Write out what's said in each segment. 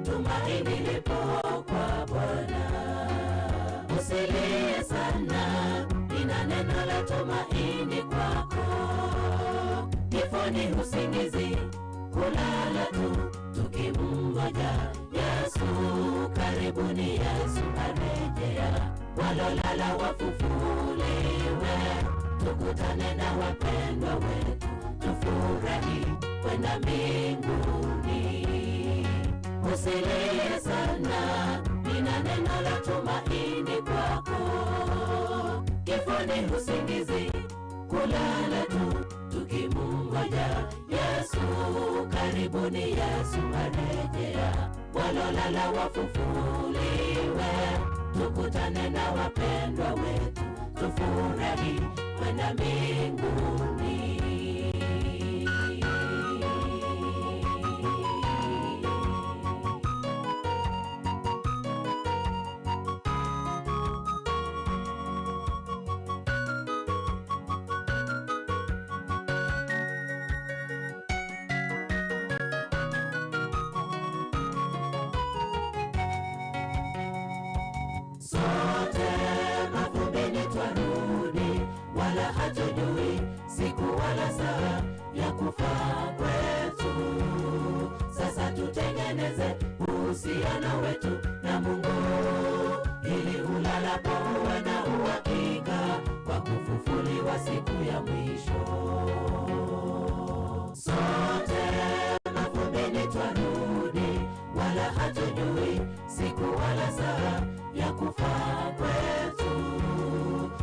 tumaini lipo kwa Bwana. Usilie sana, nina neno la tumaini kwako. Kifo ni usingizi, kulala tu tukimngoja Yesu. Karibuni Yesu arejea, walolala wafufuliwe, tukutane na wapendwa wetu, tufurahi kwenda mbinguni. Usilie sana, nina neno la tumaini kwako. Kifo ni usingizi, kulala tu tukimungoja Yesu. Karibuni Yesu arejea, walolala wafufuliwe, tukutane na wapendwa wetu, tufurahi kwenda mbinguni. Sote mavumbini twarudi, wala hatujui siku wala saa ya kufa kwetu. Sasa tutengeneze uhusiano wetu na Mungu, ili ulalapo uwe na uhakika wa kufufuliwa siku ya mwisho. Sote mavumbini twarudi, wala hatujui siku wala saa ya kufa kwetu.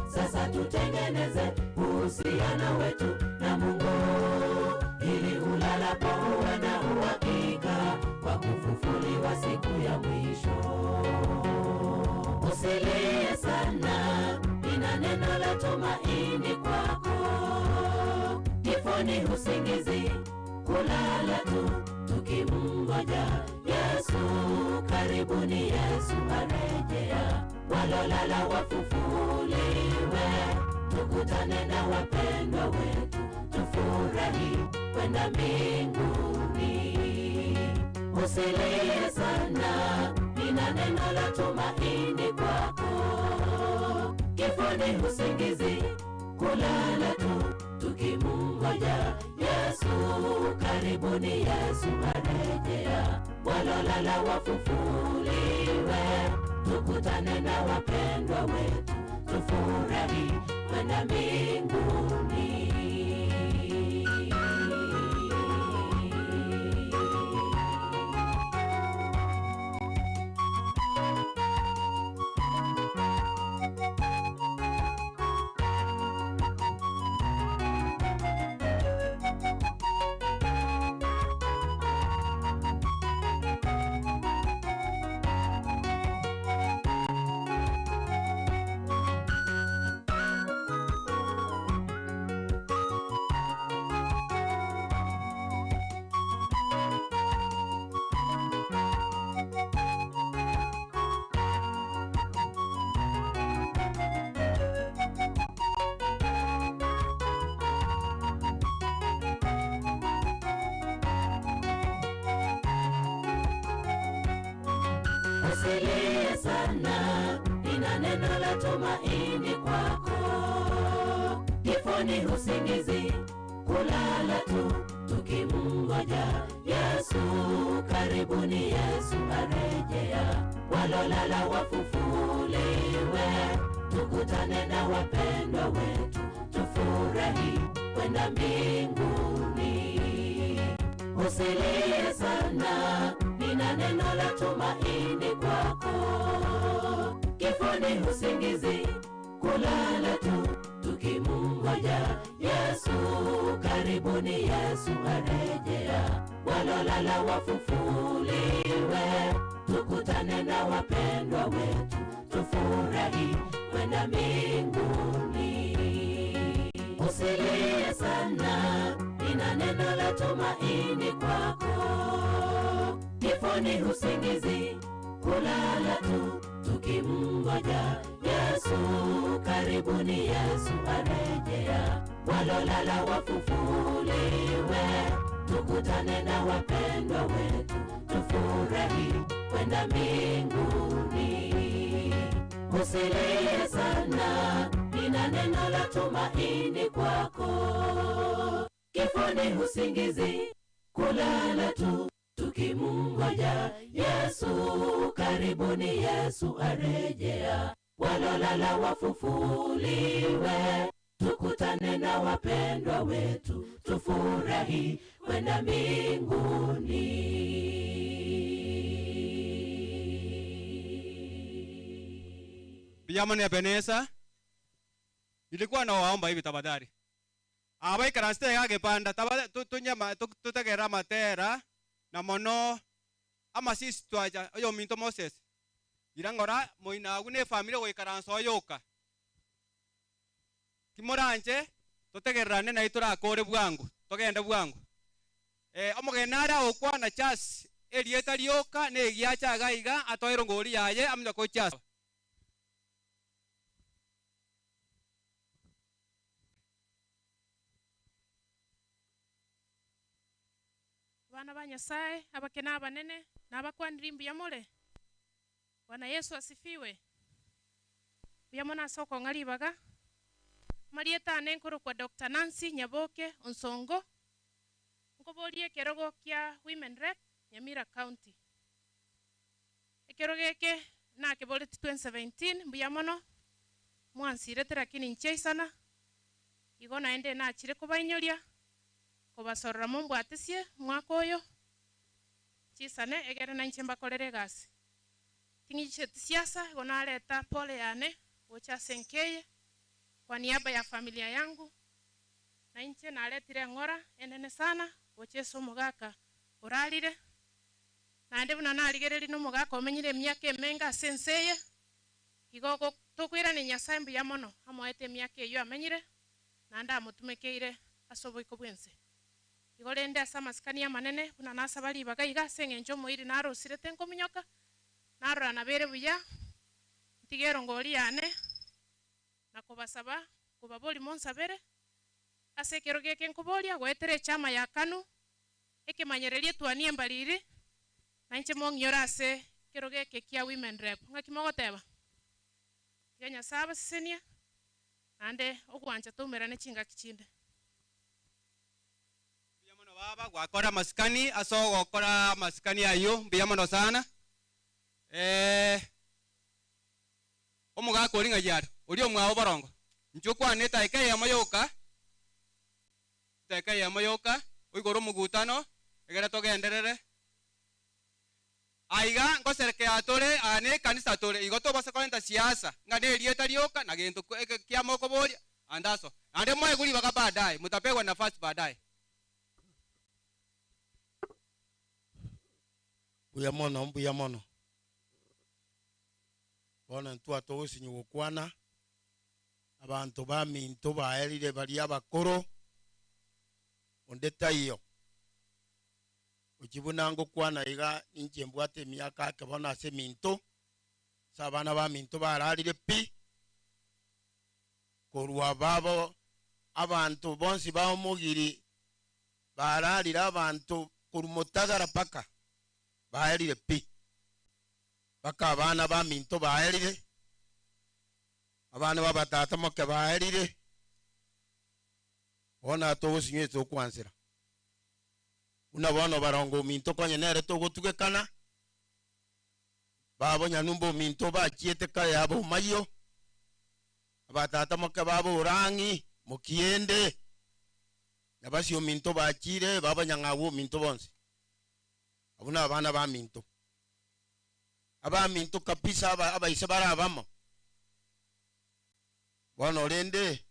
Sasa tutengeneze uhusiano wetu na Mungu, ili ulalapo uwe na uhakika wa kufufuliwa siku ya mwisho. Usilie sana, nina neno la tumaini kwako. Kifo ni usingizi, kulala tu tukimngoja Yesu. Karibuni Yesu arejea, walolala wafufuliwe, tukutane na wapendwa wetu, tufurahi kwenda mbinguni. Usilie sana, nina neno la tumaini kwako. Kifo ni usingizi, kulala tu tukimungoja Yesu. Karibuni Yesu arejea, walolala wafufuliwe, tukutane na wapendwa wetu, tufurahi kwenda mbinguni. Usilie sana, nina neno la tumaini kwako. Kifo ni usingizi, kulala tu tukimngoja Yesu. Karibuni Yesu arejea, walolala wafufuliwe, tukutane na wapendwa wetu, tufurahi kwenda mbinguni. Usilie sana, nina neno la tumaini kwako. Kifo ni usingizi, kulala tu tukimungoja Yesu. Karibuni Yesu arejea, walolala wafufuliwe, tukutane na wapendwa wetu, tufurahi kwenda mbinguni. Usilie sana, nina neno la tumaini kwako. Kifo ni usingizi, kulala tu tukimngoja Yesu. Karibuni Yesu arejea, walolala wafufuliwe, tukutane na wapendwa wetu, tufurahi. kwenda mbinguni. Usilie sana, nina neno la tumaini kwako. Kifo ni usingizi, kulala tu tukimngoja Yesu. Karibuni Yesu arejea, walolala wafufuliwe, tukutane na wapendwa wetu, tufurahi kwenda mbinguni. Vijamani ya Benesa, nilikuwa nawaomba hivi tafadhali. Abaikaranste gagepanda tunyama tutegera matera na mono amasisi twaja oyo minto Moses. Irangora moina ne family goikaransa oyoka. Kimoranje tutegererane na iturakore bwangu, togende bwangu. Omogeni ara okwana chas erieta rioka ne egiacha gaiga atoero ngori yaye amnya ko chas. Bana ba Nyasaye abakena abanene nabakwanira mbuya more. Bwana Yesu asifiwe. Mbuya mono ase okong'a ribaga. Marieta ane nkorokwa Dr. Nancy Nyaboke Onsongo. Nkoborie ekerogo kia Women Rep Nyamira County. Ekero geke nakeboreti 2017 mbuya mono mwansirete lakini nchiaisana igo naende nachire kobainyoria kobasorora mombwatisie mwaka oyo chisane egere nainche mbakorere egasi. Ting'icheti siasa igo nareta pole yane gocha ase nkeye kwa niaba ya familia yangu nainche naretire eng'ora enene sana gocha ase omogaka orarire naende buna narigereria na omogaka omenyire emiaka emenge ase ense eye igo tokoirania Nyasaye mbuya mono amoete emiaka eywo amenyire naende amotumekeire ase oboiko bwa ense. Igo rende ase amasikani amanene buna nasaba ribaga iga ase eng'encho omoiri narosirete nkominyoka narora nabere buya ntige erongori yane na kobasaba kobabori monsabere ase ekero geke nkoboria goetera echama ya KANU ekemanyereria etwania embariri nainche mong'iore ase ekero geke kia Women Rep. Ng'aki mogoteba? Tiga Nyasaye abasesenie naende ogwancha toumerane chingaki chinde. Mbuya mono baba gwakora amasikani ase ogokora amasikani aywo mbuya mono sana. Omogaka ori ng'ai are ori omwabo borongo inche okwane etaika eyemo yoka etaika eyemo yoka oigore omogutano egere togenderere. Aiga ngoserekea tore aa na ekanisa tore igo tobasa korenta siasa ng'a na erieta rioka na gento kia mokoboria andaso naende moegwe ribaga baadaye mutapegwa nafasi baadaye. Mbuya mono, mbuya mono. Bono intwe togosinywa gokwana abanto baminto baerire baria abakoro onde taiyo. Ochi buna ngokwana iga ninche mbwate emiaka ake bono ase eminto ase abana baminto bararire pi korwa babo abanto bonsi ba omogiri bararire abanto korwa motagara paka baerire pi paka abana baminto baerire abana babatata moke baerire bono togosinywa tokwansera buna bono barongo ominto konye nere togotugekana babo nyanumba ominto bachiete kare yabo omayio abatata moke babo orang'i mokiende nabasi ominto bachire babo nyang'au ominto bonsi abwo na abana baminto abaminto kabisa abaise barabamo bono rende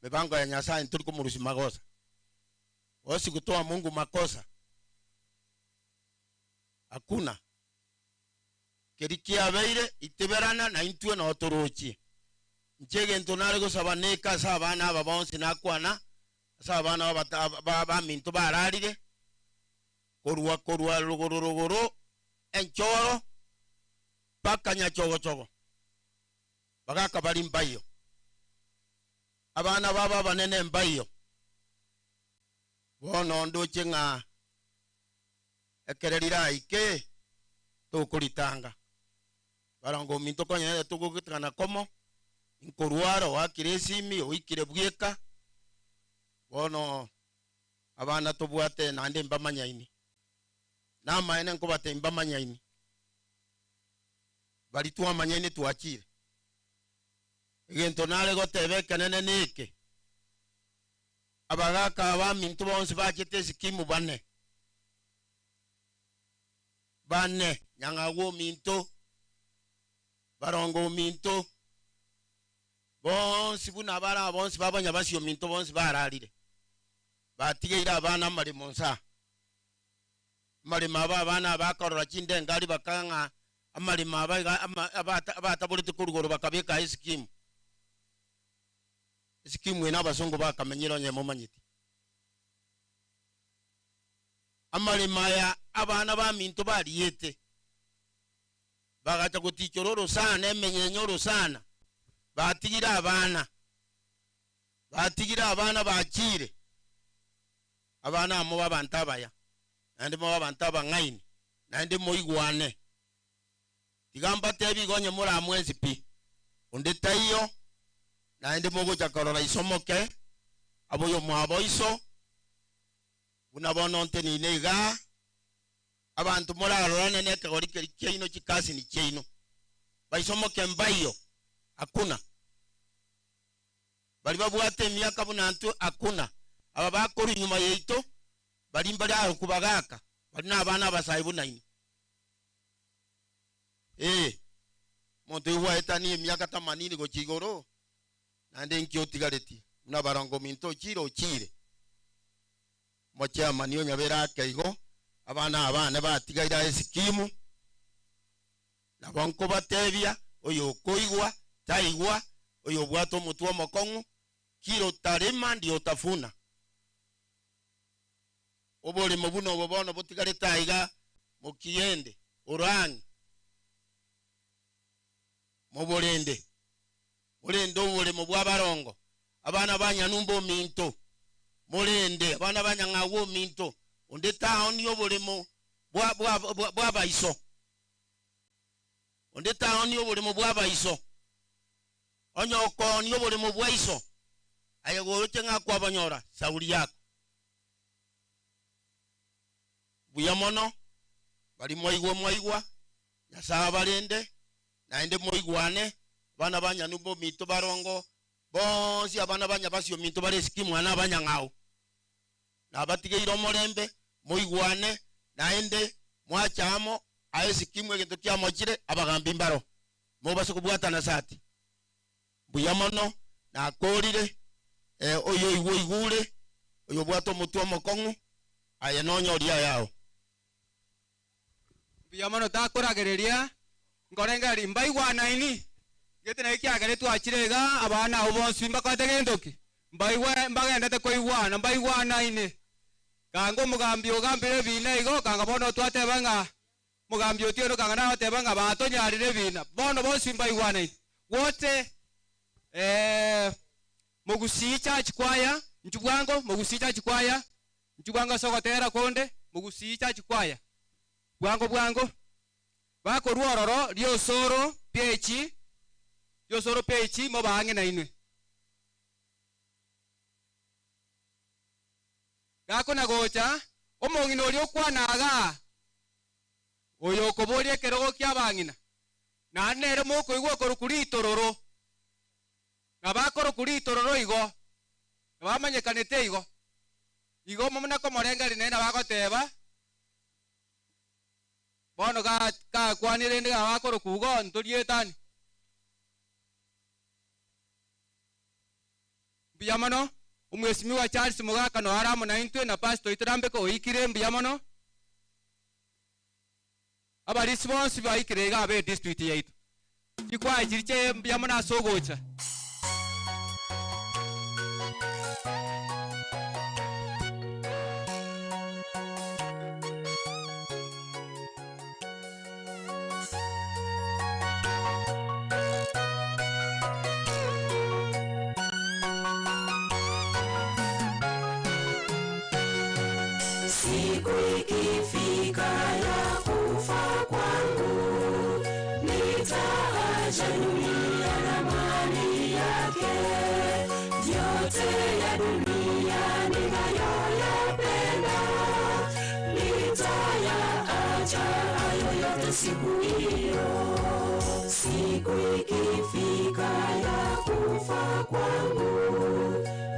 mipango ya Nyasaye nturi kumurusi makosa osi kutoa Mungu makosa hakuna keri kiabeire iteberana na intwe no torochie nche gento nare gosaba neka ase abana aba bonsi nakwana ase abana baminto bararire korwa korwa rogoro rogoro enchoro paka nyachogochogo bagaka bari mbayo abana baba banene mbayo bono ndoche ng'a ekere riraike Tokoritanga. Barongo ominto konya togogetekana komo, nkorwara oakire esimi, oikire bweka, bono abana tobwate naende mbamanyaini. Namaene nkobate mbamanyaini. Bari twamanyaini twachire. Egento nare goteba ekenene neke. Abagaka abaminto bonsi bachete esikimu bane. Bane, nyang'agwa ominto, barongo ominto, bonsi buna bara bonsi babanya basi ominto bonsi bararire. Batigeire abana amaremo nsa. Amaremo aba abana abakorora chindengari bakang'a amaremo aba iga abataborete korugoro bakabeka esikimu. Esikimu ena abasongo bakamenyera onye momanyeti. Amaremo aya abana baminto bariete. Bagacha gotichora orosana emenyenye orosana. Batigire abana. Batigire abana bachire. Abana amo babanto abaya. Naende mo babanto abang'aini. Naende moigwane. Tiga mbatebi igo onye moramwensi pi. Onde taiyo, naende mogocha korora isomoke, aboyo mwabo iso, buna bono ntenine iga, abanto morarorane na ekegori keri kiaino chikasini chiaino. Baisomoke mbaiyo, hakuna. Bari babwate emiaka buna ntwe, hakuna. Aba bakora inyuma yaito, bari mbari aho kubagaka, bari na abana abasae buna inwe. Omonto oyo gwaetania emiaka tamanini gochia igoro, naende nki otigareti, buna barongo minto ochire ochire. Mochiamani onyabere ake igo, abana abane batigaire aye esikimu, nabo nkobatebia, oyo okoigwa, taigwa, oyo obwate omotwe omokong'u, kira otarema ndio otafuna. Oboremo buna obo bono botigarete aiga, mokiende, orang'e. Moborende. Morende oboremo bwa barongo. Abana ba nyanumba ominto. Morende, abana ba nyang'au ominto. Onde taoni oboremo bwa baiso. Onde taoni oboremo bwa baiso. Onye okooni oboremo bwa iso. Aye goroche ng'a kwabanyora, sauri yako. Buya mono, bari mwaigwa mwaigwa, Nyasaye abarende, naende moigwane, abana ba nyanumba ominto barongo, bonsi abana ba nyabasi ominto bare esiki mwana abanyang'au. Nabatigeire omorembe, moigwane, naende mwachamo, aye esikimu egento kiamochire, abagambi mbaro. Mobase kobwatana sati. Buya mono, nakorire, oyo oigwe oigure, oyo obwate omotwe omokong'u, aye nonyoria yao. Buya mono takoragereria, nkorengeri mbaigwanaini. Gete naye kiagere twachire iga, abana abo bonsi mbakwate gentoki. Mbaigwa, mbagendete koigwana, mbaigwanaine. Kanga omogambi ogambire ebina igo, kanga bono twateba ng'a omogambi otieno kanga nagoteba ng'a batonyarire ebina. Bono bonsi mbaigwanaine. Wote, Mogusii Church Choir, Nchubwango, Mogusii Church Choir, Nchubwango ase ogotera konde, Mogusii Church Choir. Bwango bwango. Bakorwa ororo, riosoro, pechi, riosoro pechi, mobaang'e na inwe. Gakona gocha, omong'ina oria okwana iga, oyo okoboria ekerogo kia abang'ina. Naende nere mokoigwa okorokwa ritororo. Na bakorokwa ritororo igo, na bamanyekanete igo. Igo momuna komorengeri nere bagoteba, bono gakwanire ndi gabakorokwa igo, ntorietani. Mbuya mono, omwesimiwa Charles Mogaka no ara amo naintwe na pastor oitorambeke oikire mbuya mono. Abarisi bonsi baikire iga abe district yaito. Chikwaya chiri che mbuya mono ase ogocha. Siku ikifika ya kufa kwangu, Yote ya dunia ninayoyapenda, nitayaacha hayo yote siku hiyo. Siku ikifika ya kufa kwangu,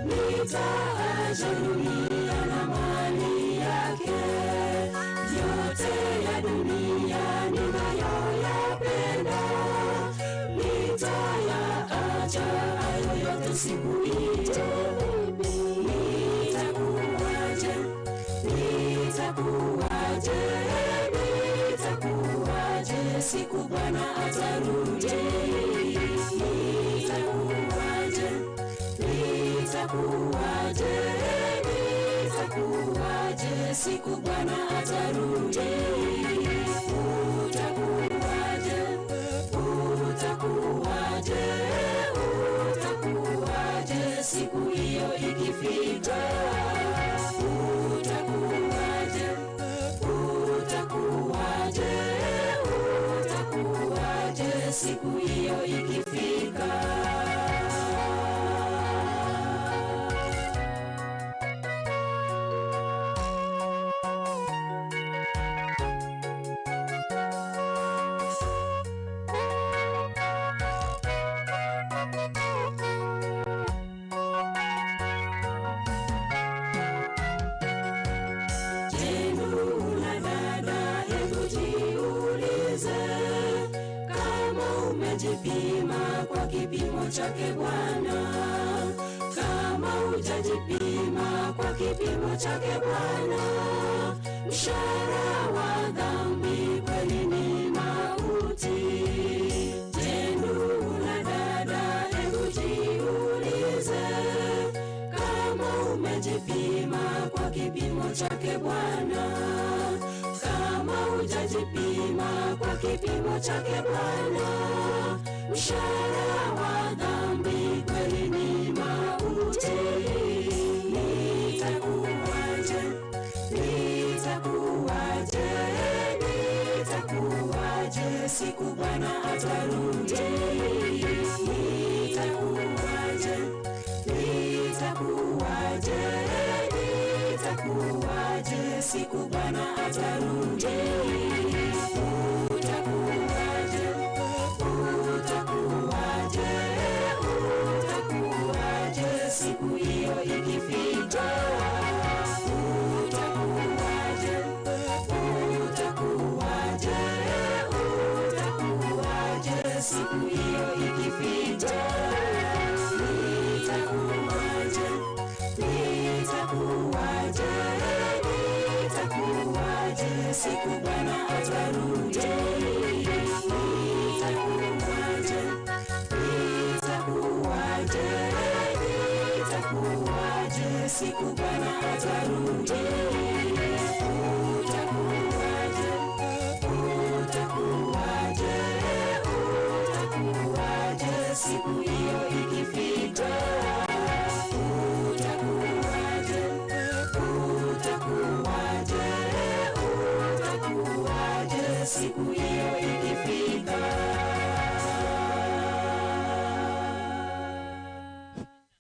nitaacha dunia na mali yake. Yote ya dunia ninayoyapenda, nitayaacha hayo yote siku hiyo. Nitakuwaje? Nitakuwaje? Nitakuwaje siku Bwana atarudi? Nitakuwaje? Nitakuwaje? Nitakuwaje siku Bwana atarudi? Utakuwaje? Utakuwaje? Utakuwaje siku hiyo ikifika? Utakuwaje? Utakuwaje? Utakuwaje siku hiyo ikifika? Je, ndugu na dada, hebu jiulize kama umejipima kwa kipimo chake Bwana. Kama hujajipima kwa kipimo chake Bwana, mshahara wa dhambi kweli ni mauti. Je, ndugu na dada, hebu jiulize kama umejipima kwa kipimo chake Bwana. Kama hujajipima kwa kipimo chake Bwana, mshahara wa dhambi kweli ni mauti. Nitakuwaje? Nitakuwaje? Nitakuwaje siku Bwana atarudi? Nitakuwaje? Nitakuwaje? Nitakuwaje siku Bwana atarudi? Utakuwaje? Utakuwaje? Utakuwaje siku hiyo ikifika? Utakuwaje? Utakuwaje? Utakuwaje siku hiyo ikifika? Nitakuwaje? Nitakuwaje? Nitakuwaje siku Bwana atarudi? Nitakuwaje? Nitakuwaje? Nitakuwaje siku Bwana atarudi? Utakuwaje? Utakuwaje? Utakuwaje siku hiyo ikifika? Utakuwaje? Utakuwaje? Utakuwaje siku hiyo ikifika?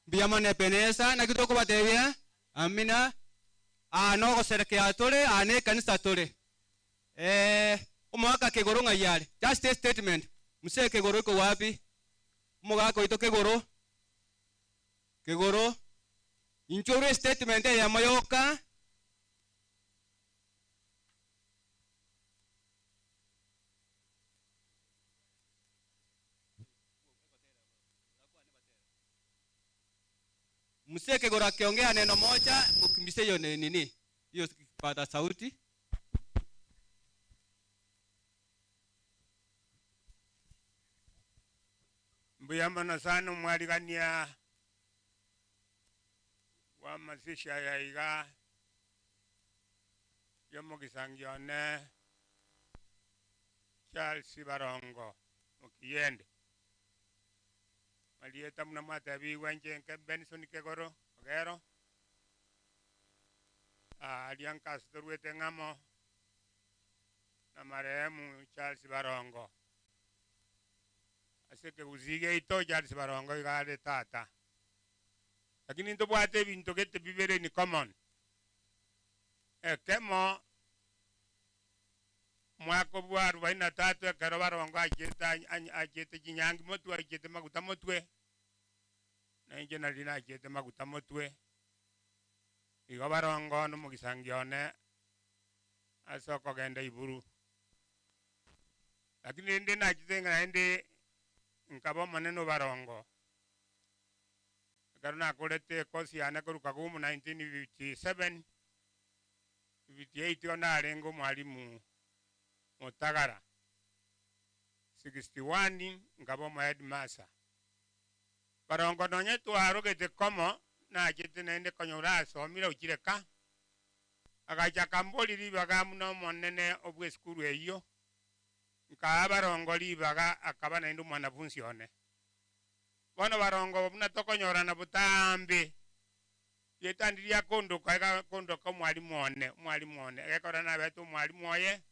Mbiamane penesa na kitoko batebia amina ano goserekea tore ane kanisa tore omwaka kigoro ng'ayare just a statement msee kigoro iko wapi omogaka oito kigoro kigoro inchore statement eyemo yoka Msee Kigoro akiongea neno moja, mkimbishe hiyo nini hiyo kipata sauti. Mbuyamano sana mwaligania wa masisha yaiga yomugisangione Charles Barongo mukiyende malieta muna mwatebiwa njenke Benson Kegoro Ogero aria nkasi torwete ng'amo na marehemu Charles Barongo ase kegusii giaito Charles Barongo iga are tata. Lakini ntobwate ebinto gete bibere in common. Ekemo, omwaka bwa arobaini na tatu ekero barongo achiete achiete chinyangi motwe achiete maguta motwe, na inche nari nachiete maguta motwe, igo barongo na omogisangi one ase okogenda iburu. Lakini rende nachete ng'a naende nkaba omonene obarongo. Ekero nakorete ekosi yane korwa Kagumu 1957, 58 igo narenge omwalimu Motagara, 61 nkaba omoheadmaster. Barongo nonye twarogete komo, nachete naende konyora asomire ochire ka, agacha akamboria ribaga buna omonene obw'esukuru eyio, nkaa barongo ribaga akaba naende omwanafunsi one. Bono barongo buna tokonyorana botambe, rieta ndiria akondoka iga akondoka omwalimu one, omwalimu one. Egekora nabete omwalimu oye,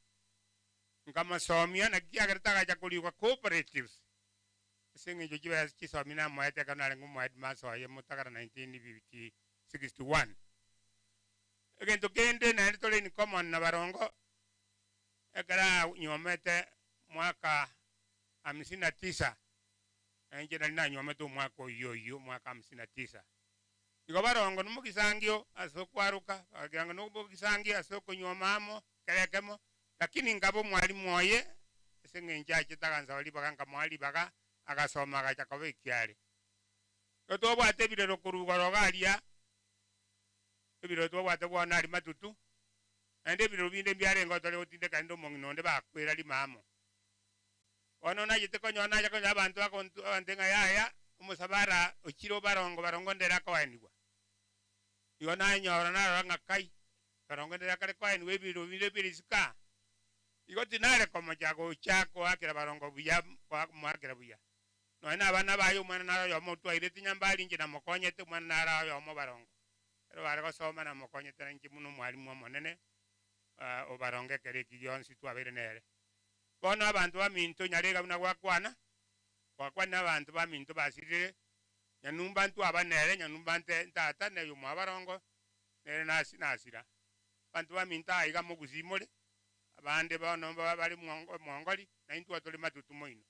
nkamosomia, naki kiagerete agacha korikwa cooperatives, ase eng'encho chibesa chisomi namoete ekero narenge omoheadmaster oye motagara 1961. Egento kende naende tore in common na barongo, ekero anyuomete mwaka hamsini na tisa, na inche nari nanyuomete omwaka oyio oyio, omwaka hamsini na tisa. Igo barongo nomogisangio ase okwaroka, bakagira ng'a nomogisangio ase okonyuoma amo ekero ekemo, lakini nkaba omwalimu oye, ase eng'encho achete agansaba ribaga nkamoa ribaga, agasoma agacha koba ekiare. Igo twabwate ebirero korwa igoro iga aria, ebirero twabwate bono aria matutu, naende ebirero binde mbiarenge tore gotindeka naende omong'ina onde bakwera rimo amo. Bono nachete konyora nacha konyora abanto bagontu bagantebia ng'a yaya, omosabara ochire obarongo barongo ndere akoenigwa. Igo nanyora narora ng'a kai, barongo ndere akare koenigwa ebirero binde bire isiko aa. Igo tinare komocha gocha koakera barongo buya komoakera buya. Nonya na abana baye omwana nare oyomo otwairete nyambari inche namokonyete omwana nare oyomo barongo. Ekero bare gosoma namokonyete na inche buna omwalimu omonene obarongo ekero eki gionsi twabeire nere. Bono abanto baminto nyarega buna gwakwana, gwakwanire abanto baminto basirire, nyanumba ntwaba nere, nyanumba nte ntata, neye omwabarongo, nere nasi nasira. Abanto baminto aiga mogusii more, abande bono bare mwongori, na intwe tore matutu moino.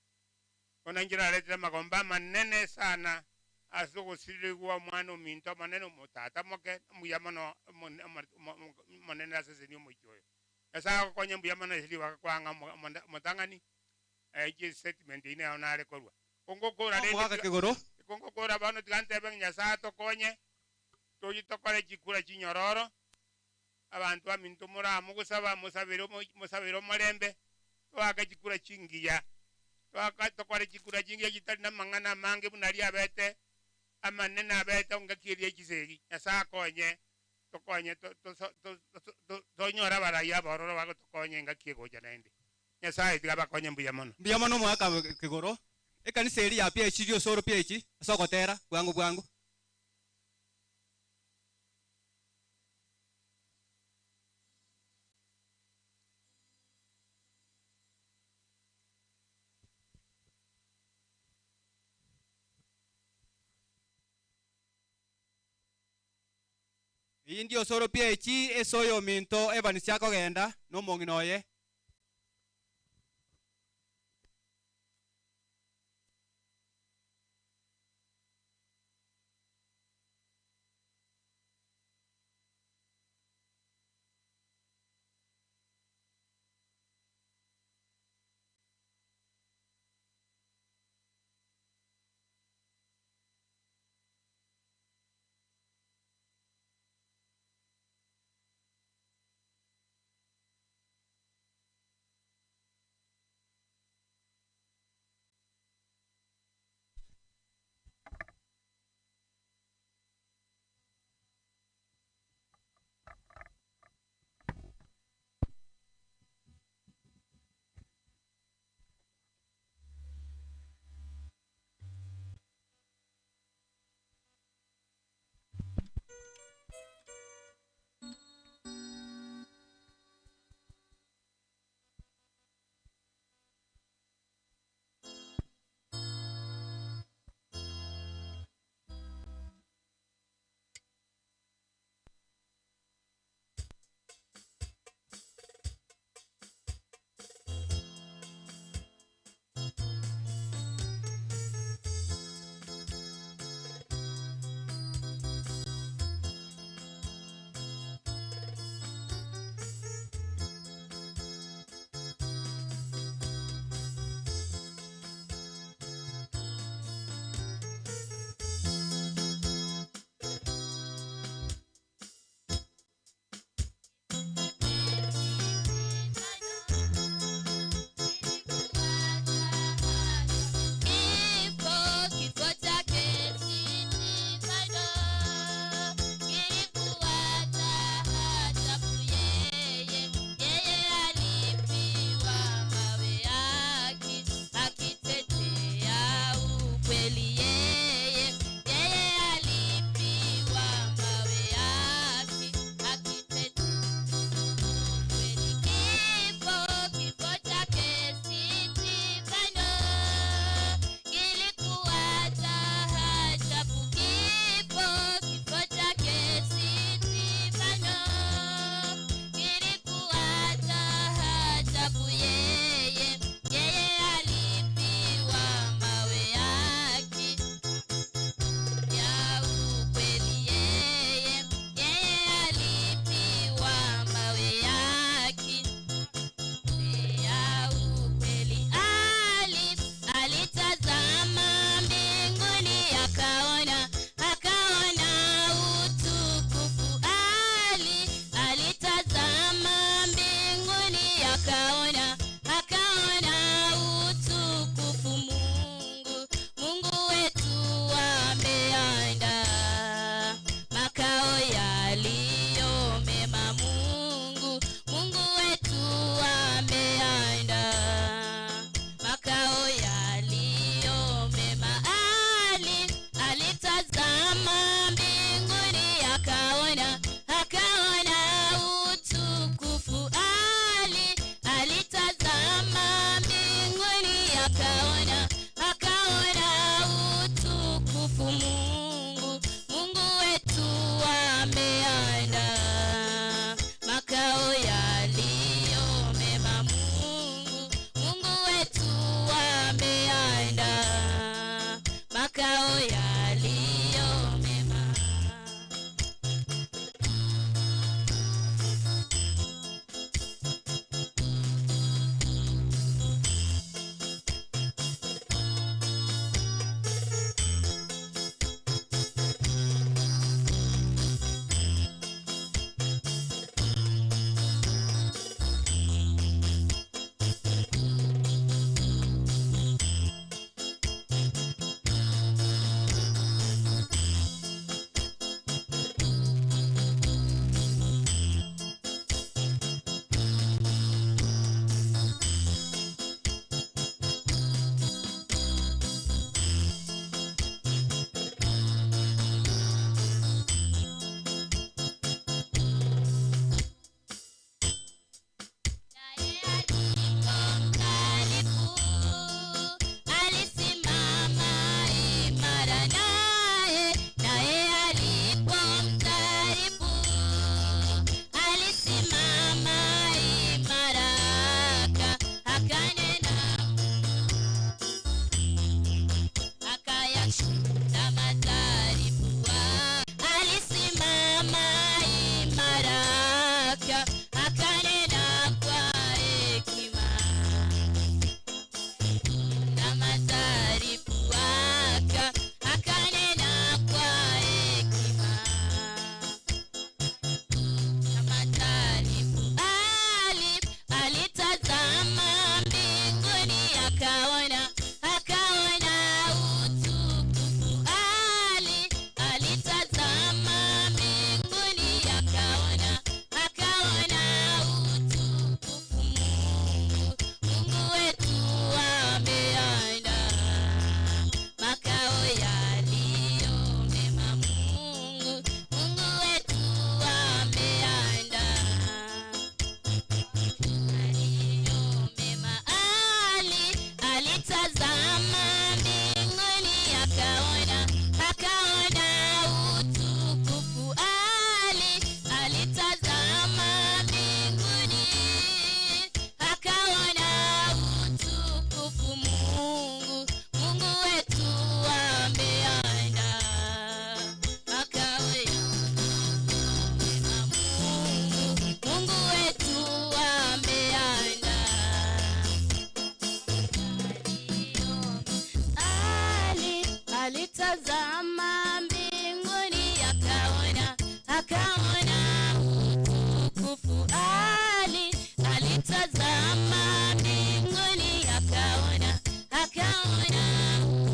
Bono inche naretire amagombo amanene sana ase ogosirigwa omwana ominto omonene, omotata moke, omuya mono omonene ase eseni omochie oyo. Nyasae agokonye mbuya mono ase ribaga kwang'a omotang'ani chistatement eyio nero nare korwa. Kongokora rende Omogaka Kegoro. Kongokora bono tiga ntebe ng'a Nyasae atokonye, tochie tokore chikura chinyororo, abanto baminto moramogosaba mosabere mosabere omorembe, toake chikura chingiya, toaka tokore chikura chingiya chitari namang'ana amange buna aria abete amanene abete engaki eria chisegi. Nyasae akonye tokonye tonyore abarai abororo bagotokonya engaki egocha naende. Nyasae tiga abakonye mbuya mono. Mbuya mono omogaka Kegoro. Ekanisa eria ya PAG Riosoro PAG ase ogotera bwango bwango. Eyio ndiosoro PAG ase oyominto Evans akogenda nomong'ina oye. akaona, akaona utukufu Mungu, Mungu wetu ameandaa makao yaliyo mema. Mungu, Mungu wetu ameandaa makao yaliyo mema. Naye alipomkaribu, alisimama imara naye, naye alipomkaribu, alisimama imara akanena, akayashinda majaribu. Alisimama imara akanena kwa hekima na majaribu akanena kwa hekima na majaribu. Alitazama mbinguni akaona, akaona utukufu. Alitazama mbinguni akaona, akaona utukufu. Mungu, Mungu wetu ameandaa makao yaliyo mema. Mungu, Mungu wetu ameandaa yaliyo mema. Alitazama mbinguni akaona, akaona utukufu. Alitazama mbinguni akaona utukufu. Mungu, Mungu wetu ameandaa makao ya mema. Mungu, Mungu wetu ameandaa alitazama mbinguni akaona, akaona utukufu. Alitazama mbinguni akaona, akaona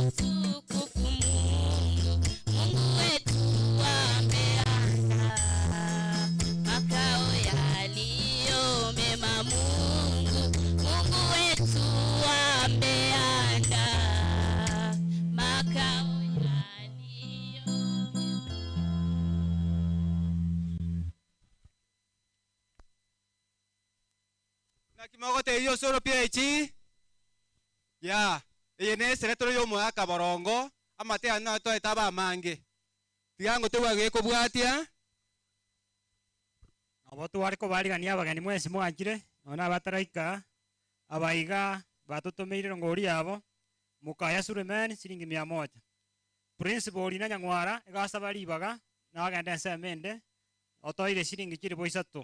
utukufu. Mungu, Mungu wetu ameandaa makao yaliyo mema. Mungu, Mungu wetu ameandaa makao yaliyo Na kimogote iyo soro pia ichi ya eye ne seretoro yo moaka borongo amate ana toeta abamange tigango tebwage kobwatia Nabo tware kobarigania abageni mwensi mwanchire nona abataraika abaiga batutumeire rongori yabo mukaya Suleiman siringi mia moja principal ina nyang'wara igasaba ribaga nagenda ensemo ende otoire siringi chiribo isato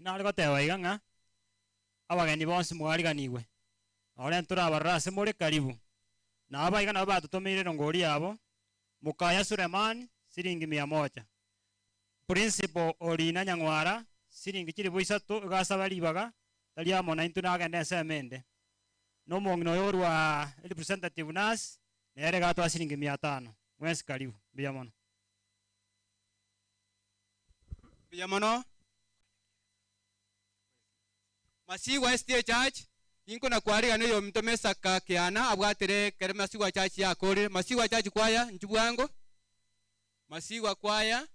nare goteba iga ng'a abageni bonsi mwariganigwe nore ntorabarora ase more karibu na abaiga nabo batutumeire rongori yabo mukaya Suleiman siringi mia moja principal orina nyang'wara siringi chiribo isato igasaba ribaga tari amo naintwe nagenda ensemo ende na omong'ina oyo orwa representative nurse nere gatwa siringi mia tano mwensi karibu mbuya mono mbuya mono masigwa SDA church inko na kwarigana oyo ominto mesaka kiana abwatire kere masigwa church yakorire masigwa church kwaya nchu bwango masigwa kwaya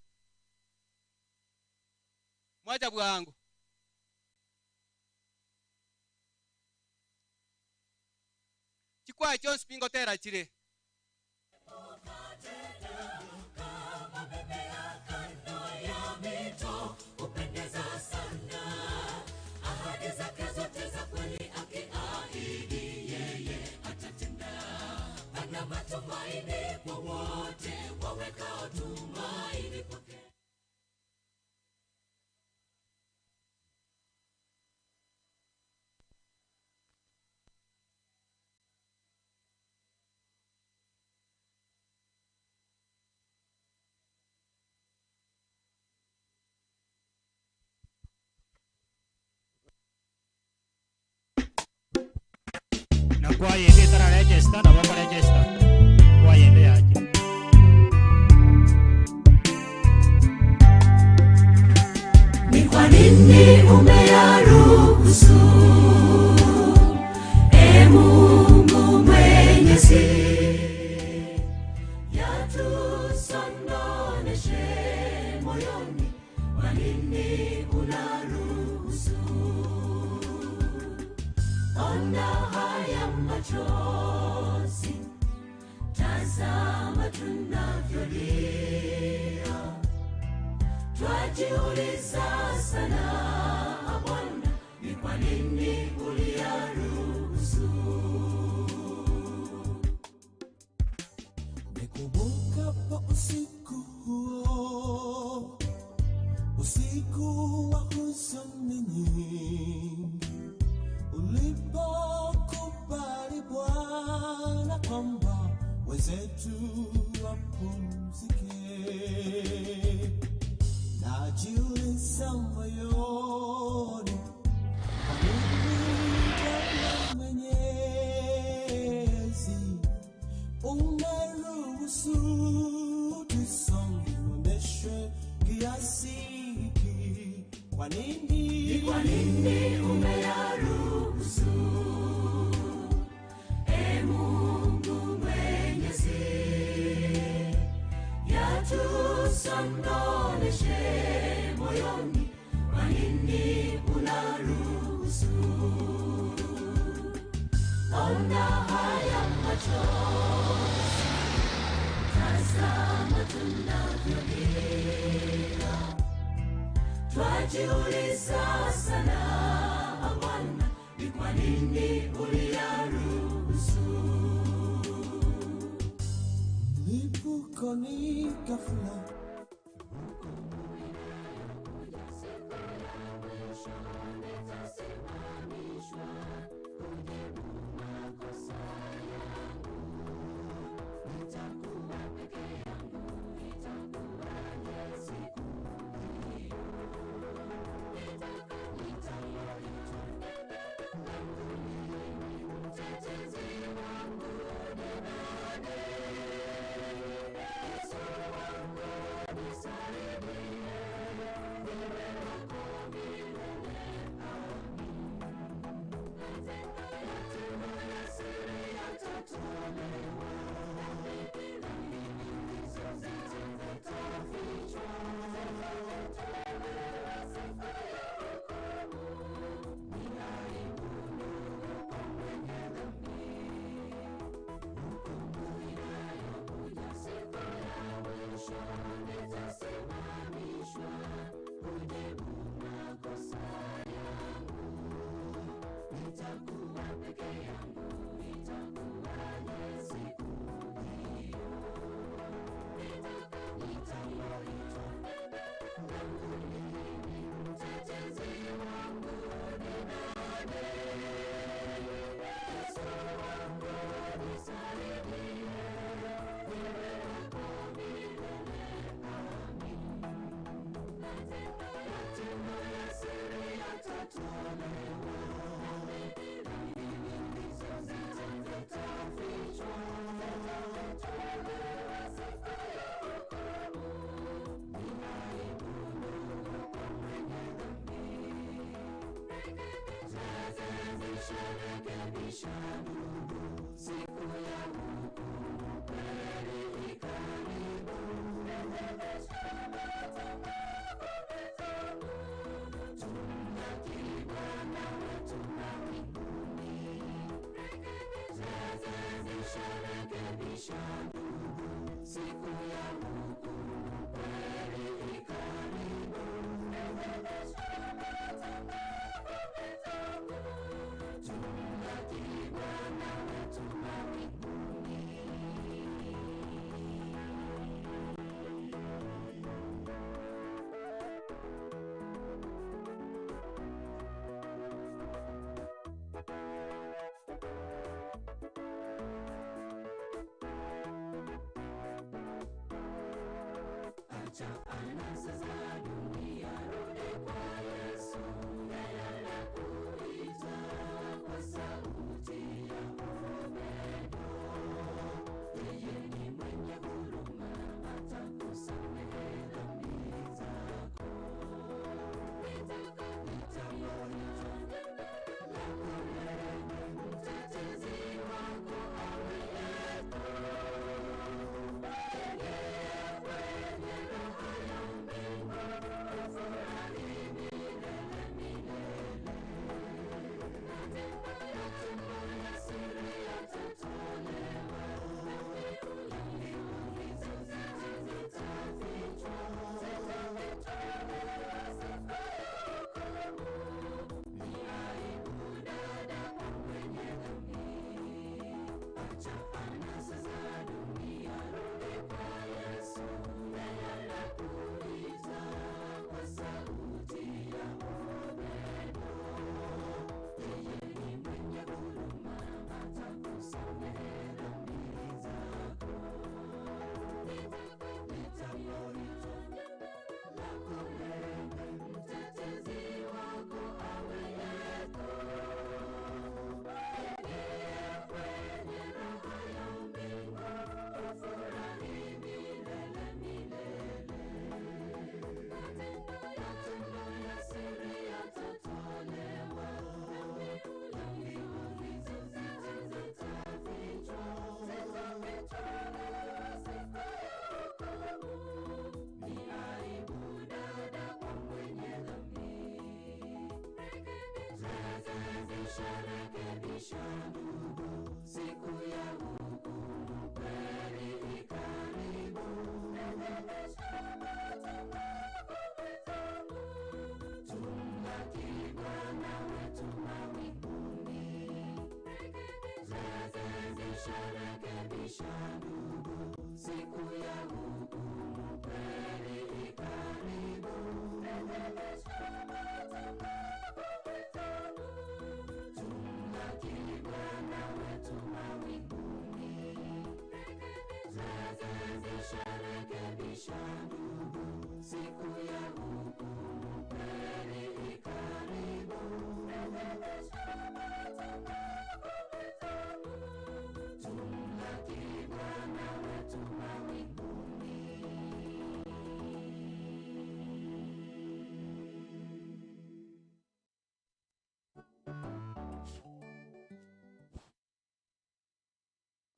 mwacha bwango. Chikwaya chionsi pi ngotera chire. Na kwaya ende etararegesta nabo okoregesta kwaya ende yachire. Ni kwa nini umeyaruhusu, e Mungu Mwenyezi, yatusondoneshe moyoni? Kwa nini unaruhusu? Ona haya machozi, tazama tunavyolia. Twajiuliza sana Bwana, ni kwa nini uliyaruhusu? Nikumbukapo usiku huo, usiku wa huzuni nyingi, ulipokubali Bwana kwamba wenzetu wapumzike. Najiuliza moyoni, kwa nini Bwana Mwenyezi umeruhusu tusononeshwe kiasi hiki? Kwa nini? Ni kwa nini umeyaruhusu, e Mungu Mwenyezi, yatusondoneshe moyoni? Kwa nini unaruhusu? Ona haya machozi, tazama tunavyolia. Twajiuliza sana Bwana, ni kwa nini uliyaruhusu? Mlipuko ni ghafla.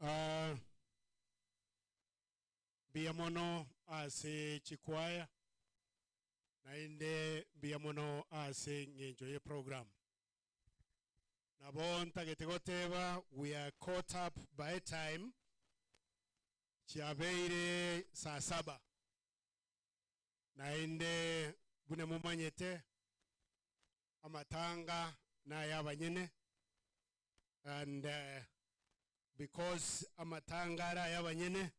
Ah, mbuya mono ase chikwaya naende mbuya mono ase eng'encho ye program nabo ntagete goteba we are caught up by time chiabeire saa saba naende buna momanyete amatanga naye abanyene and because amatanga ara ayabanyene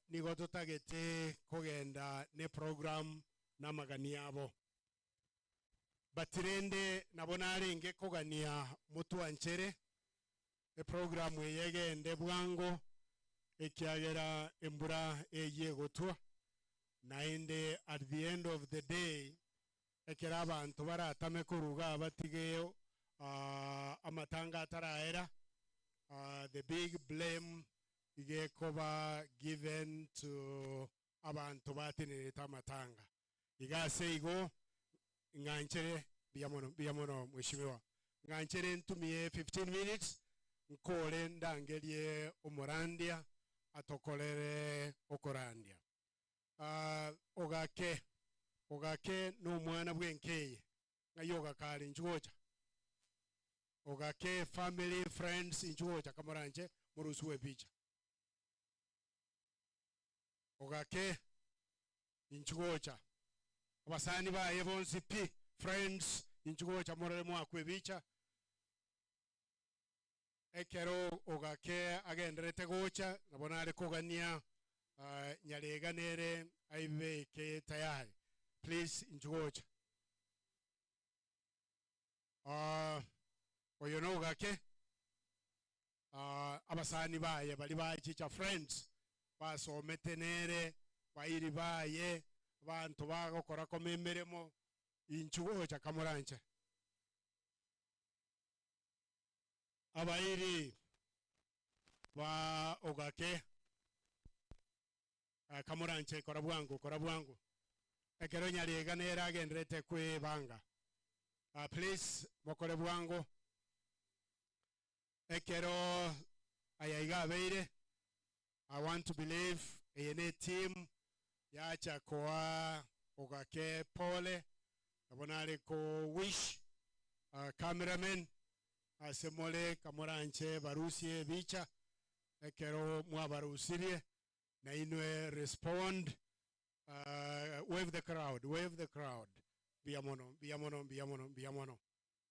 nigo totagete kogenda ne program namagani abo but rende nabo narenge kogania motwanchere eprogram eye egende bwango ekiagera embura eye egotwa naende at the end of the day ekero abanto baratame koruga batige amatanga ataraera the big blame igekoba given to abanto batenerete amatanga iga ase igo ng'anchere mbuya mono mbuya mono mheshimiwa ng'anchere ntumie 15 minutes nkore ndangerie omorandia atokorere okorandia ogake ogake na omwana bw'enka eye ng'ai ogakare inchuo gocha ogake family friends inchuo gocha kamoranche morusiwe epicha ogake inchuo gocha abasani baye bonsi pi friends inchuo gocha morore mwakwa ebicha ekero ogake agenderete gocha nabo nare kogania nyarega nere aibeke tayari please inchuo gocha oyo no ogake abasani baye bari bachicha friends basomete nere Bairi baye, abanto bagokora koma emeremo, inchu gocha kamoranche. Abairi ba Ogake, kamoranche kora bwango, kora bwango. Ekero Nyarega nere agenderete kwebanga. Please mokore bwango. Ekero aya iga abeire, I want to believe eye ne team yacha koa Ogake pole, nabo nare ko wish cameramen ase more kamoranche barusie ebicha, ekero mwabarusirie nainwe respond, wave the crowd, wave the crowd. Mbuya mono, mbuya mono, mbuya mono, mbuya mono.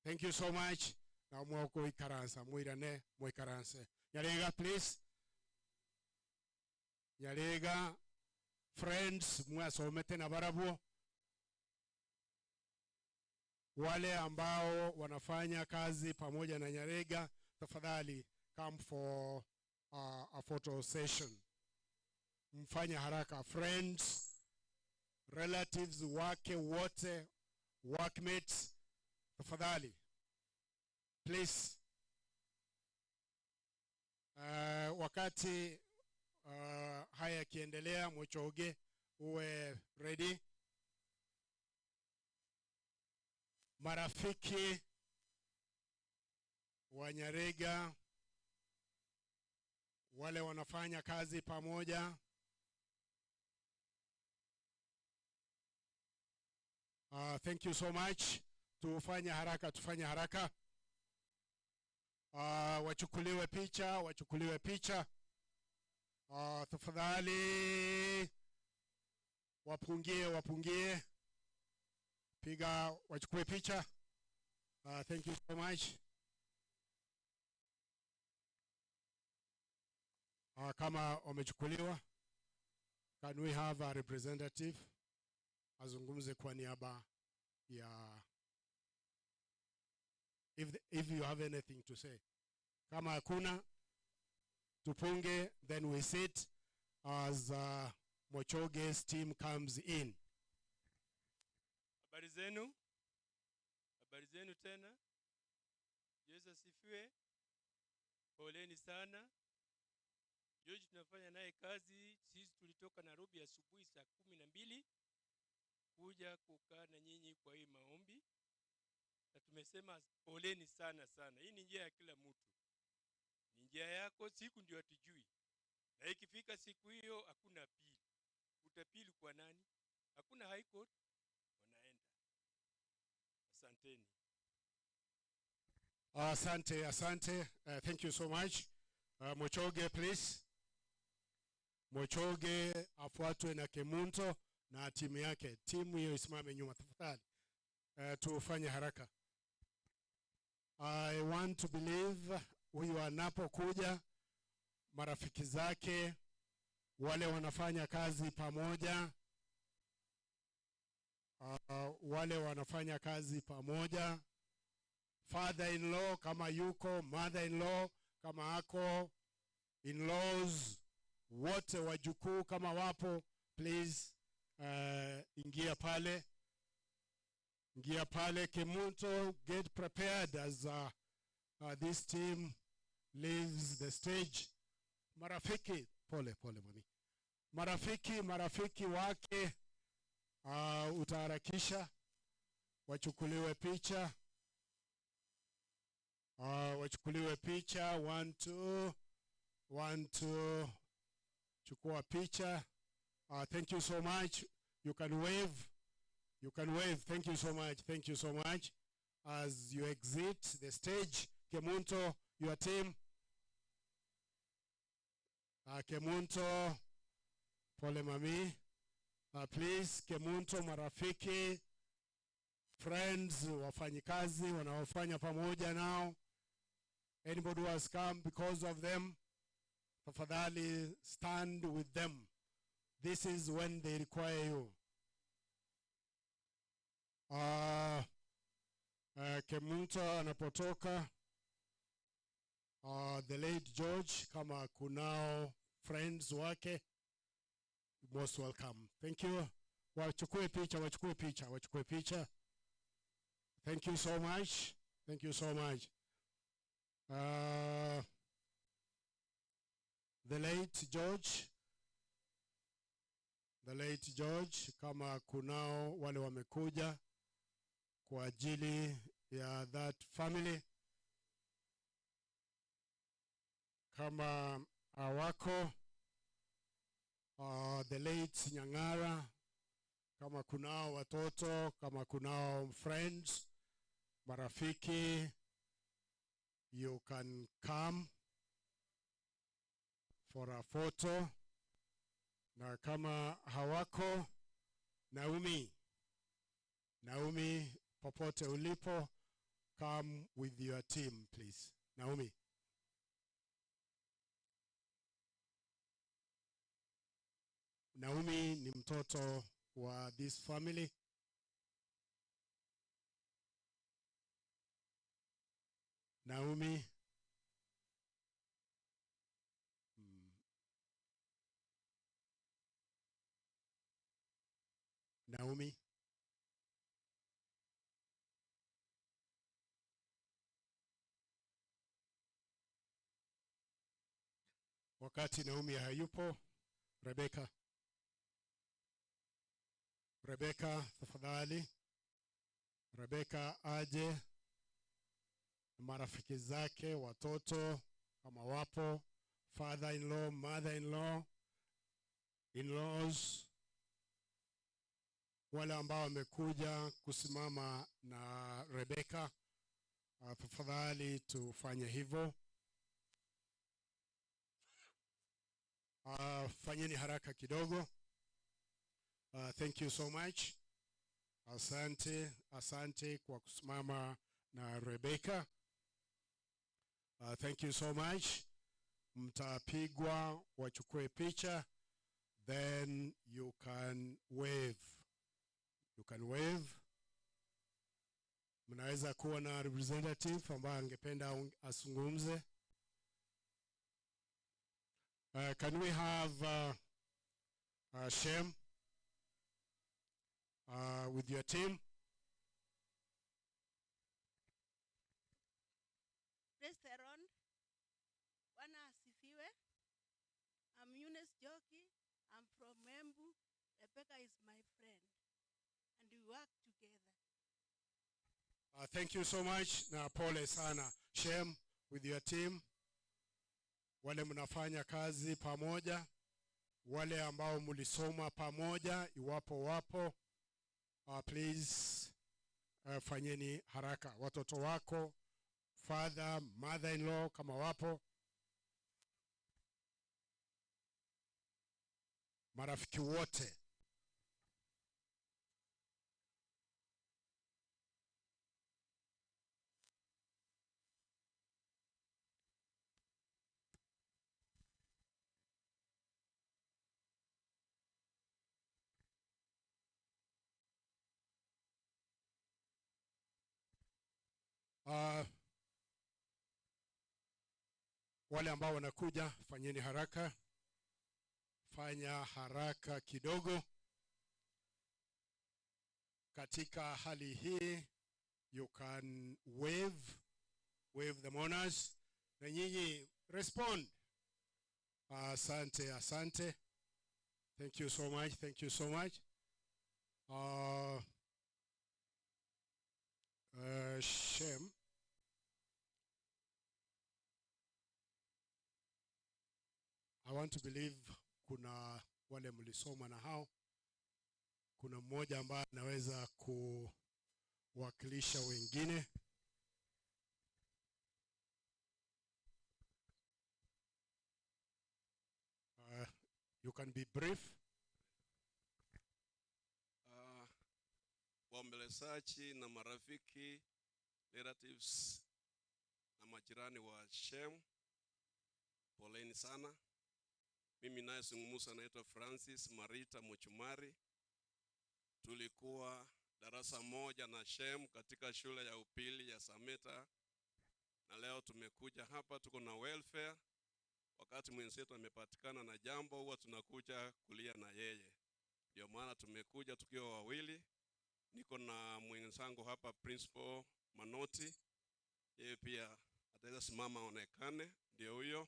Thank you so much. Nao mwagoikaransa moirane moikaranse. Nyarega please. Nyarega friends mwasomete na barabwo. Wale ambao wanafanya kazi pamoja na Nyarega, tafadhali come for a photo session. Mfanye haraka friends, relatives wake wote, workmates, tafadhali please. Wakati haya yakiendelea, Mochoge uwe ready. Marafiki wa Nyarega, wale wanafanya kazi pamoja, thank you so much. Tufanye haraka, tufanye haraka. Wachukuliwe picha, wachukuliwe picha. Tafadhali wapungie, wapungie. Piga, wachukue picha. Thank you so much. Kama wamechukuliwa, can we have a representative azungumze kwa niaba ya, if you have anything to say. Kama hakuna, tupunge, then we sit as Mochoge's team comes in. Habari zenu? Habari zenu tena. Yesu asifiwe. Poleni sana. George tunafanya naye kazi. Sisi tulitoka Nairobi asubuhi saa 12 kuja kukaa na nyinyi kwa hii maombi, na tumesema poleni sana sana. Hii ni njia ya kila mtu, ni njia yako, siku ndio hatujui, na ikifika siku hiyo hakuna apili. Utapili kwa nani? Hakuna high court, wanaenda. Asanteni. Asante, asante. Thank you so much. Mochoge please. Mochoge afuatwe na Kemunto na timu yake. Timu hiyo isimame nyuma tafadhali. Tufanye haraka. I want to believe huyu anapokuja marafiki zake wale wanafanya kazi pamoja, wale wanafanya kazi pamoja, father-in-law kama yuko, mother-in-law kama ako, in-laws wote, wajukuu kama wapo, please, ingia pale, ingia pale. Kemunto, get prepared as this team leaves the stage. Marafiki, pole pole mami, marafiki, marafiki wake, utaharakisha wachukuliwe picha. Wachukuliwe picha. 1 2 1 2, chukua picha. Thank you so much. You can wave. You can wave. Thank you so much. Thank you so much. As you exit the stage, Kemunto, your team. Kemunto, pole mami. Please, Kemunto, marafiki, friends, wafanyikazi wanaofanya pamoja nao. Anybody who has come because of them, tafadhali stand with them. This is when they require you. Kemunto anapotoka, the late George, kama kunao friends wake, Most welcome. Thank you. Wachukue picha, wachukue picha, wachukue picha. Thank you so much. Thank you so much. The late George, the late George, kama kunao wale wamekuja kwa ajili ya that family, kama hawako, the late Nyang'ara, kama kunao watoto, kama kunao friends, marafiki, you can come for a photo. Na kama hawako, Naomi, Naomi, popote ulipo, come with your team please. Naomi. Naomi ni mtoto wa this family. Naomi. Naomi. Wakati Naomi hayupo, Rebecca. Rebecca, tafadhali. Rebecca aje na marafiki zake, watoto kama wapo, father-in-law, mother-in-law, in-laws, wale ambao wamekuja kusimama na Rebecca, tafadhali tufanye hivyo. Fanyeni haraka kidogo. Thank you so much. Asante, asante kwa kusimama na Rebecca. Thank you so much. Mtapigwa, wachukue picha, then you can wave. You can wave. Mnaweza kuwa na representative ambaye angependa azungumze. Can we have Shem with your team? Praise the Lord. Bwana asifiwe. I'm Eunice Joki. I'm from Embu. Rebecca is my friend, and we work together. Thank you so much na pole sana Shem with your team. Wale mnafanya kazi pamoja, wale ambao mlisoma pamoja, iwapo wapo, please fanyeni haraka. Watoto wako, father, mother-in-law kama wapo, marafiki wote. Wale ambao wanakuja, fanyeni haraka. Fanya haraka kidogo. Katika hali hii, you can wave, wave the mourners, na nyinyi respond. Asante, asante. Thank you so much, thank you so much. Shem. I want to believe kuna wale mlisoma na hao. Kuna mmoja ambaye anaweza kuwakilisha wengine. You can be brief. Waombelezaji na marafiki, relatives na majirani wa Shem, poleni sana. Mimi nayezungumza naitwa Francis Marita Muchumari. Tulikuwa darasa moja na Shem katika shule ya upili ya Sameta, na leo tumekuja hapa, tuko na welfare. Wakati mwenzetu amepatikana na jambo, huwa tunakuja kulia na yeye. Ndio maana tumekuja tukiwa wawili. Niko na mwenzangu hapa Principal Manoti, yeye pia ataweza simama aonekane, ndio huyo.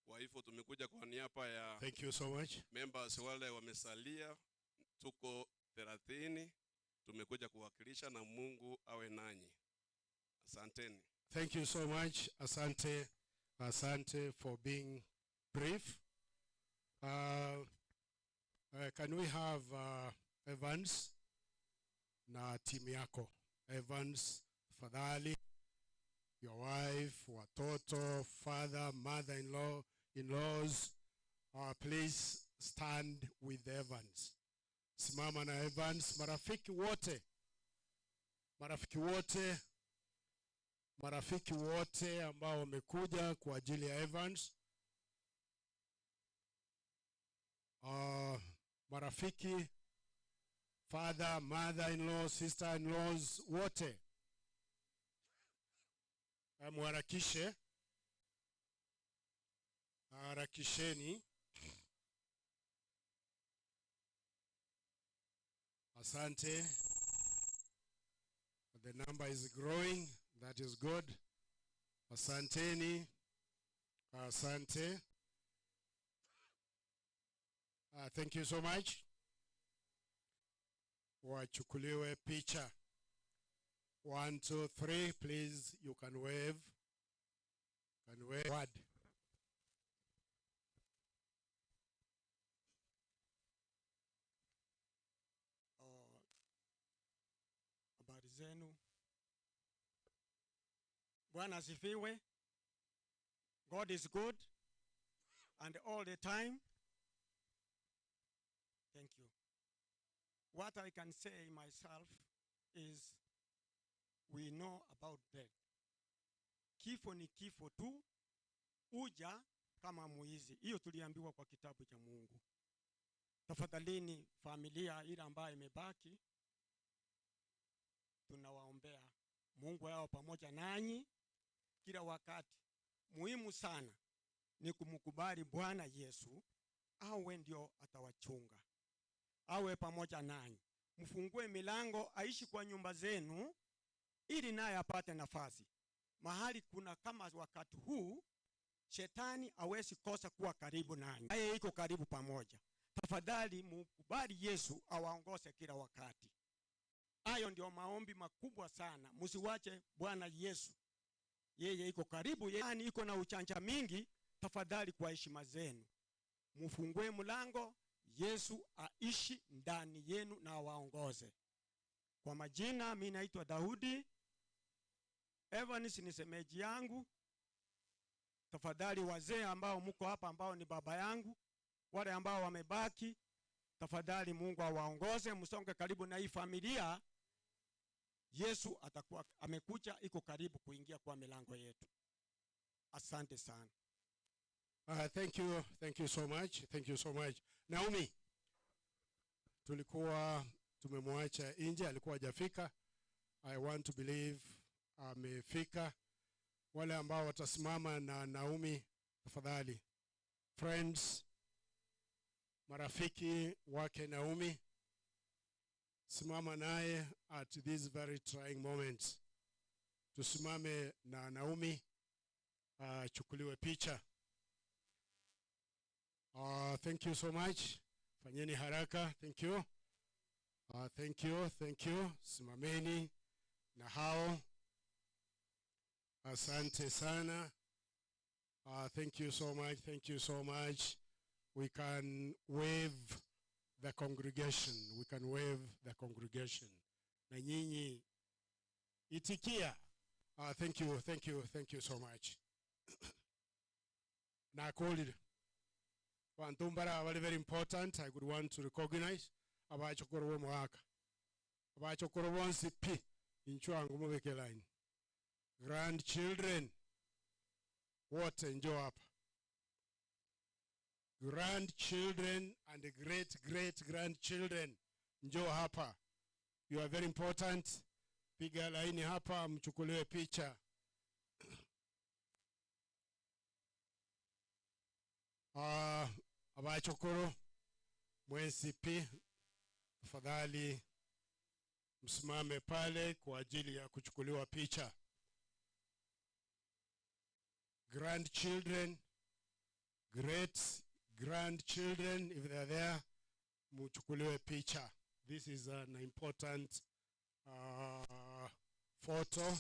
Kwa hivyo tumekuja kwa niaba ya Thank you so much. members wale wamesalia, tuko 30 tumekuja kuwakilisha, na Mungu awe nanyi. Asanteni. Thank you so much, Asante, Asante for being brief. Can we have Evans na timu yako? Evans, fadhali, your wife, watoto, father, mother-in-law, in-laws, please stand with Evans. Simama na Evans, marafiki wote, marafiki wote, marafiki wote ambao wamekuja kwa ajili ya Evans. Marafiki, father, mother-in-law, sister-in-laws, wote muharakishe, harakisheni. Asante. The number is growing. That is good. Asanteni. Asante. Thank you so much. Wachukuliwe picha. 1, 2, 3, please, you can wave. Can wave. Word. Habari zenu. Bwana asifiwe. God is good and all the time. Thank you. What I can say myself is we know about death. Kifo ni kifo tu, uja kama mwizi. Hiyo tuliambiwa kwa kitabu cha Mungu. Tafadhalini familia ile ambayo imebaki, tunawaombea Mungu yao pamoja nanyi kila wakati. Muhimu sana ni kumkubali Bwana Yesu, awe ndio atawachunga, awe pamoja nanyi. Mfungue milango, aishi kwa nyumba zenu, ili naye apate nafasi. Mahali kuna kama wakati huu, shetani hawezi kosa kuwa karibu nanyi, yeye iko karibu pamoja. Tafadhali mkubali Yesu awaongoze kila wakati. Hayo ndio maombi makubwa sana. Msiwache Bwana Yesu, yeye iko karibu, yaani iko na uchanja mingi. Tafadhali kwa heshima zenu mfungue mlango, Yesu aishi ndani yenu na awaongoze. Kwa majina, mimi naitwa Daudi Evans, ni semeji yangu. Tafadhali wazee ambao mko hapa, ambao ni baba yangu, wale ambao wamebaki, tafadhali Mungu awaongoze, msonge karibu na hii familia. Yesu atakuwa amekuja, iko karibu kuingia kwa milango yetu. Asante sana. Thank you, thank you so much, thank you so much. Naomi, tulikuwa tumemwacha nje, alikuwa hajafika. I want to believe amefika. Wale ambao watasimama na Naomi, tafadhali. Friends, marafiki wake Naomi, simama naye at this very trying moment. Tusimame na Naomi, achukuliwe picha. Thank you so much. Fanyeni haraka. Thank you. Thank you, thank you. Simameni na hao. Asante sana. Thank you so much. Thank you so much. We can wave the congregation. We can wave the congregation. Na nyinyi itikia. Thank you, thank you, thank you so much. Na kolile. Bantu mbara bali very important. I would want to recognize abachokoro bo mwaka. Abachokoro bonsi pi inchwangu mubeke line. Grandchildren wote njoo hapa. Grandchildren and great great grandchildren njoo hapa. You are very important. Piga laini hapa mchukuliwe picha. Ah, abachokoro mwensi pi tafadhali msimame pale kwa ajili ya kuchukuliwa picha. Grandchildren, great grandchildren if they are there, muchukuliwe picha. This is an important photo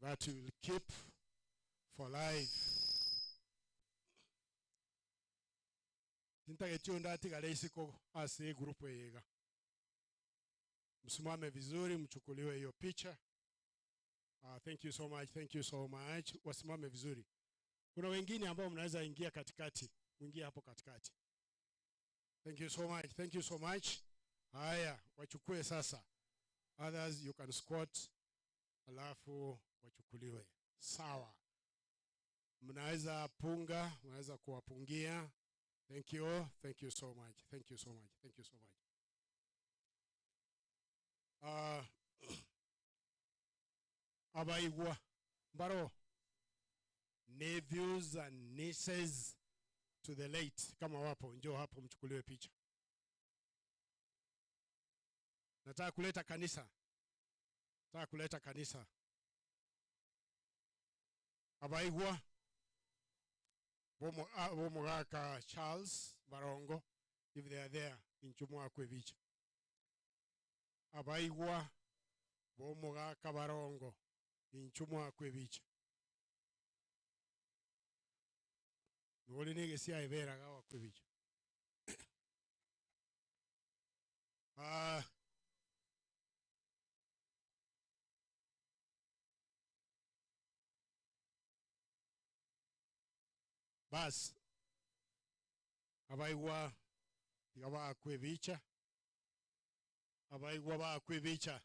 that you will keep for life. Nintageti ndatigara isiko ase group eyega. Msimame vizuri mchukuliwe hiyo picha. Thank you so much, thank you so much. Wasimame vizuri. Kuna wengine ambao mnaweza ingia katikati, mwingie hapo katikati. Thank you so much, thank you so much. Haya, wachukue sasa. Others you can squat, alafu wachukuliwe. Sawa. Mnaweza punga, mnaweza kuwapungia. Thank you, thank you so much, thank you so much, thank you so much. Abaigwa mbaro nephews and nieces to the late, kama wapo njoo hapo mchukuliwe picha. Nataka kuleta kanisa, nataka kuleta kanisa. Abaigwa bomugaka Charles Barongo, if they are there, inchumu akwe bicha. Abaigwa bomugaka Barongo, inchumu akwe bicha. Noli nige siya ibera gawa kwe bicha. Bas abaigwa tiga bakwe bicha, abaigwa bakwe bicha,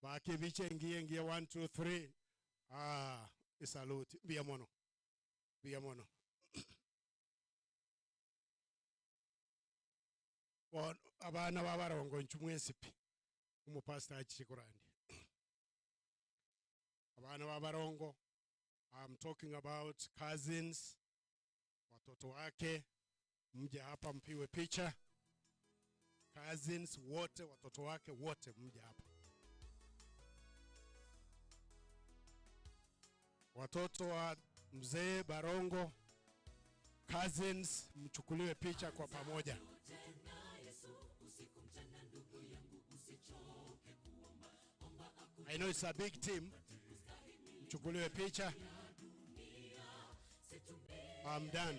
bake bicha ngiye ngiye 1 2 3. Isalute mbia mono, mbia mono. Bon, abana babarongo nchumwensipi umupastor achikurandi. Abana babarongo, I'm talking about cousins, watoto wake, mje hapa mpiwe picha. Cousins wote, watoto wake wote mje hapa. Watoto wa mzee Barongo, cousins, mchukuliwe picha kwa pamoja. I know it's a big team. Mchukuliwe picha. I'm done.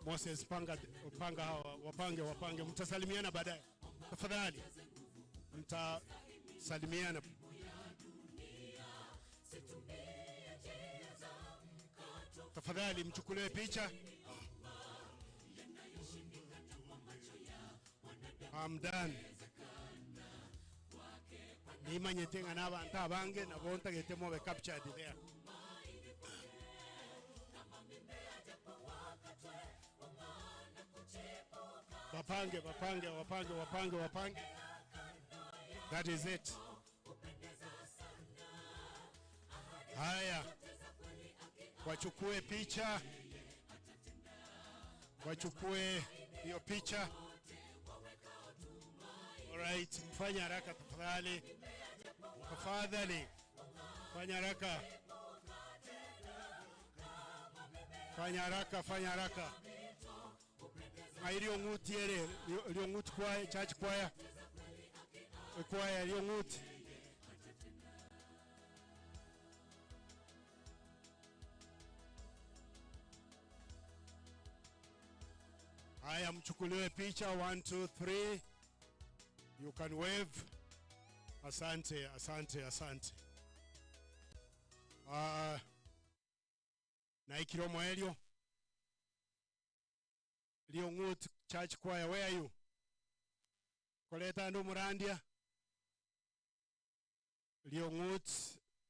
Moses, panga, panga hawa, wapange, wapange. Mtasalimiana baadaye. Tafadhali. Mtasalimiana. Tafadhali mchukulie picha. I'm done. Nimanyete nga n'abantu abange nabo ntagete mobe captured there. Wapange, wapange, wapange, wapange, wapange. That is it. Haya. Wachukue picha. Wachukue hiyo picha. All right, mfanye haraka tafadhali. Tafadhali. Fanya haraka. Fanya haraka, fanya haraka. Ngairio nguti ere, rio nguti choir, church choir. Choir rio nguti. Haya, mchukuliwe picha 1 2 3. You can wave. Asante, asante, asante. Na ikiromo elio. Liongut Church Choir, where are you? Koleta ndo Murandia. Liongut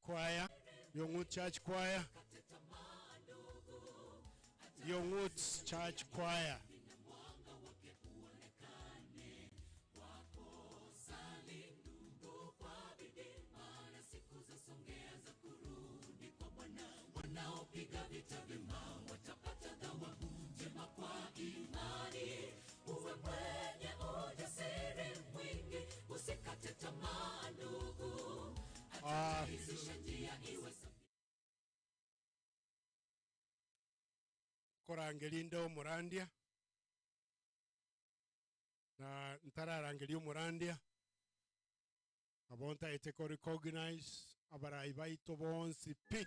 Choir, Liongut Church Choir. Liongut Church Choir. Nkorangeria nde omorandia, na ntararangeria omorandia, nabo ntaete ko recognize abarai baito bonsi pi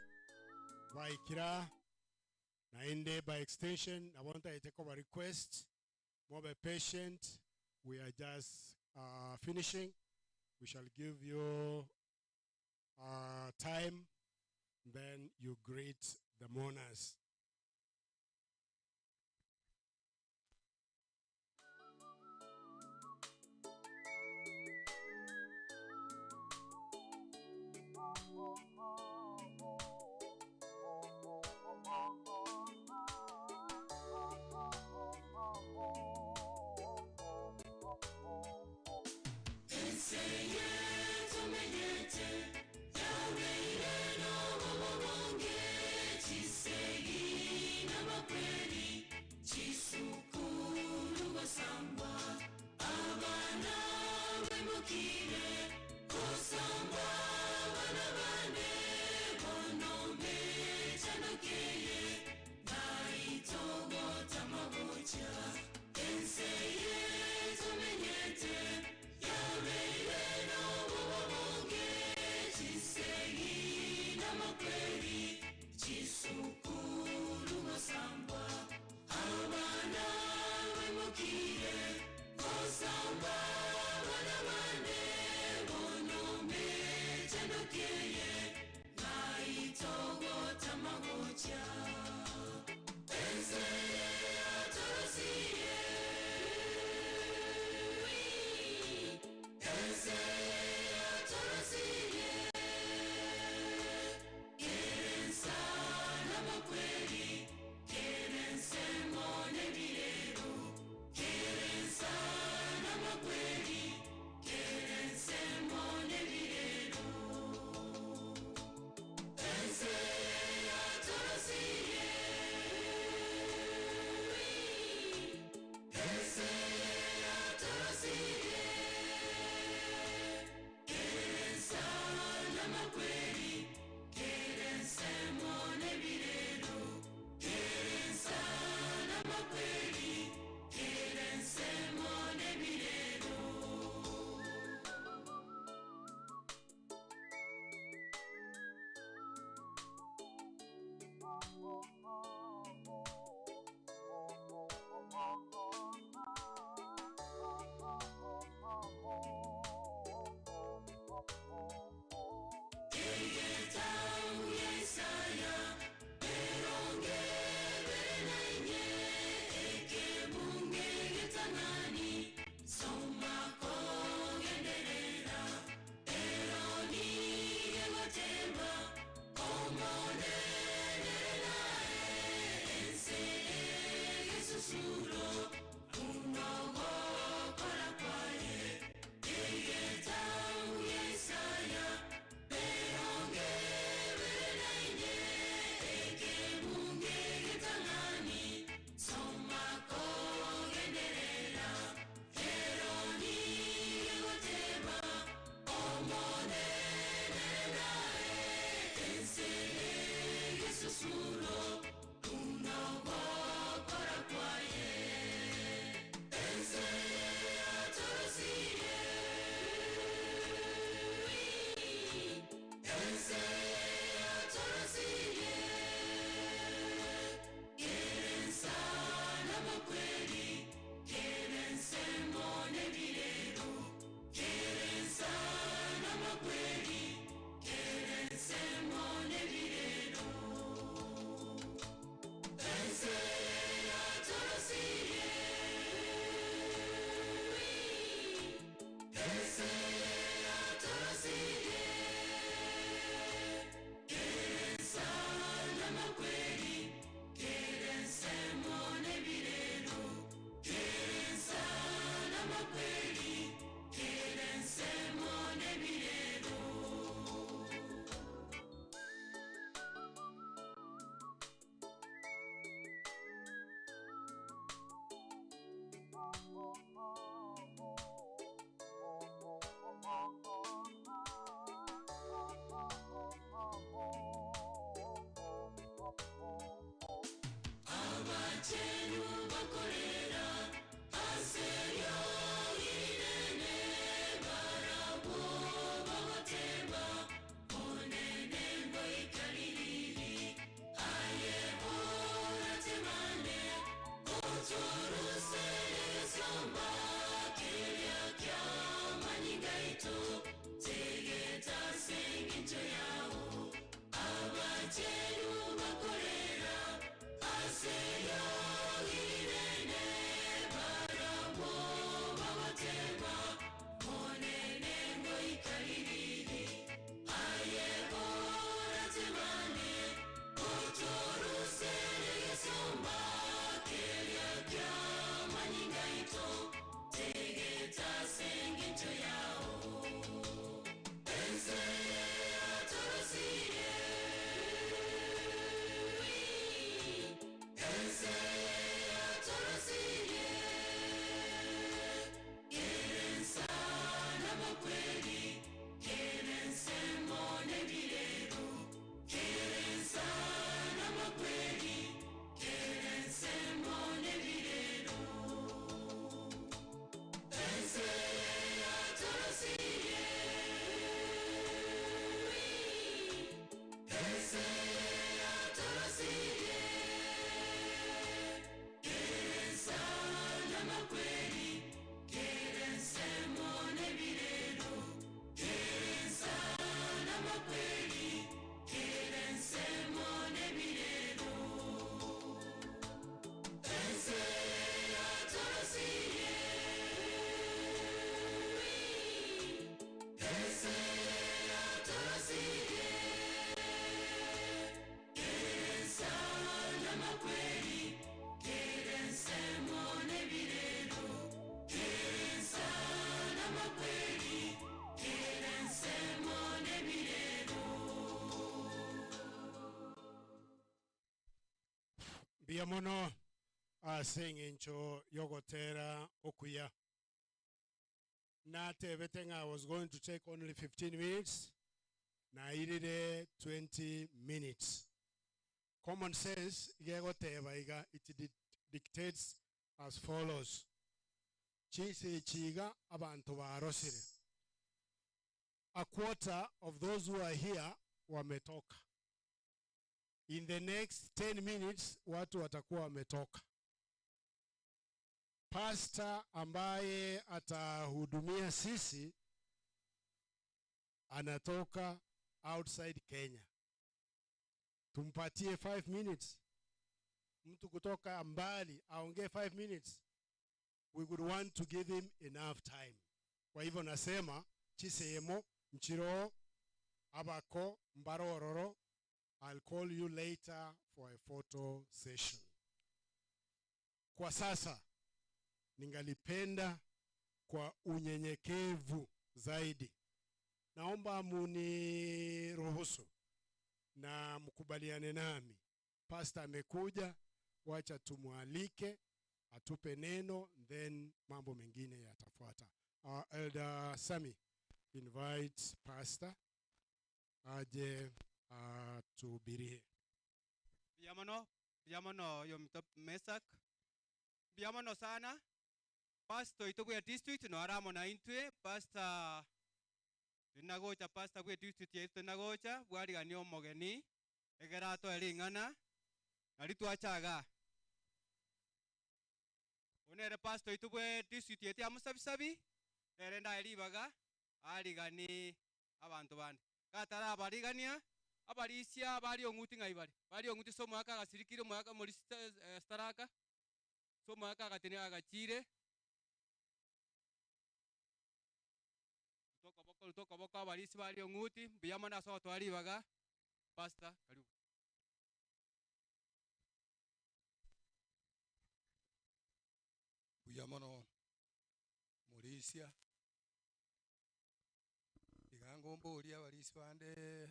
baikira naende by extension nabo ntaete koba request mobe patient we are just finishing we shall give you time then you greet the mourners. Mbuya mono ase eng'encho yogotera okuya. Natebete ng'a I was going to take only 15 minutes, nairire 20 minutes. Common sense iga egoteba iga, it dictates as follows, Chinsa echi iga abanto barosire. A quarter of those who are here wametoka. In the next 10 minutes watu watakuwa wametoka. Pastor ambaye atahudumia sisi anatoka outside Kenya. Tumpatie 5 minutes. Mtu kutoka mbali aongee 5 minutes. We would want to give him enough time. Kwa hivyo nasema chisemo nchiro abako mbarororo I'll call you later for a photo session. Kwa sasa ningalipenda kwa unyenyekevu zaidi, naomba muniruhusu na mkubaliane nami. Pastor amekuja, wacha tumwalike atupe neno, then mambo mengine yatafuata. Our Elder Sami, invite pastor aje atuhubirie. Mbuya mono, mbuya mono yomito Mesak. Mbuya mono sana. Pastor oito bwe district no aramo na intwe, pastor Tinagocha pastor bwe district yaito tinagocha bwarigania omogeni egere atoe ring'ana nari twacha igaa. Oyo nere pastor oito bwe district yaito ya Musabisabi, nere ndae ribaga ariganie abanto bande. Gatarabarigania, abarisia baria ong'uti ng'ai bare? Baria ong'uti ase omwaka agasirikire omwaka omorisia staraka, ase omwaka agatenia agachire. Ruta okoboko, ruta okoboko abarisia baria ong'uti, mbuya mono ase ogotoa ribaga, Pastor, karibu. Mbuya mono morisia. Tiga ngomborie abarisia bande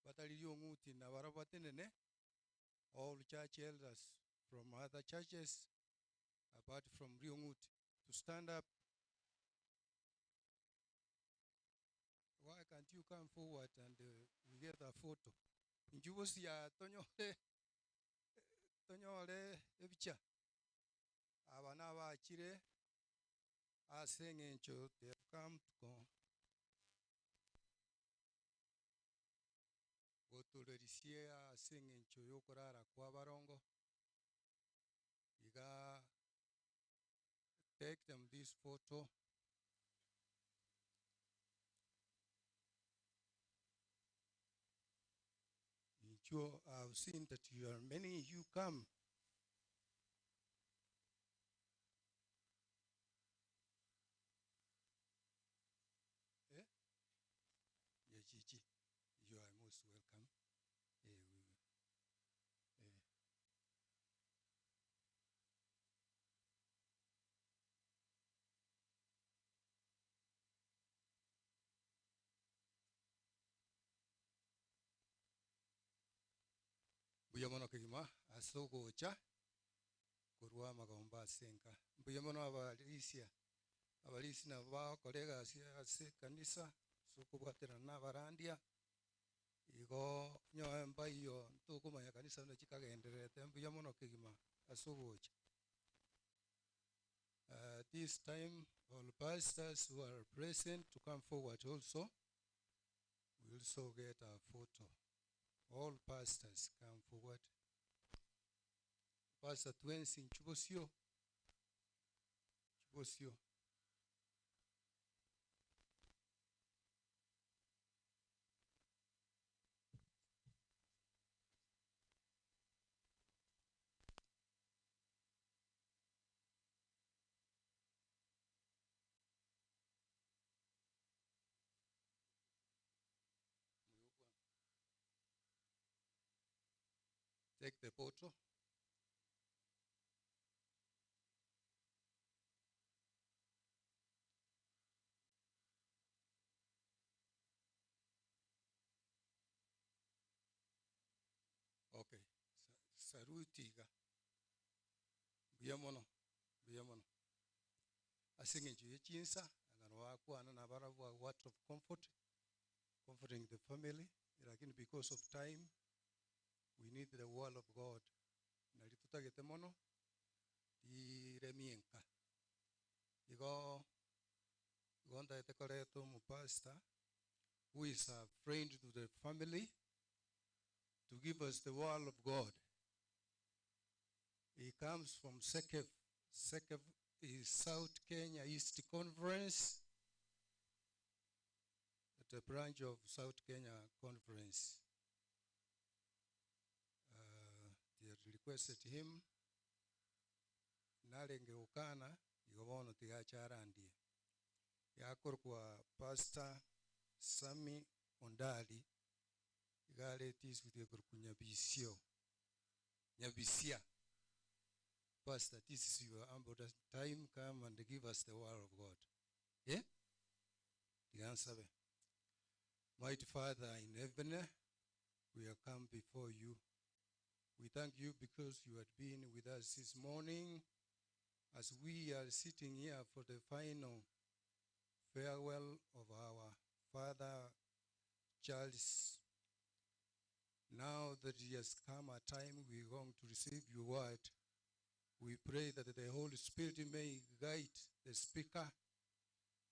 batari riong'uti nabarabwo batenene, all church elders from other churches apart from riong'uti to stand up. Why can't you come forward and we get a photo? Inchuo bosia tonyore tonyore ebicha. Aba nabachire ase eng'encho they have come to go gotorerisia ase eng'encho y'okorara kw'abarongo. Iga take them this photo. Inchuo, I have seen that you are many, you come. Eh? Yeah, Gigi, you are most welcome. Eh, we, eh. Mbuya mono kegima ase ogocha korwa amagomba ase enka. Mbuya mono abarisia, abarisia nabo bagokora egasi ase ekanisa ase okobwaterana na abarandia, igo nyoe mbaiyo ntokomanya kanisa buna chikagendererete, mbuya mono kegima ase ogocha. This time all pastors who are present to come forward also, we also get a photo. All pastors come forward. Pastor twensi inchu bosio, inchu bosio. Take the photo. Okay. Saruti iga. Mbuya mono, mbuya mono. Ase eng'encho ya chinsa, agano bakwana na barabwo a word of comfort, comforting the family, lakini because of time, we need the word of God. Nari totagete mono, riremie nka. Igo, igo ntagete koreta omopastor, who is a friend to the family, to give us the word of God. He comes from SEKEF. SEKEF is South Kenya East Conference, at a branch of South Kenya Conference. They had requested him, narenge gokana, igo bono tigacharandie. Yakorokwa Pastor Sammy Ondari, iga arete isuti ekorokwa Nyabisio. Nyabisia. Pastor, this is your humble time. Come and give us the word of God. Yeah? The answer. Mighty Father in heaven, we have come before you. We thank you because you had been with us this morning as we are sitting here for the final farewell of our father, Charles. Now that it has come a time we are going to receive your word, we pray that the Holy Spirit may guide the speaker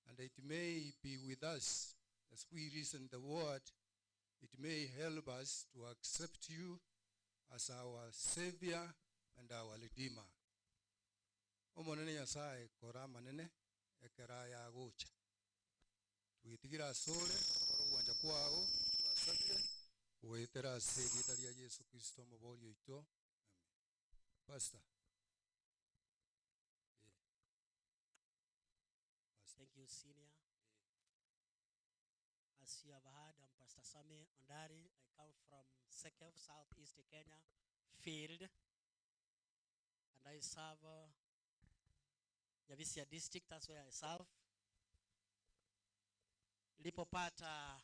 and it may be with us as we listen the word. It may help us to accept you as our Savior and our Redeemer. Omonene Nyasaye kora amanene ekera yagocha. Twitigira asore kora ogwancha kwago twasabire goetera ase erieta ria Yesu Kristo omobori oito. Amen. Pastor. Thank you, Senior. As you have heard, I'm Pastor Sammy Ondari. I come from Sekef, Southeast Kenya field, and I serve Nyabisia district. That's where I serve. Nilipopata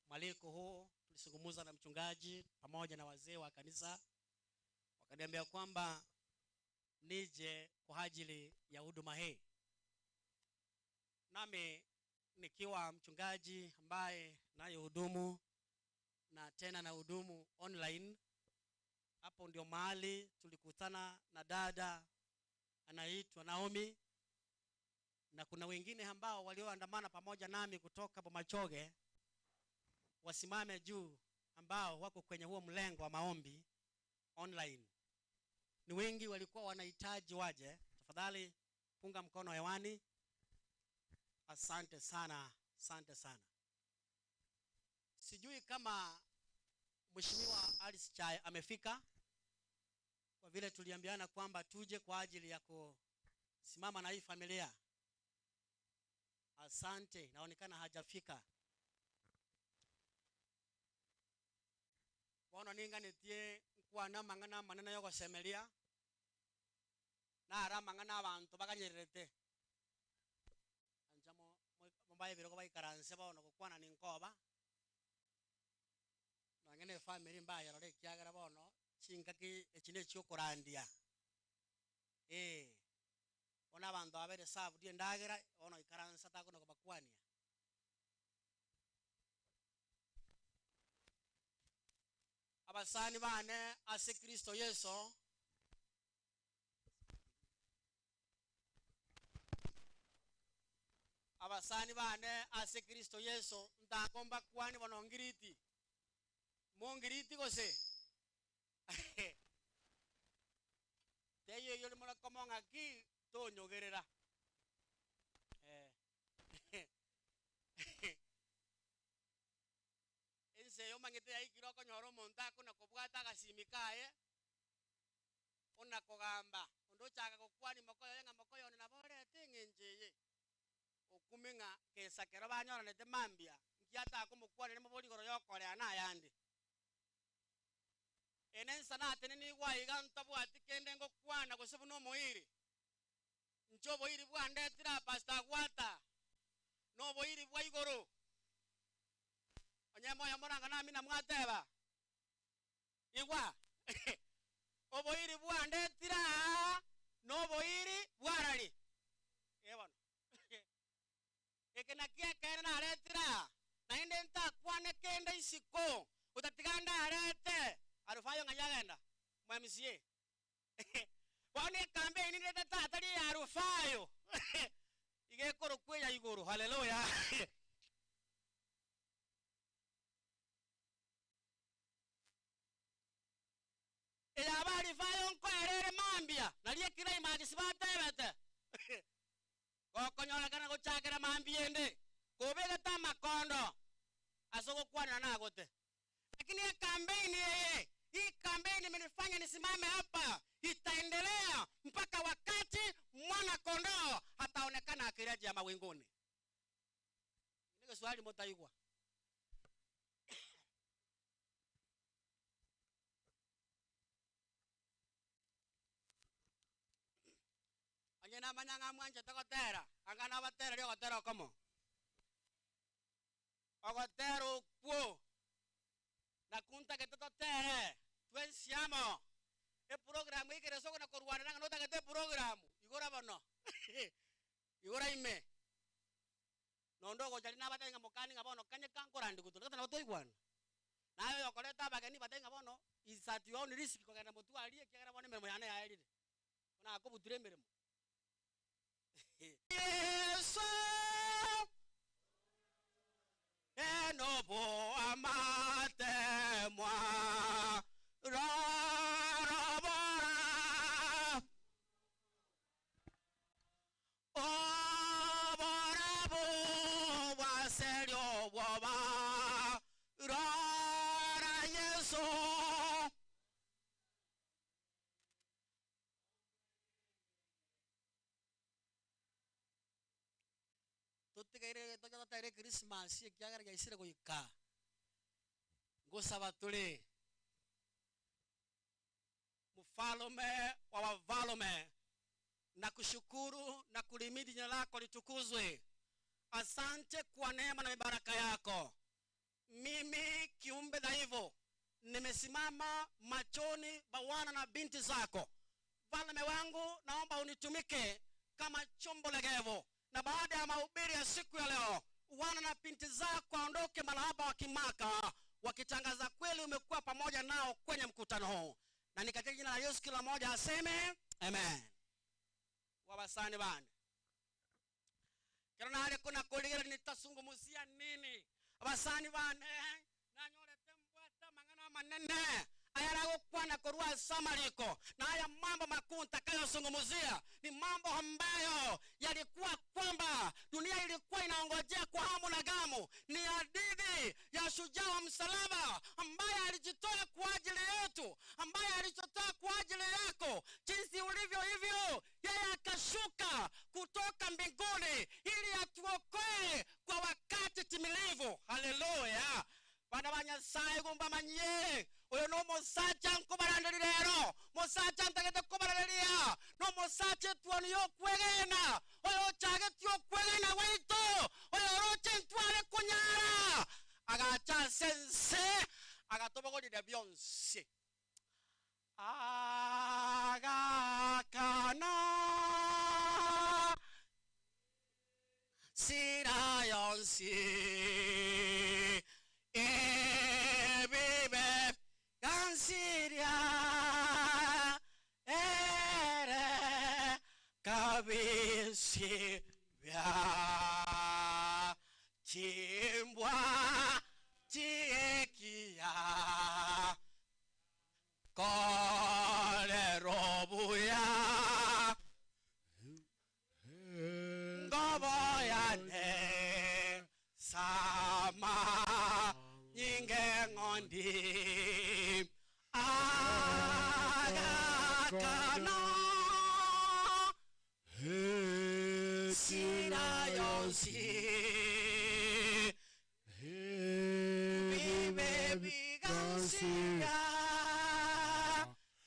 mwaliko huu, tulizungumza na mchungaji pamoja na wazee wa kanisa, wakaniambia kwamba nije kwa ajili ya huduma hii. Nami nikiwa mchungaji ambaye nayehudumu na tena na hudumu online, hapo ndio mahali tulikutana na dada anaitwa Naomi, na kuna wengine ambao walioandamana pamoja nami kutoka Bomachoge wasimame juu, ambao wako kwenye huo mlengo wa maombi online. Ni wengi walikuwa wanahitaji waje. Tafadhali punga mkono hewani. Asante sana, asante sana. Sijui kama Mheshimiwa Alice Chai amefika, kwa vile tuliambiana kwamba tuje kwa ajili ya kusimama na hii familia. Asante, inaonekana hajafika. Bono ninganitie nkwana mang'ana manene yogosemeria nara mang'ana abanto baganyererete ancha mobaye birogo baikaranse bono gokwana ninkoba nonye na efamily mbayerora ekiagera bono chingaki echi na echiokorandia eh bono abanto babere served endagera bono ikaransa takona kobakwania. Abasani bane ase Kristo Yeso, abasani bane ase Kristo Yeso, ntango mbakwani bono ngiriti mongiriti gose teyo eyo rimora ng'aki tonyogerera eh ense eyo omanyete yaikire okonyora omonto akona kobwata agasimi kaye ona kogamba onde ochaka gokwani mokoyo ng'a mokoyo one nabo orete eng'encho eye okume ng'a kesa kero banyoranete mambia nki atakomokwanere mobori igoro yokorea na ayande ene ensa natene nigwa iga ntabwati kende ngokwana gose buna omoiri nche oboiri bwandetire pastor agwata na oboiri bwa igoro onye moyo moranga nami namwateba igwa Oboiri bwandetire aa noboiri bwarari. Ee bono. Eke nakio ekeene naretire aa, naende ntakwane kende isiko, otatiga ndarete Alufayo ng'ai agenda? Mwa MCA. Bono ekambi eyio nindete tata ria ya Alufayo iga ekorokwa eya igoro. Haleluya. Ey'Abalifayo nkoera ere mambia, nario ekiraimakisi batebete. Gokonyorekana gochakera mambia ende, kobegete amakondo ase ogokwanera nagote. Lakini ekambeini eye, hii kampeni imenifanya nisimame hapa, itaendelea mpaka wakati mwana kondoo ataonekana akirejea mawinguni. Ni Kiswahili mutaigwa. Onye namanya ng'a mwanchete gotera, anga nabatereria ogotera okomo. Ogotera okwo nakuntagete totere twensi amo. Eprogram ekere ase okona korwanera ng'a notagete eprogram, igora bono igora ime. Nonde ogocha riria nabatebia ng'a mokani ng'a bono kanye kankorandi gotwa, gose nabo twaigwana. Naye oyokoreta abageni batebie ng'a bono is at your own risk kogenda motwe aria ekiagera bono emeremo yane yaerire. Buna akobutura emeremo. Yeso enobo amatemwa rorobora oborabu bwaseria obwoba rora Yeso. Totigaire tonya totere Christmas ekiagera giaisire goika. Ngosaba tore Mfalme wa wafalme, na kushukuru na kulimidi jina lako litukuzwe. Asante kwa neema na mibaraka yako. Mimi kiumbe dhaifu nimesimama machoni pa wana na binti zako. Mfalme wangu, naomba unitumike kama chombo legevu, na baada ya mahubiri ya siku ya leo, wana na binti zako waondoke mahali hapa wakimaka, wakitangaza kweli umekuwa pamoja nao kwenye mkutano huu. Na ni katika jina la Yesu kila mmoja aseme amen. Wabasani bane. Kero nare kuna kuligera nitasungumusia nini? Abasani bane nanyorete mbwata mang'ana manene ayaragokwana korwa samariko, na haya mambo makuu nitakayozungumzia ni mambo ambayo yalikuwa kwamba dunia ilikuwa inaongojea kwa hamu na gamu. Ni hadithi ya shujaa wa msalaba ambaye alijitoa kwa ajili yetu, ambaye alijitoa kwa ajili yako. Jinsi ulivyo hivyo, yeye akashuka kutoka mbinguni ili atuokoe kwa wakati timilivu. Haleluya. Bana ba Nyasaye gumbamanyie oyo no musacha nkubaranderia rero, musacha ntagete kubaranderia, no musacha etuoni yokwegena, oyo ochagetie okwegena gwaito, oyo oroche ntware kunyara, agacha ase ense agatobogorire bionsi. Agakana sira yonsi ebibe gansiria ere kabisi bya chimbwa chiekia kolerobuya ngoboyane sama nyinge ng'ondi agakana sira yonsi bibe bigansiga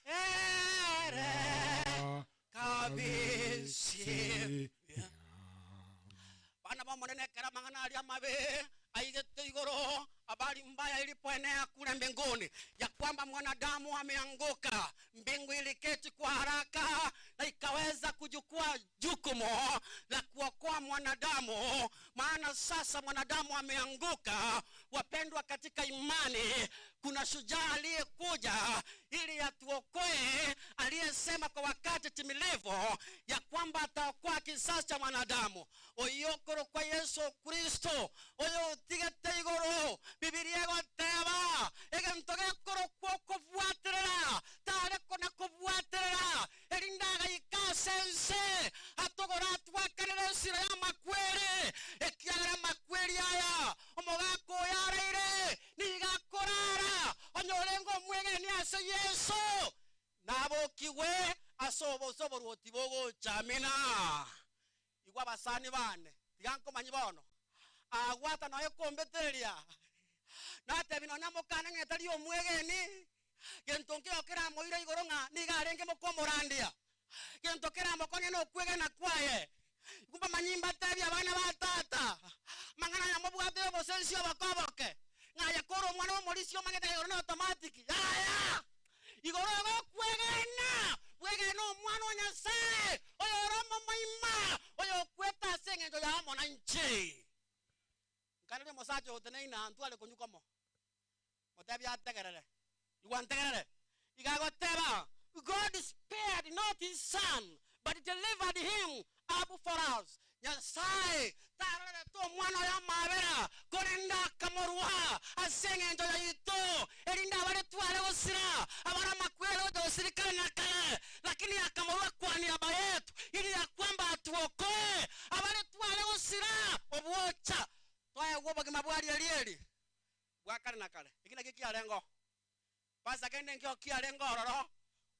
ere kabisi. Bana bamonene kera mang'ana aria mabe aigete igoro. Habari mbaya ilipoenea kule mbinguni ya kwamba mwanadamu ameanguka, mbingu iliketi kwa haraka na ikaweza kuchukua jukumu la kuokoa mwanadamu, maana sasa mwanadamu ameanguka. Wapendwa katika imani, kuna shujaa aliyekuja ili atuokoe, aliyesema kwa wakati timilivu ya kwamba ataokoa kizazi cha mwanadamu. Oyokoro kwa Yesu Kristo oyo otigete igoro, Bibilia egoteba egento gekoro kwokobwaterera tareko na kobwaterera erindaga ikasense atogora atwakanere esira ya makweri ekiagera makweri aya omogaka oyo araire nigakorara onyorenga omwegeni ase Yesu nabokigwe ase oboso oborwoti bogochamina. Igwa abasani bane tiga nkomanyi bono agwata noyo kombeteria natebi nonya mokana ng'etari omwegeni gento nkio keramoira igoro ng'a niga arenge mokomorandia gento keramokonya nokwegena kwaye kumba manyimba tebi abana ba tata mang'ana yamobwate obosensi obokoboke ng'aya koro omwana omorisi omanyete igoro na automatic yaya igoro ogokwegena bwegena omwana wa Nyasaye oyo oromo moima oyo okweta ase eng'encho ya monanchi nkanari omosacha oteneina ntware konyukomo motebi ategerere igwantegerere igagoteba God spared not his son but delivered him up for us. Nyasaye tarorete omwana oyo amabera korenda akamorwa ase eng'encho yaito erinda abare tware gosira abare amakwere gocha gosirikare na kare lakini akamorwa kwa niaba yetu ili ya kwamba atuokoe abare tware gosira obwocha twaegwa obogima bwa rierieri bwa kare na kare eki nakio kiarengo pasa kende nkio kiarengo ororo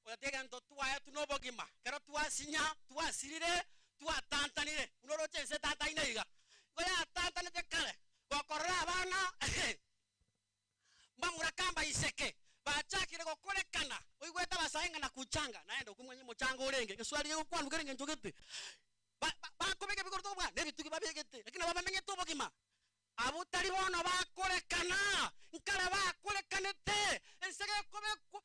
oyatige twaye tunobogima kero twasinya twasirire twatantanire unoroche ense tataine iga igo yatantanete kare gokorora abana mbamura iseke bachakire gokorekana oigwete abasae ng'a kuchanga naende okumwenye mochanga orenge geswari gegokwanukere ng'encho gete bakobeka bigoro tobwa nebitugi babegete lakini nabo bamenyete obogima abo tari bono bakorekana nkare bakorekanete ense gekobekwa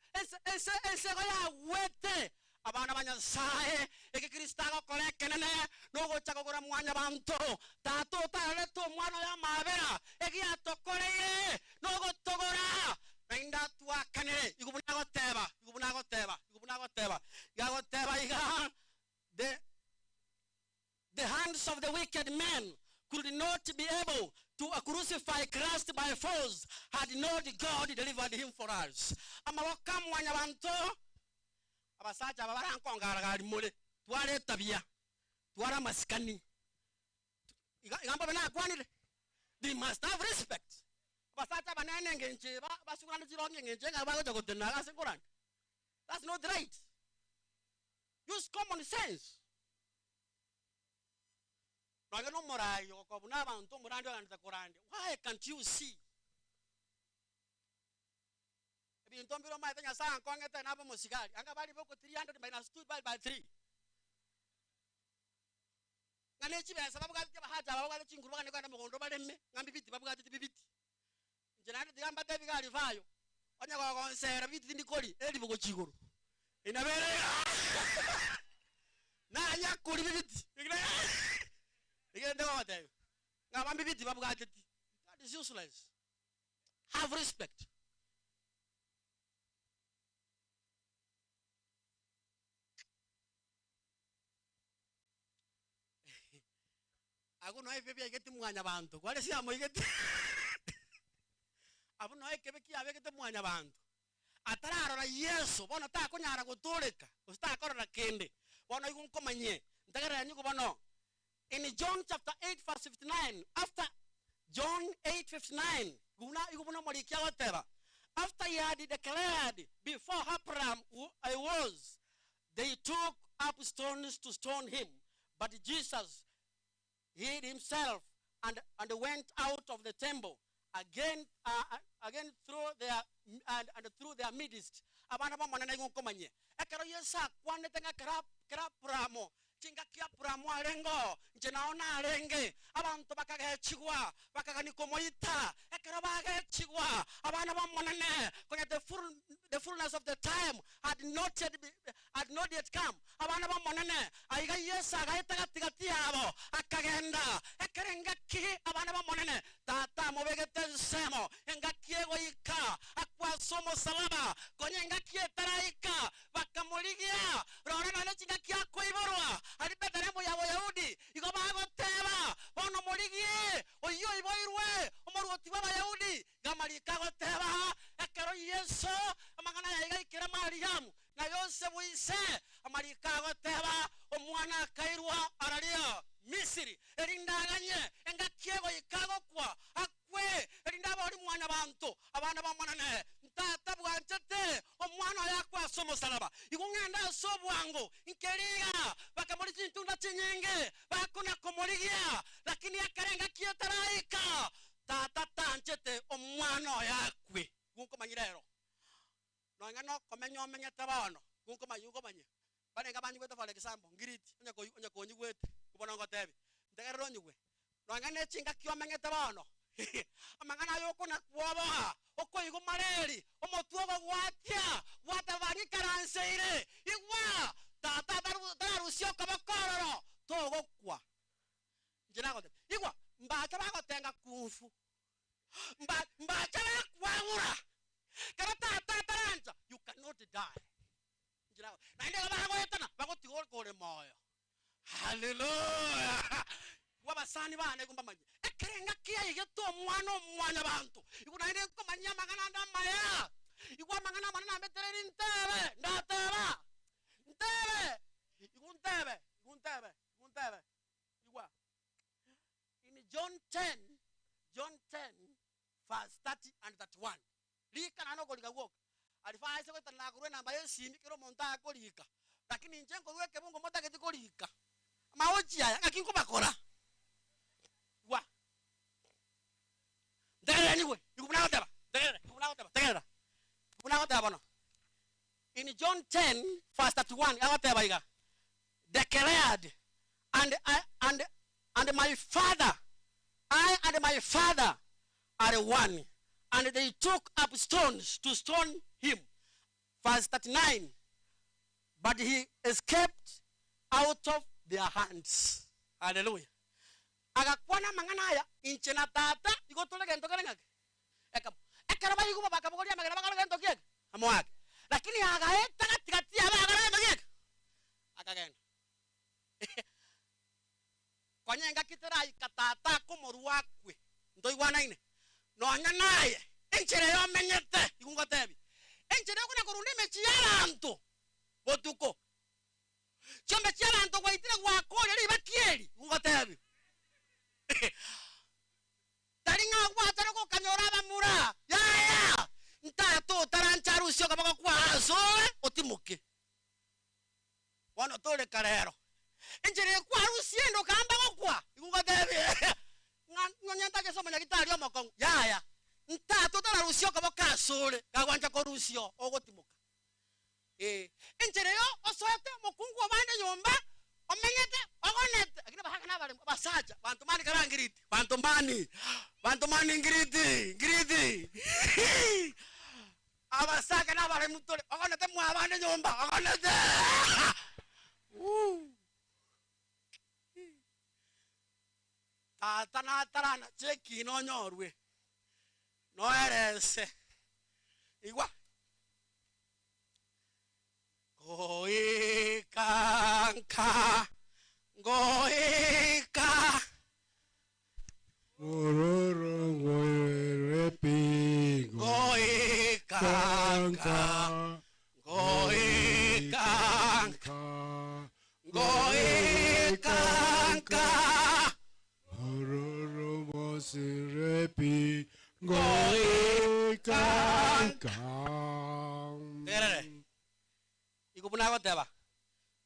ense ensego yagwete abana ba Nyasaye eke Kristo agokora ekenene nogocha kogora mwanya banto tata otararete omwana oyo amabera egiatokoreire nogotogora nainda twakanere igo buna agoteba igo buna agoteba igo buna agoteba igagoteba iga the hands of the wicked men could not be able to crucify Christ by force had not God delivered him for us. Amaboko amwanya banto abasacha aba barankongaragari more tware tabia twara amasikani igambo benakwanire they must have respect. Abasacha banene ngenche basugurana chironge ngenche nga bagocha gotena ase nkoranda. That's not right. Use common sense. Noge no morayo okobuna abantu omorandi oganete korande. Why can't you see? Ebinto mbiro maete Nyasaye ankong'ete nabo mosigari anga bari boko 300 minus 2 divided by 3 ng'ane chibesa babwate bahaja babwate chinguru bagane kwenda mogondo bareme ng'ambi biti babwate bibiti nje nande tigambate bigari vayo onya gogonsera biti tindikori eri bogo chiguru inabere nanya kuri bibiti igende gogotebi ng'abambi biti babwate ti. That is useless. Have respect. Agu no ebe biaigete mwanya bantu kware siamoigete abu no ekebe kiabegete mwanya bantu atararora Yesu bono takonyara gotoreka gose takorora kende bono igo nkomanye ntagerera nyugo bono. In John chapter 8 verse 59, after John 8:59, guna igo bono morikia goteba after he had declared before Abraham who I was, they took up stones to stone him, but Jesus hid himself and went out of the temple again again through their and through their midst. Abana bamonene nkomanye ekero Yesu akwanete ng'a kera kera Abrahamu Chingaki Aburaamu arengeo, inche nao narenge. Abanto bakagechigwa, bakagania komoita. Ekero bagechigwa, abana b'Omonene, konya the full, the fullness of the time had not yet, be, had not yet come. Abana b'Omonene, aiga Yeso agaeta gati gati yabo, akagenda. Ekero engaki abana b'Omonene, Tata amobegete ensemo, engaki egoika, akwe ase omosalaba, konya engaki etaraika, Bakamorigia, Rora nonya chingaki akoiborwa aria Bethlehemu ya Boyahudi. Igo bagoteba, Bono morigie oyio oiboirwe omoruoti bw'Abayahudi. Iga amariko agoteba, Ekero Yeso amang'ana aya igaikera Mariamu na Yosefu ise, amariko agoteba, Omwana akairwa araria Misiri, erinde aganye engaki egoika agokwa, akwe, erinde abe oria Mwanyabanto, abana b'Omonene. Tata bwanchete omwana oye akwe ase omosalaba. Igo ng'ende ase obwango, nkeriga, bakamorigia chintunda chinyinge, bakona komorigia, lakini ekero engaki etaraika, Tata tanchete omwana oye akwe. Igo nkomanyire ero. Nonya nokomenya omenyete bono, igo nkomanya, igo nkomanya. Barenge abanyigwete for example, ngiriti, onye koi onye konyigwete, bono ngotebie, ntegerere onyigwe. Nonya ne chingaki omenyete bono, amang'ana aya okona kwoboa, okoigwa mareri, omotwe ogogwatia, gwateba bang'ikaranseire, igwa, tata ataru tararusia okoboko ororo, togokwa. Inche nagotebia, igwa, mbacha bagotenga kumfu, mba mbacha bakwang'ura, kero tata atarancha, you cannot die. Inche nago naende iga bagoetana, bagotiga ore kore moyo. Haleluya! Igo abasani bane igo mbamanye, ekero engaki yaigete omwana o mwanyabanto, igo naende nkomanyia amang'ana ande amaya. Igo amang'ana amanene nambetereiri ntebe, ndateba, ntebe, igo ntebe, igo ntebe, igo ntebe, igwa. In John 10, John 10 verse 30 and 31, Rika naende okorika gwoka. Alifaa aise goetana nakorwa enamba y'esimi kera omonto akorika. Lakini inche nkorwa ekebungo motageti korika. Amaochi aya ng'aki nkobakora? Igwa. Ntegerere nyigwe, igwe buna agoteba, ntegerere, igwe buna agoteba, tegerera. Igwe buna agoteba bono. In John 10 verse 31 agoteba iga, declared, and I, and, and my father, I and my father are one, and they took up stones to stone him. Verse 39, but he escaped out of their hands. Hallelujah. Agakwana amang'ana aya, inche na tata igo tore gento kere ng'aki? Ekemo. Ekero baigwa bakabogoria amagena bakore gento ki eke? Amoake. Lakini agaeta gati gati yabo agakora gento ki eke? Akagenda. Konya engaki teraika tata akomorua akwe, ntoigwanaine? Nonya naye, enchera eye omenyete, igo ngotebie, enchera ekona korunda emechie y'abanto botuko, chiombe chi'abanto gwaitire gwakoria ribaki eri, igo ngotebie. Tari ng'a gwachare gokanyora abamura, yaya, ntata otaranche arusie okoboko kwaye asore, otimoke. Bono toreka rero. Enchera eye kwarusia ende okamba gokwa, igo ngotebie ng'a nonye ntache ase omonyagitari omokong'u, yaya, ntata otararusia okoboko asore, gagwancha korusia oo, ogotimoka. Ee, enchera eyo osoete omokungu obande nyomba, omenyete, ogonete, lakini abasaka nabaremwa, abasacha, banto mani kara ngiriti, banto mani, banto mani ngiriti, ngiriti, Abasake nabaremu tore, ogonete mwabande nyomba, ogonete! Wuu! Tata nataranache ekina onyorwe, noerese. Igwa. Goika nka, goika. Mororo ngoirwe pi Goika nka, goika nka, goika nka. Mororo mosire pi goika nka. Tegerere. Igo buna agoteba,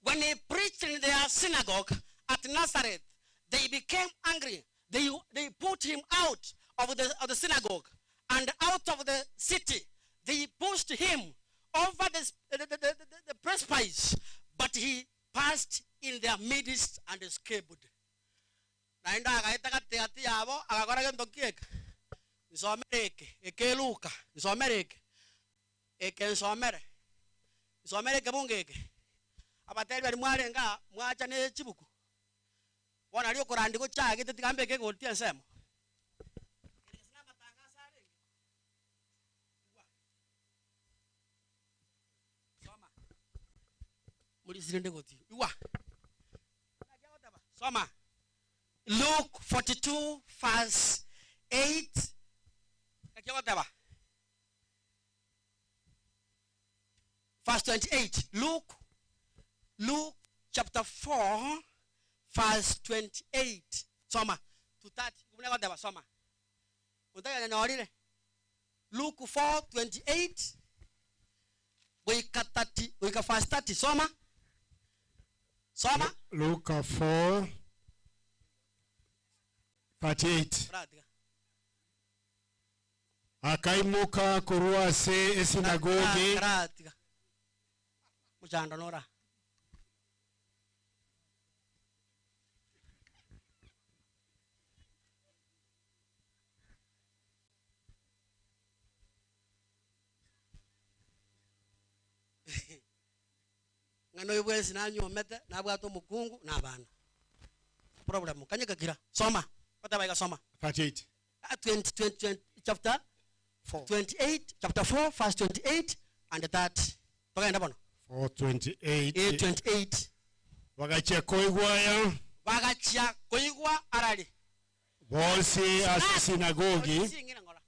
When he preached in their synagogue at Nazareth, they became angry, they, they put him out of the, of the synagogue and out of the city. They pushed him over the, the, the, the, the precipice, but he passed in their midst and escaped. Naende agaeta gati gati yabo, agakora gento ki eke? Nsomere eke, eke Luka, nsomere eke, eke nsomere, nsomere ekebungo eke. Abateri baria mwarenge aa, mwacha ne chibuku, bono aria okorandia gochagete tiga mbeke egoti ensemo. Morisire nde goti. Igwa. Soma. Luke 42 verse 8. Naki ogoteba? Verse 28. Luke Luke chapter 4 verse 28. Soma. To 30. Buna egoteba soma. Otayanyorire. Luke 4 28 goika 30 goika verse 30 soma. Soma. Luka 4 38 Oratiga. Akaimuka korwa ase esinagogi Oratiga. Muchando nora. Ng'ana oyo bwensi nanyomete, nabwate omokungu na abana. Problem, kanyeka kira. Soma. Bataba iga soma. 38 Ah, 20, 20, 20, chapter 28, chapter 4, verse 28 and 30. Togenda bono. 428 Eh, 28. Bagachia koigwaya Bagachia koigwa arari. bonsi ase sinagogi Sing'ina ng'ora.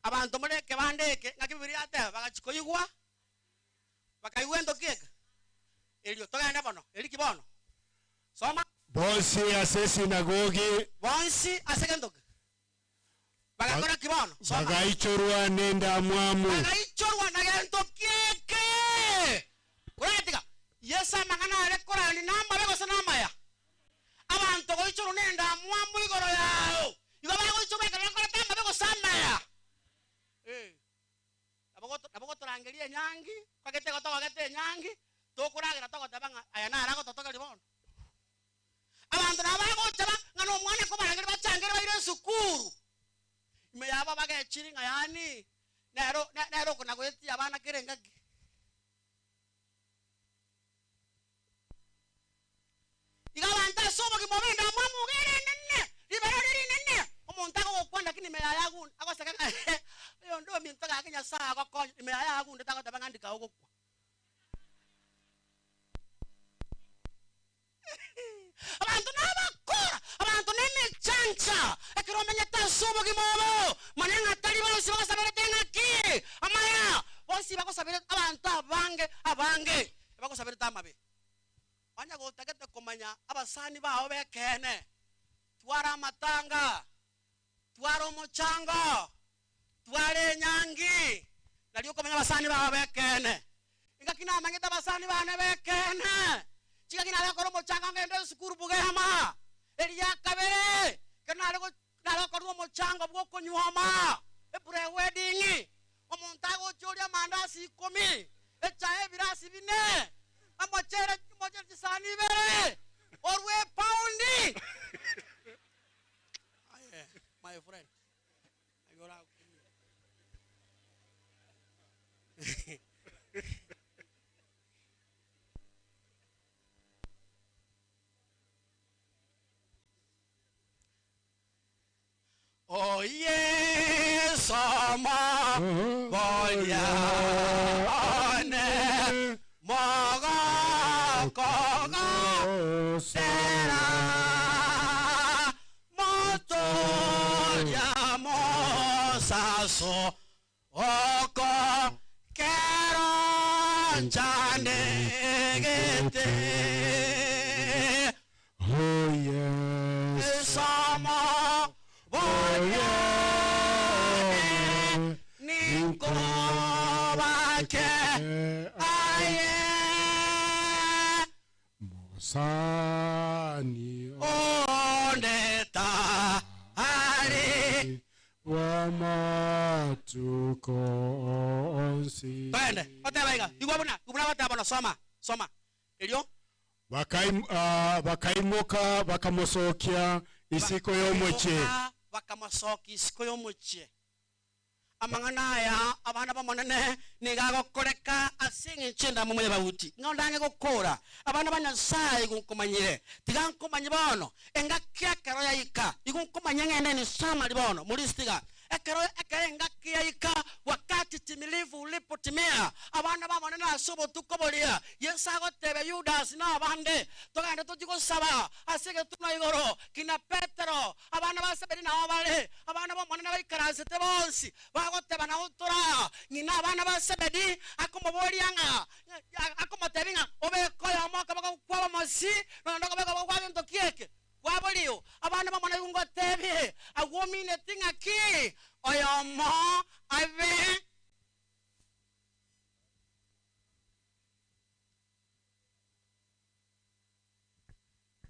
Abanto mureke bandeke ng'aki Bibilia yateba bagachia koigwa bakaigwa entoki eke erio togende bono eriki bono soma bonsi ase sinagogi bonsi ase gentoki bagakora ki bono soma bagaichorwa nendamwamu bagaichorwa na gentoki eke koratiga Yesu amang'ana are korani namabe gose namaya abanto goichorwa nendamwamu igoro yao igo bagoichorwa ekero bakorete amabe gose amaya. Eh. Nabo gotorangeria enyangi kwagete gotogogete enyangi tokoragera togoteba ng'a aya nara gototogeria bono abanto nabo bagocha ba ng'a na omwana kobarangeri bachangere baire esukuru ime yabo bagechiri ng'a yaani nero nero okona goetia abana kere engaki iga abanto ase obogima obo endamwamu iga ere enene ribero riri rinene omonto agogokwana lakini ime yaye agunde agoseka ng'a oyonde ominto gaki Nyasaye agokonya ime yaye agundete agoteba ng'a ndika ogokwa. Abanto nabakora, abanto nemechancha ekero omenyete ase obogima obo manya ng'a tari bonsi bagosaberete ng'aki amaya bonsi bagosaberete abanto abange abange bagosaberete amabe. Onye gotagete komanya abasani bao b'ekeene, twara amatanga, twara omochango, twara enyangi, nario okomanya abasani bao b'ekeene. Engaki namanyete abasani bane b'ekeene, chingaki nare gokora omochango ngende esukuru bugema, eria kabere, ekero nare go nare gokorwa omochango bwa okonyuoma, epre-wedding, omonto agocha oria amandasi ikomi, echae ebirasi bine, omochere omochere chisani ibere, orwe epaundi. Aye, my friend, aye orakumia. Oh Yesu moboria one mogokoga tera motoria mosaso oko kero nchandegete. Oh Yesu moboria ninkobake aye Mosani ondeta ari wa matuko onsi Twende oteba iga igwa buna igwa buna bateba bono soma soma erio Bakaim, ah, bakaimoka bakamosokia isiko y'omochie. Bakaimoka bakamosokia isiko y'omochie. Amang'ana aya abana b'Omonene nigo agokoreka ase engencho y'endamwamu y'Abayahudi. Ng'a onde ang'e gokora, abana ba Nyasae igo nkomanyire, tiga nkomanye bono, engaki ekero yaika, igo nkomanye ng'ende Nisamari bono, Morisi tiga. Ekero ekero engaki yaika, wakati timilifu ulipotimia, abana b'Omonene ase obotuko boria, Yeso agotebia Yudasi na abande, Togende tochie gosaba ase egetunwa igoro, kina Petero, Abana ba Sebedi nao bare, abana b'Omonene baikaransete bonsi, bagoteba, Nao toraa. Ng'ina abana ba Sebedi akomoboria ng'a, akomotebia ng'a, Obeke oyomo okoboko kw'obomosi, na oyonde okoboko okoboko kwa gento ki eke? Kwa borio. Abana b'Omonene nigo ngotebie, agwo omineti ng'aki? Oyomo abe.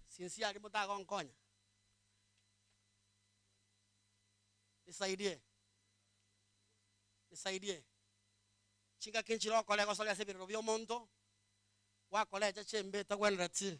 Sincerely motagonkonya. Nisaidie. Nisaidie. Chingaki nchire okore gosoria ase ebirero bia omonto, gwakora eche chimbe etagwenereti.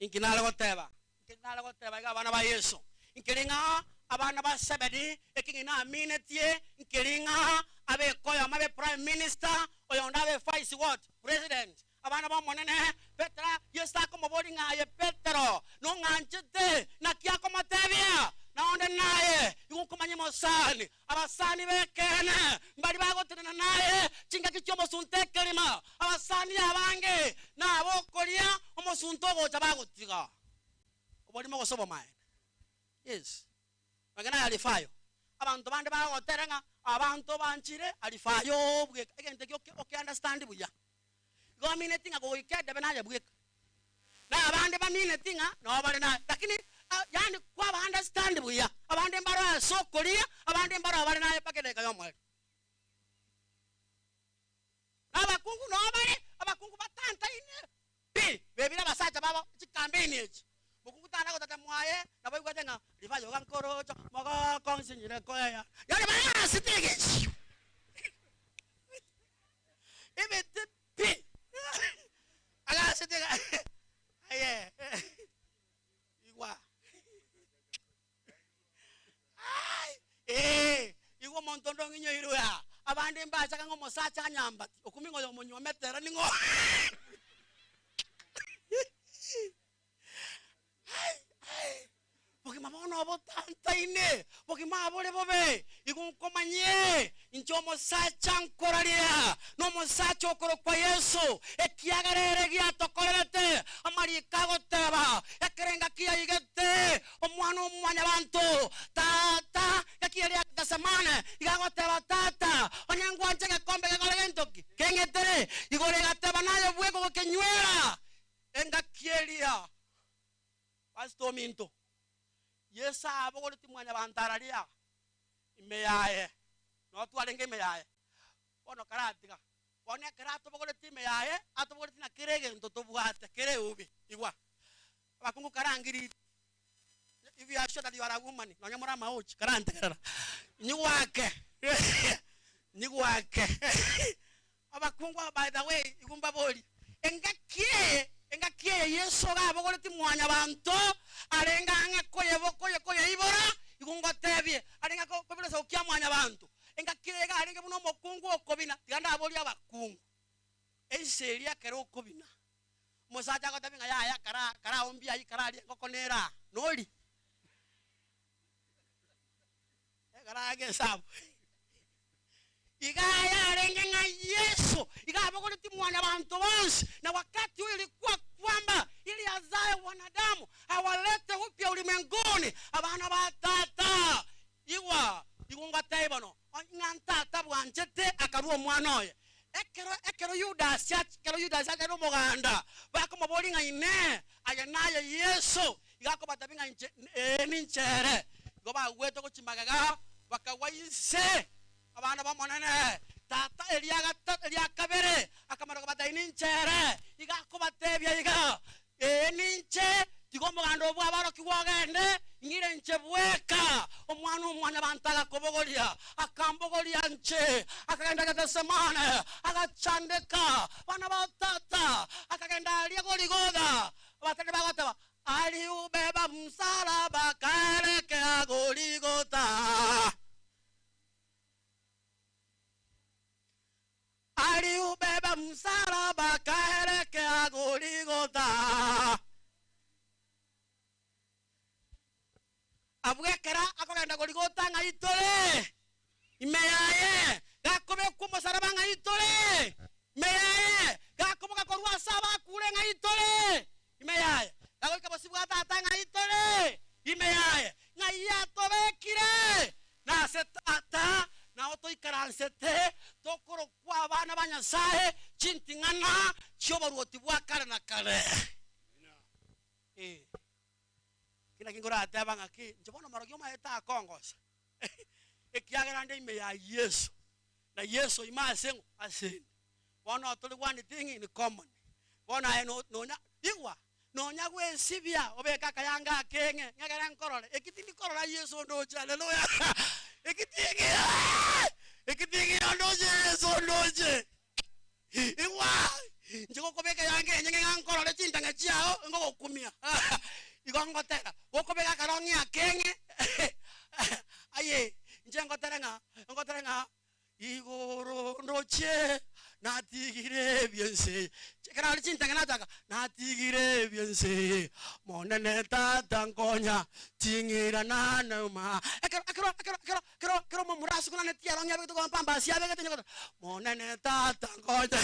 Inki nare goteba? Inki nare goteba iga abana ba Yeso? Nkeri ng'a abana ba Sebedi, eki ng'ina aminetie, nkeri ng'a abeke oyomo abe prime minister, oyonde abe vice what? President. Abana b'Omonene, Petero, Yeso akomoboria ng'a aye Petero, nong'anchete? Naki akomotebia? Na onde naye, igo nkomanya mosani. Abasani b'ekeene mbaria bagotenena naye chingaki chi'omosunte ekerima. Abasani abange nabokoria omosunte ogocha bagotiga oborimo gose obomaene. Yes. Amang'ana aya Alifayo. Abanto bande bagotera ng'a abanto banchire Alifayo bweka. Egento ekio oke understand buya. Igo bamineti ng'a goika edebe naye bweka. Na abande bamineti ng'a nabo bare naye. Lakini yaani kwaba understand buya. Abande mbaro ase okoria, abande mbaro bare naye mpaka edageka y'omoerio. Na abakungu noo bare, abakungu batantaine pi, bebire abasacha babo chikambeini echi. Mokungu tana gotacha mwaye, nabo oigwete ng'a ribayo iga nkorocho, mogoko nsinyire koeya. Yaani barasete egechio. Emete pi. Agasete iga aye igwa. Ai, ee, igo omonto onde ong'inyoirwe aa, abande mbachaka ng'a omosacha anyambati, okumi ng'a oyo omonyuomete ere ning'o? Ai, ai, bogima bono obotantaine, bogima bore bobe, igo nkomanyie, inche omosacha nkoraria, na omosacha okorokwa Yeso, ekiagera ere giatokorerete amariko agoteba, ekero engaki yaigete, Omwana o mwanyabanto, Tata, gaki eria Getsemane, iga agoteba, Tata, onye ngwancha egekombe gekore gento ki? Keng'etere. Igoro egateba, Naye bweka ogokenywera. Engaki eria, Pastor ominto, Yeso abogoretie mwanyabanto araria ime yaye, noo twarenge ime yaye, bono karatiga. Bono ekero atobogoretie ime yaye, atobogoretie na kera egento tobwate, kera eubi. Igwa, Abakungu karangiri if you are sure that you are a woman nonya more amaochi karantegerera nyigwake nyigwake abakungu aba by the way igo mbabori engaki eye engaki eye Yeso iga abogoretie mwanyabanto arenge ang'e koyebo koye koyeibora igo ngotebie arenge ang'e koibora egesaku kia mwanyabanto engaki eye iga arenge buna omokungu okobina tiga ndaborie abakungu ense eria ekero okobina Omosacha agotebia ng'a yaya kara karaombie ayio kararie engoko nere aa, nori? Ekaraake esabu. Iga yarenge ng'a Yeso iga abogoretie mwanyabanto bonsi, na wakati huo ilikuwa kwamba ili azae wanadamu awalete upya ulimwenguni. Abana ba tata, igwa, igo ngotebie bono, ng'a ntata bwanchete akarua omwana oye. Ekero, ekero Yudasi ach, ekero Yudasi achete nomoganda, bakomoboria ng'a Inee, aye naye Yeso? Igo akobatebia ng'a inche, Ee, ninche ere. Igo bagwete gochia magega, bakagwa inse. Abana b'Omonene, tata eria gata, eria kabere, akamanya kobatebia, Ninche ere. Igo akobatebia iga, Ee, ninche, tiga omoganda obwo aborokigwe ogende, Ng'ire inche bweka, Omwana o mwanyabanto agakobogoria, akambogoria inche, akagenda Gethesemane, agachandeka, Bana ba tata, akagenda aria Goligotha. Abatari bagoteba, Aliubeba msalaba akaelekea Goligotha. Aliubeba msalaba akaelekea Goligotha. Abwo ekero akogenda Goligotha ng'ai tore? Ime yaye gakobekwa omosaraba ng'ai tore? Ime yaye gakoboka korwa ase abakure ng'ai tore? Ime yaye gagoika bosio bwa Tata ng'ai tore? Ime yaye ng'ai atobekire? Nase Tata nao toikaransete tokorokwa abana ba Nyasae, chinting'ana chi'oboruoti bwa kare na kare. Ee. Ki naki nkorateba ng'aki inche bono omorogi omaete akongosa, ekiagera nde ime ya Yeso, na Yeso ime ase ng'o? Ase inde. Bono tori one thing in common. Bono aye no- nonya igwa, nonya gwesibia obeke akayanga akeng'e, ng'egere nkorore, eki tindi korora Yeso ondoche, haleluya, eki tingiya, eki tingiya ondoche Yeso ondoche. Igwa! Inche gokobeka eanga enyeng'e ng'a nkorore chintang'a chiao, ngogokumia. Igo ngotera, gokobeka akarong'i akeng'e, aye, inche ngotere ng'a, ngotere ng'a, igoro ndoche natigire ebi'ense. Ekero are chintang'a nachaka, natigire ebi'ense, Monene Tata nkonya, ting'irana nauma. Ekero, ekero, ekero, ekero. Kero kero omomura asugunanetie arong'e abegete goampa ambasi abegete onye goteba, Monene tata nkonye.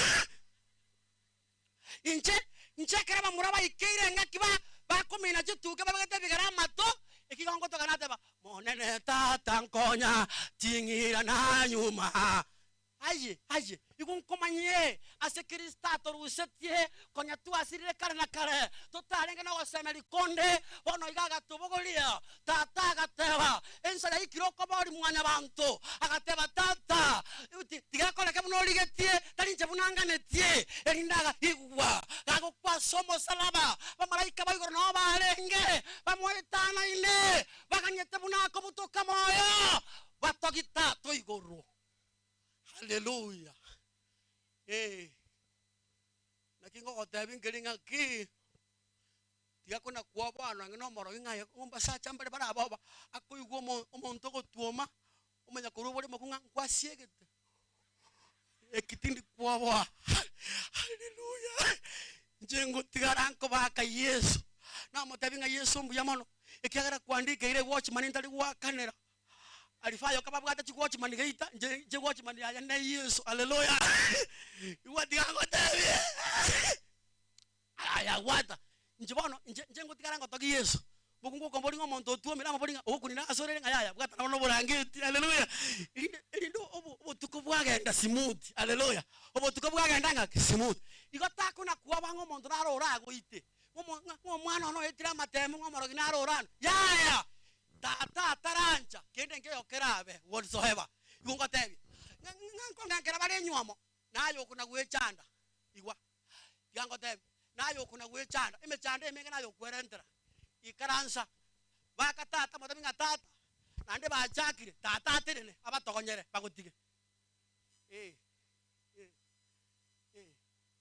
Inche inche ekero abamura baikeire engaki ba bakomina chitukia babegete ebigera amato, ekigo ngotoka nateba, Monene tata nkonya, ting'ira nanyuma. Aye, aye, igo nkomanyie ase Kristo atorusetie, konya twasirire kare na kare, totarenge nogosemeria konde, bono iga agatobogoria. Tata agateba, Ensa yaikire okoboria mwanyabanto. Agateba, Tata, tigekoreke buna origetie, tari inche buna nganetie. Erinde agaigwa gagokwa ase omosalaba, abamalaika ba igoro nao barenge, bamoetanaine, baganyete buna akobutoka moyo, batogita toigoro. Haleluya! Ee, naki ngogotebia nkeri ng'aki, tiga kona kwoboa nonye na omorogi ng'a aye ombasacha mbare barabe oba, akoigwa omo omonto ogotwoma, omanya korwa obore omokungu ng'a nkwasiegete, eki tindi kwoboa. Haleluya! Inche ngotigara nkobaka Yeso, namotebia ng'a Yeso mbuya mono, ekiagera kwandikeire ewatchman ntari goakanera. Alifayo kababwate chiwatchman geita, inche inche watchman yaye ne Yeso, haleluya. Igwa tiga ngotebie aya gwata, inche bono inche inche ngotigara ngotogia Yeso. Mokungu okombori ng'a omonto otwomire amabori ng'a ogokunina ase orere ng'a yaya bwata nabo noborangeti, haleluya. Erinde erinde obo obotuko bwagenda smooth, haleluya. Obotuko bwagenda ng'aki? Smooth. Igo takona koba ng'a omonto naro oragoite, ng'a ng'a omwana one oetire amatemo ng'a omorogi naro orano, yaya. Tata atarancha kende nkeiyo kerabe whatsoever. Igo ngotebia, ng'a ng'a nkong'ankera bare enywomo, naye okona gwechanda. Igwa, tiga ngotebie, naye okona gwechanda, emechando emenge naye okwerentera. Ikaransa, baka tata motebie ng'a tata, naende bachakire, tata atenene abatogonyere bagotige. Eh, eh, eh.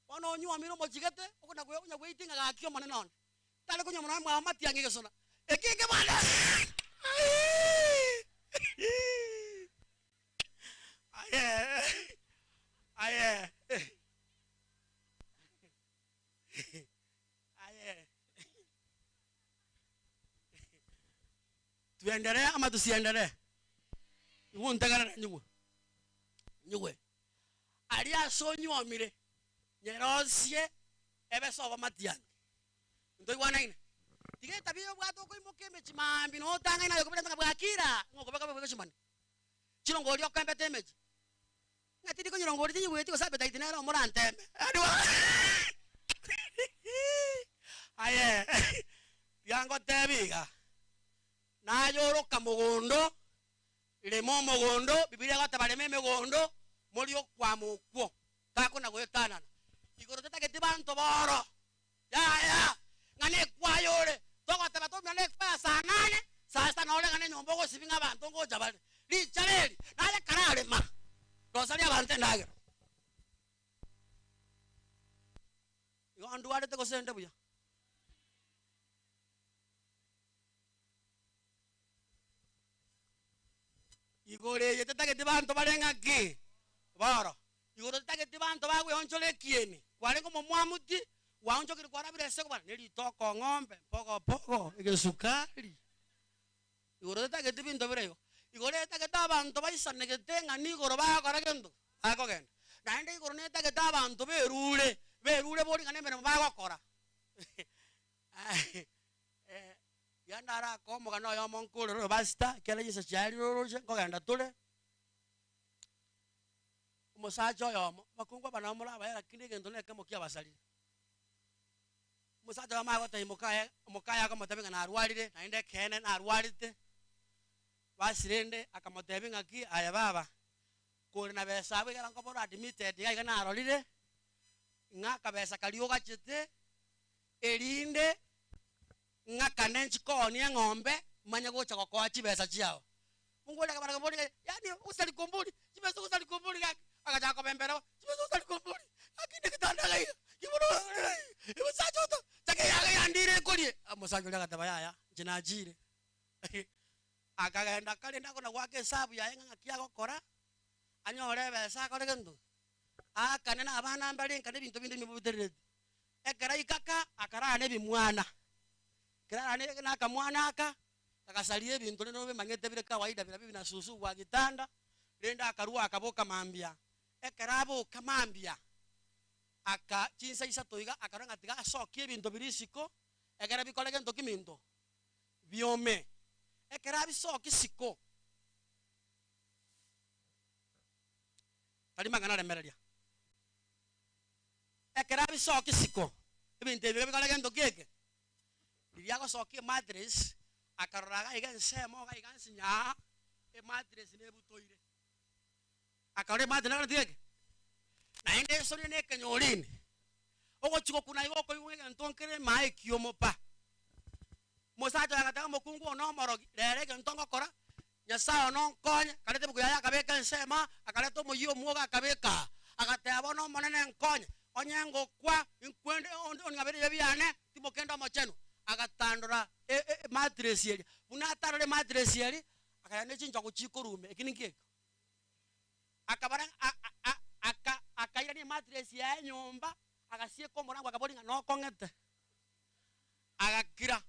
Bono onywomire omochigete, okona gwe onya gweitia ng'a gaki omonene one. Tari konywa mono mwao matiang'i gesona. Eki nkebwate. Aye. Aye. Aye. Tuendelee ama tusiendelee? Igwe ntegerere nyigwe. Nyigwe. Aria ase onywomire, nyerosie ebe sobo matiang'i. Ntoigwanaine? Tiga etabia ey'obwate okoimoka emechie maambia na otang'aine aye okobera ng'a bwakire aa, ng'a okobeka bobe gochimani. Chirongori okembete emechie. Ng'a tindi konyerongori tinyigweti gose appetite nere omoranteme. Aye, tiga ngotebie iga, naye oroka mogondo, rema omogondo, Bibilia egoteba rema emegondo, morie okwama okwo. Takona goetanana. Igoro tetageti banto boro. Yaya, ng'a nekwaya ore. Togoteba toumera nekwaya saa nane, Saa sita noregana enyomba ogosibi ng'a abanto ngocha bare. Richara eri, naye kararema, rosaria abanto endagera. Igo ndwarete gose inde buya? Igoro eye tetageti banto bare ng'aki? Boro. Igoro tetageti banto bagweonchora ekieni. Kwarenge omomwamuti, gwaonchokire kwarabire ase kobara ne ritoko ng'ombe, mpogopogo, egesukari. Igoro tetageti binto bire igo. Igoro etagete abanto baisanegete ng'a nigoro bagokora gento ki? Bakogenda. Naende igoro netagete abanto berure, berure bori ng'a nemeremo bagokora. Tiga ndarakoe omogano oyomo nkorere oyo pastor, ekiagera chinsa chiarire oroche nkogenda tore. Omosacha oyomo, abakungu aba nabo more abaye lakini egento na ekemo kiabasarire. Omosacha oyomo agotebia mokaye, mokaye akomotebia ng'a narwarire, naende ekeene narwarete, basi rende akamotebia ng'aki aye baba, kore na besa abwo ekero nkobora admitted iga iga narorire, ng'a akabesa karia ogachete, erinde ng'akane nchikoonie eng'ombe, manye gocha gokoa chibesa chiao. Mungu oria akabara akaboria, yaani ogosari kombori, chibesa ogosari kombori gaki, agachaka kobembera bo, chibesa ogosari kombori, gaki negetanda iga iga, kibono omosacha oto, chaka eyaga yandire ekorie. Omosacha oria agateba yaya, inche nachire. Akagenda karende akona goaka esabu yaye ng'a ng'aki agokora, anyore ebesa akore gento ki? Aakane na abana mbare nka na ebinto binde bimobuterereti. Ekero aikaka, akarara na ebimwana. Ekero arara na na akamwana aka, kagasaria ebinto rende obimanyete bire kawaida bira bibi na susu gwa gitanda, rende akarua akaboka mambia. Ekero aboka mambia, aka chinsa isato iga, akarora ng'a tiga asokie ebinto biria isiko, ekere bikore gento ki minto? Biome. Ekero abisokia isiko, tari mang'ana aremereria. Ekero abisokia isiko, ebinto ebi bikore gento ki eke? Riria agosokia emattress, akarora iga iga ensemo iga iga nsinyaa, emattress nebutoire. Akarora emattress nekoreti eke? Naende esonire na ekenyorini. Ogochia gokuna iga okoigwa ng'a egento nkere ime ekiomo pa. Omosacha oyo agateba omokungu one omorogi, rero egento ngokora, Nyasae one onkonye, akareta ebuku yaye akabeka ensemo aa, akareta omoyio omwoge akabeka aa. Agateba, Bono Omonene nkonye, onye ngokwa, inkwende onde ong'abere ebibe biane, timokende omochenu. Agatandora e- e- ematress eria. Buna atandora ematress eria, akagenda ne chinchogu chikorume, eki ninki ekio? Akabara a- a- a- aka akairania ematress yaye nyomba, agasieka omorango akaboria ng'a nokong'ete. Agakira.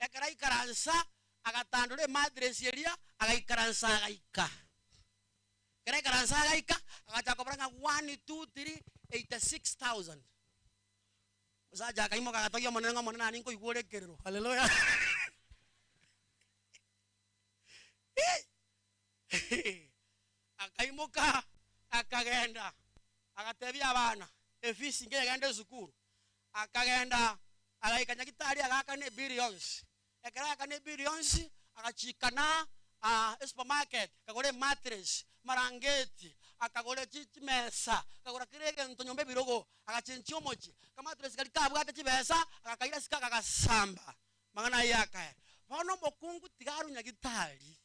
Ekero aikaransa, agatandora ematress eria, agaikaransa agaika. Ekero aikaransa agaika, agachaka kobara ng'a one, two, three, 86,000. Omosacha akaimoka agatogia Omonene ng'a Omonene aye nkoigwa ore ekerero. Haleluya! Akaimoka, akagenda, agatebia abana, efisi nkegenda esukuru. Akagenda, agaika nyagitari agaakana ebiri yonsi. Ekero aakana ebiri yonsi, agachikana esupermarket, akagora emattress, amarangeti, akagora chimesa, akagora kera egento nyomba ebirogo, agachenchia omochie. Akamattress karia kabwate chibesa, agakaira isiko akagasamba. Amang'ana ayio akaera. Bono omokungu tiga arwe nyagitari.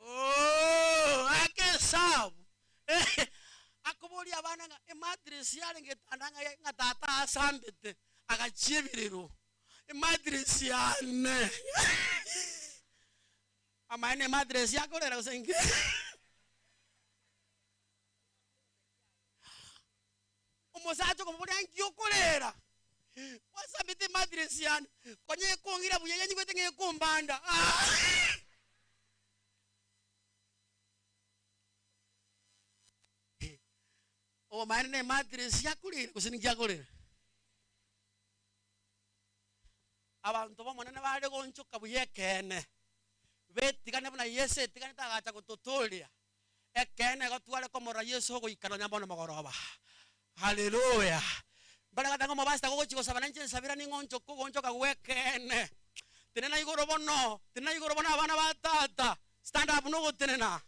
Ooh, ake esabu. Akoboria abana ng'a emattress yarenge etanda ng'a ng'a tata asambete agachia ebirero. Emattress yane. Amaene emattress yakorera gose inki? Omosacha okomoboria, Nki okorera? Gwasambete emattress yane, konya ekong'ira buya yanyigwete ng'a ekombanda. Obomaene na emattress yakorera gose ninki akorera? Abanto b'Omonene bare goonchoka buya ekeene, betigane buna Yeso etiganete agacha gototooria. Ekeene igo tware komorora Yeso ogoika nonya mbono mogoroba. Haleluya! Mbare goteba ng'a omopastor gogochia gosaba nainche nsabera ning'o onchoke ogoonchoka gw'ekeene. Tenena igoro bono, tenena igoro bono abana ba tata, stand up nogotenena.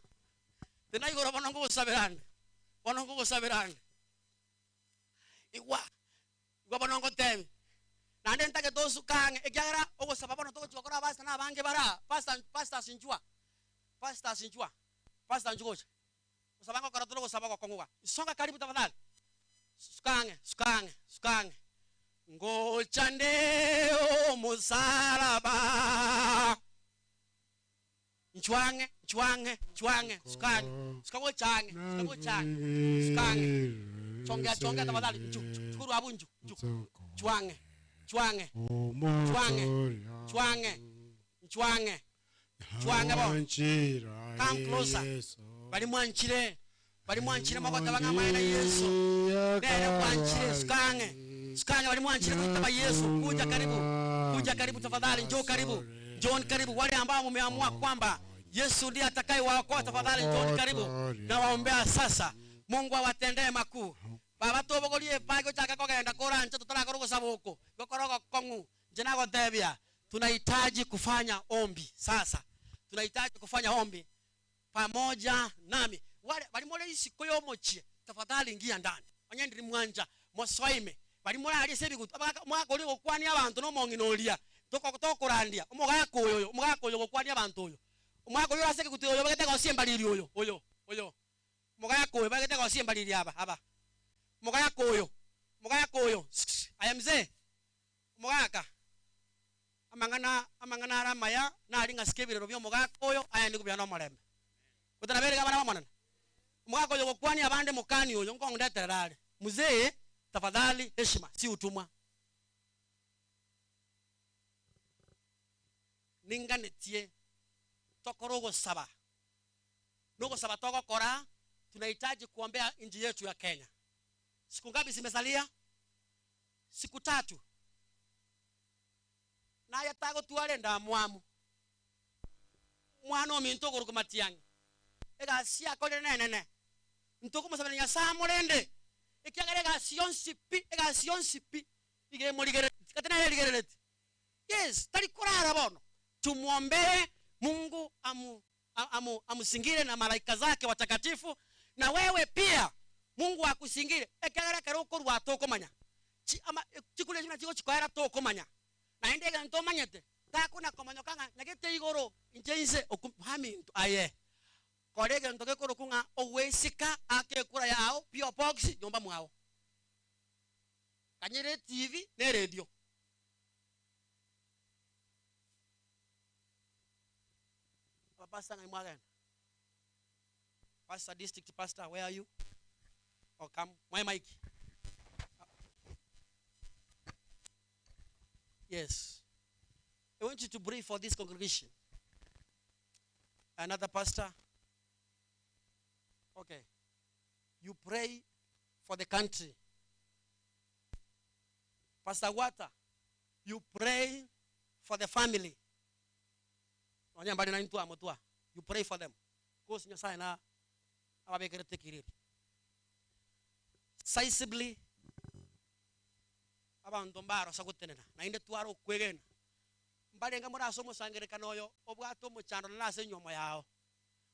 Tenena igoro bono ngogosaberane, bono ngogosaberane. Igwa, igwa bono ngotebie. Naende ntagete osuke ang'e, ekiagera ogosaba bono togochia gokora abasani abange bare aa, pastor, pastors inchwa, pastors inchwa, pastor inchwa gocha. Gosaba ngokora tore ogosaba ogokong'u iga. Songa karibu tafadhali. Suka ang'e, suka ang'e, suka ang'e. Ngocha nde omosalaba. Inchwa ang'e, inchwa ang'e, inchwa ang'e, suka ang'e, suka gocha ang'e, suka gocha ang'e, suka ang'e. Chongea, chongea tafadhali, inchu, inchu, inchu korwa abwo inchu, inchu. Inchwa ang'e, inchwa ang'e, inchwa ang'e, inchwa ang'e, inchwa ang'e, inchwa ang'e bono. Come closer. Baria mwanchire, baria mwanchire mogoteba ng'a amaene Yeso nere bwanchire, suka ang'e, suka ang'e baria mwanchire goitaba Yeso, kuja karibu, kuja karibu tafadhali, njoo karibu, njooni karibu, wale ambao mumeamua kwamba Yesu ndiye atakayewaokoa, tafadhali njooni karibu, nawaombea sasa, Mungu awatendee makuu. Baba tobogorie ebagi gochaka kogenda koranche totarakora ogosaba oko, gokore ogokong'u, inche nagotebia tunahitaji kufanya ombi sasa, tunahitaji kufanya ombi pamoja nami. Wale baria more isiko y'omochie, tafadhali ingia ndani, onye ndiri mwancha, mosoe ime. Baria more aria ase ebigutu, abagaka omogaka oria ogokwania abanto na omong'ina oria, toko tokorandia, omogaka oyo oyo, omogaka oyo ogokwania abanto oyo, omogaka oyio ore ase ekegutu oyo obegete egosi embariri oyo, oyo, oyo, omogaka oyo obegete egosi embariri aba, aba, omogaka oyo, omogaka oyo, aye mzee, Omogaka, amang'ana amang'ana are amaya nari ng'a sika ebirero bi'omogaka oyo aye nigo buya nomorembe. Gotanabeire iga abana b'Omonene? Omogaka oyo ogokwania abande mokani oyo nkondeterera are. Mzee, tafadhali heshima si utumwa. Ninganetie tokore ogosaba. Nogosaba togokora, tunahitaji kuombea nchi yetu ya Kenya. Siku ngapi zimesalia? Siku tatu. Naye tagotwara endamwamu. Omwana ominto okorokwa Matiang'i, egasi yakorire nenene. Ntokomosabera Nyasae amorende, ekiagera egasi yonsi pi, egasi yonsi pi, iga emorigerereti, gati nere erigerereti. Yes, tari korara bono. Tumwombere Mungu amu, amu, amusingire na malaika zake watakatifu, na wewe pia Mungu akusingire, ekiagera ekero okorua tokomanya. Chi, ama, chikura echio buna chigochikoera tokomanya. Naende egento omanyete, takona komonyoka ng'a nyagete igoro inche inse oku, baminto aye. Kora egento gekorokwa ng'a ogwesika ake ekura yao, P.O. Box, nyomba mwao. Kanyera etibi na eredio. Abapastor ng'ai mwagenda? Pastor district pastor where are you? Oh come, mwae mic. Yes. I want you to pray for this congregation. Another pastor. Okay. You pray for the country. Pastor Wata, you pray for the family. Nonya mbare naintwe amo twa. You pray for them. Course Nyasaye na ababekerete ekiriri. Sizably abanto mbarosa gotenena naende tware okwegena. Mbarenge more ase omosangererekano oyo obwate omochando nere ase enywomo yao.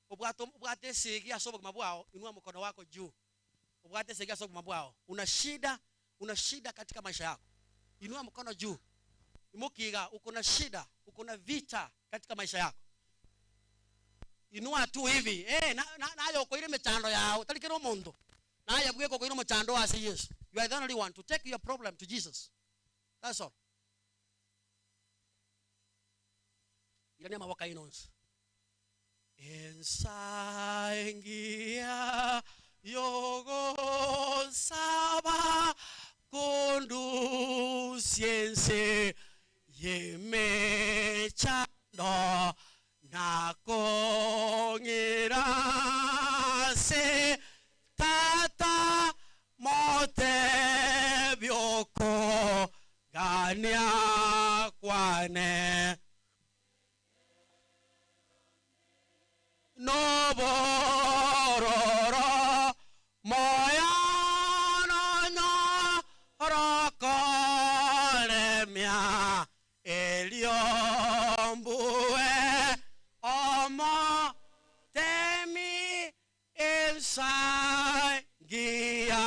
Obwate obwate esegi ase obogima bwao, inua mkono wako juu. Obwate esegi ase obogima bwao. Una shida, una shida katika maisha yako. Inua mkono juu. Imokia iga, uko na shida, uko na vita katika maisha yako. Inua tu hivi, eh, na, na, naye okoira emechando yao, tari kera omonto. Naye bweka okoira omochando oo ase Yeso. You are the only one to take your problem to Jesus. That's all. Irania amaboko aino onsi. Ensa engiya y'ogosaba kondusie ense y'emechando na kong'ira ase Tata motebie okogania kwane. Nobororo moyo nonyoro koremia, erio mbue omotemi ensa engiya.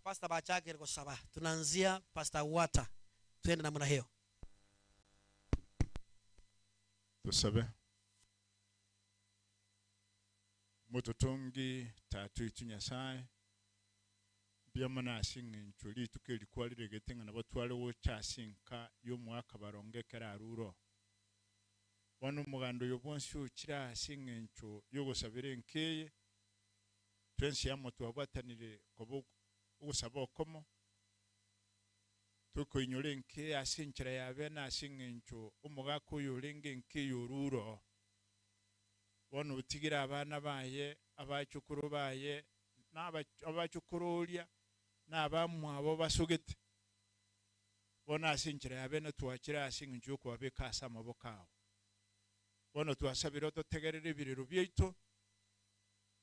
Pastor bachakire gosaba. Tunaanzia Pastor Wata. Twende namna hiyo. Tusabe. Mototongi Tata oito Nyasae, mbuya mono ase eng'encho rituko eri kwariregete ng'a nabo tware gocha ase enka y'omwaka baronge ekero arure oo. Bono omoganda oyo bwonsi ochire ase eng'encho y'ogosabera enka eye, twensi amo twabwatanire koba ogosaba okomo, tokoinyora enka eye ase enchera ya bene ase eng'encho omogaka oyo orenge enka eye orure oo. Bono otigire abana baye, abachokoro baye, na abachokoro oria, na abamwabo basogete. Bono ase enchera ya bene twachire ase engencho y'okobabeka ase amaboko ao. Bono twasabire ototegerere ebirero biaito,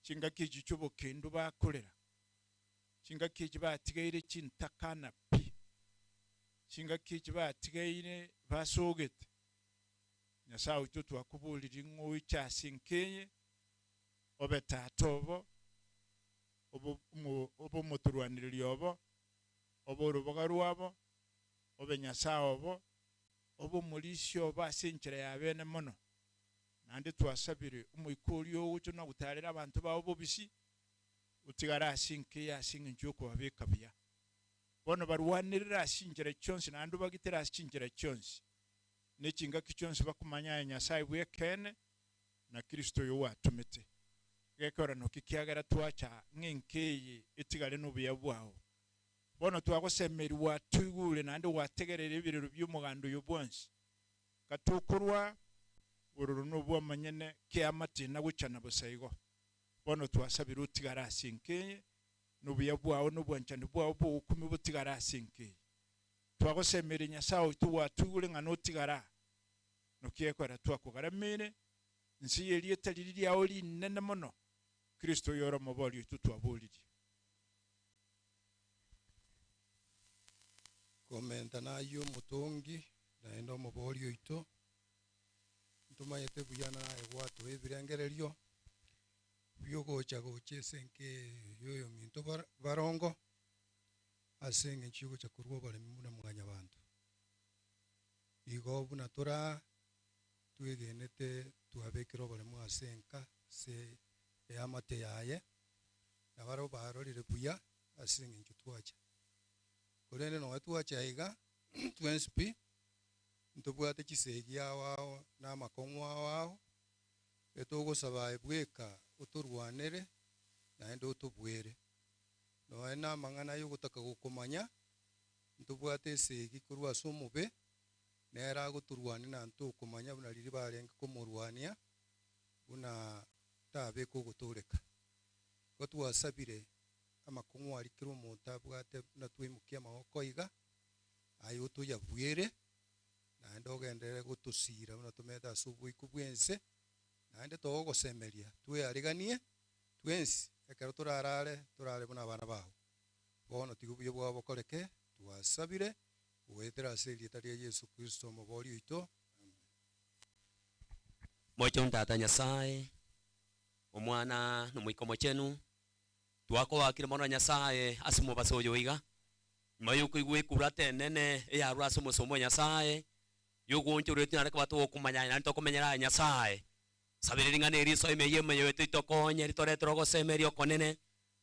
chingaki echi chi'obokendu bakorera, chingaki echi batigaire chintakana pi, chingaki echi batigaire basogete. Nyasae oito twakoboririe ng'a oiche ase enka eye, obe tata obo, obe obe omotorwanereria obo, obe oroboga rwabo, obe Nyasae obo, obe omorisia obo ase enchera ya bene mono. Naende twasabire Omoika oria ogocha na gotaarera abanto bao bobisi, otigare ase enka eye ase engencho y'okobabeka buya. Bono barwanerere ase chinchera chionsi naende obagitere ase chinchera chionsi, ne chingaki chionsi bakomanya aye Nyasae bw'ekeene, na Kristo oyo gwatomete. Gekorano ki kiagera twacha ng'a enka eye etigare nobuya bwao? Bono twagosemeria gwatoigure naende gwategereire ebirero bi'omoganda oyo bwonsi. Gatokorwa bororo nobw'omonyene keamate na gochana bosa igo. Bono twasabire otigare ase enka eye, nobuya bwao na obwanchani bwao bw'ogokumia botigare ase enka eye. Twagosemeria Nyasae oito gwatoigure ng'a notigare aa, Noki ekorera twakogarameire inse y'erieta riria riao rinene mono, Kristo oyore Omobori oito twaboririe. Komenta nayio omotongi naende Omobori oito, ntomanyete buya naye gwatoa ebirengererio bi'ogocha gocha ase enka eye y'oyominto barongo, ase engencho y'ogocha korwa oboremi buna mwanyabanto. Igo buna tore aa, twegenete twabekire oboremu ase enka ase eamate yaye, na barabwo barorire buya ase engencho twacha. Korende nonya twacha iga, twensi pi, ntobwate chisegi ao ao na amakong'u ao ao, etogosaba aye bweka otorwanere naende otobuere. Nonya na amang'ana ay'ogotaka gokomanya, Ntobwate esegi korwa ase omobe, nere agotorwania na ntokomanya buna riria barenge komorwania, buna tabeka ogotooreka. Igo twasabire amakong'u aria kera omonto abwate buna twaimokia amaboko iga, aye otoyabuere, naende ogenderere gotosiira buna tomenyete ase oboiko bw'ense, naende togogosemeria tweariganie twensi ekero torarare, torare buna abana bao. Bono tiga obuya bwao bokoreke, twasabire, goetera ase erieta ria Yeso Kristo Omobooria oito. Amen. Mochenu Tata Nyasae, Omwana, na Omoika Omochenu, twakoakire mono Nyasae ase omobaso oyo iga, nyuma yokoigwa ekurata enene eyarure ase omosomba o Nyasae, yogoonchorwa tonyare koba togokomanya aye naende tokomenyera aye Nyasae. Sabera ring'ana eri risoe ime y'emioyo yaito ritokonye ritoretere ogosemeria okonene,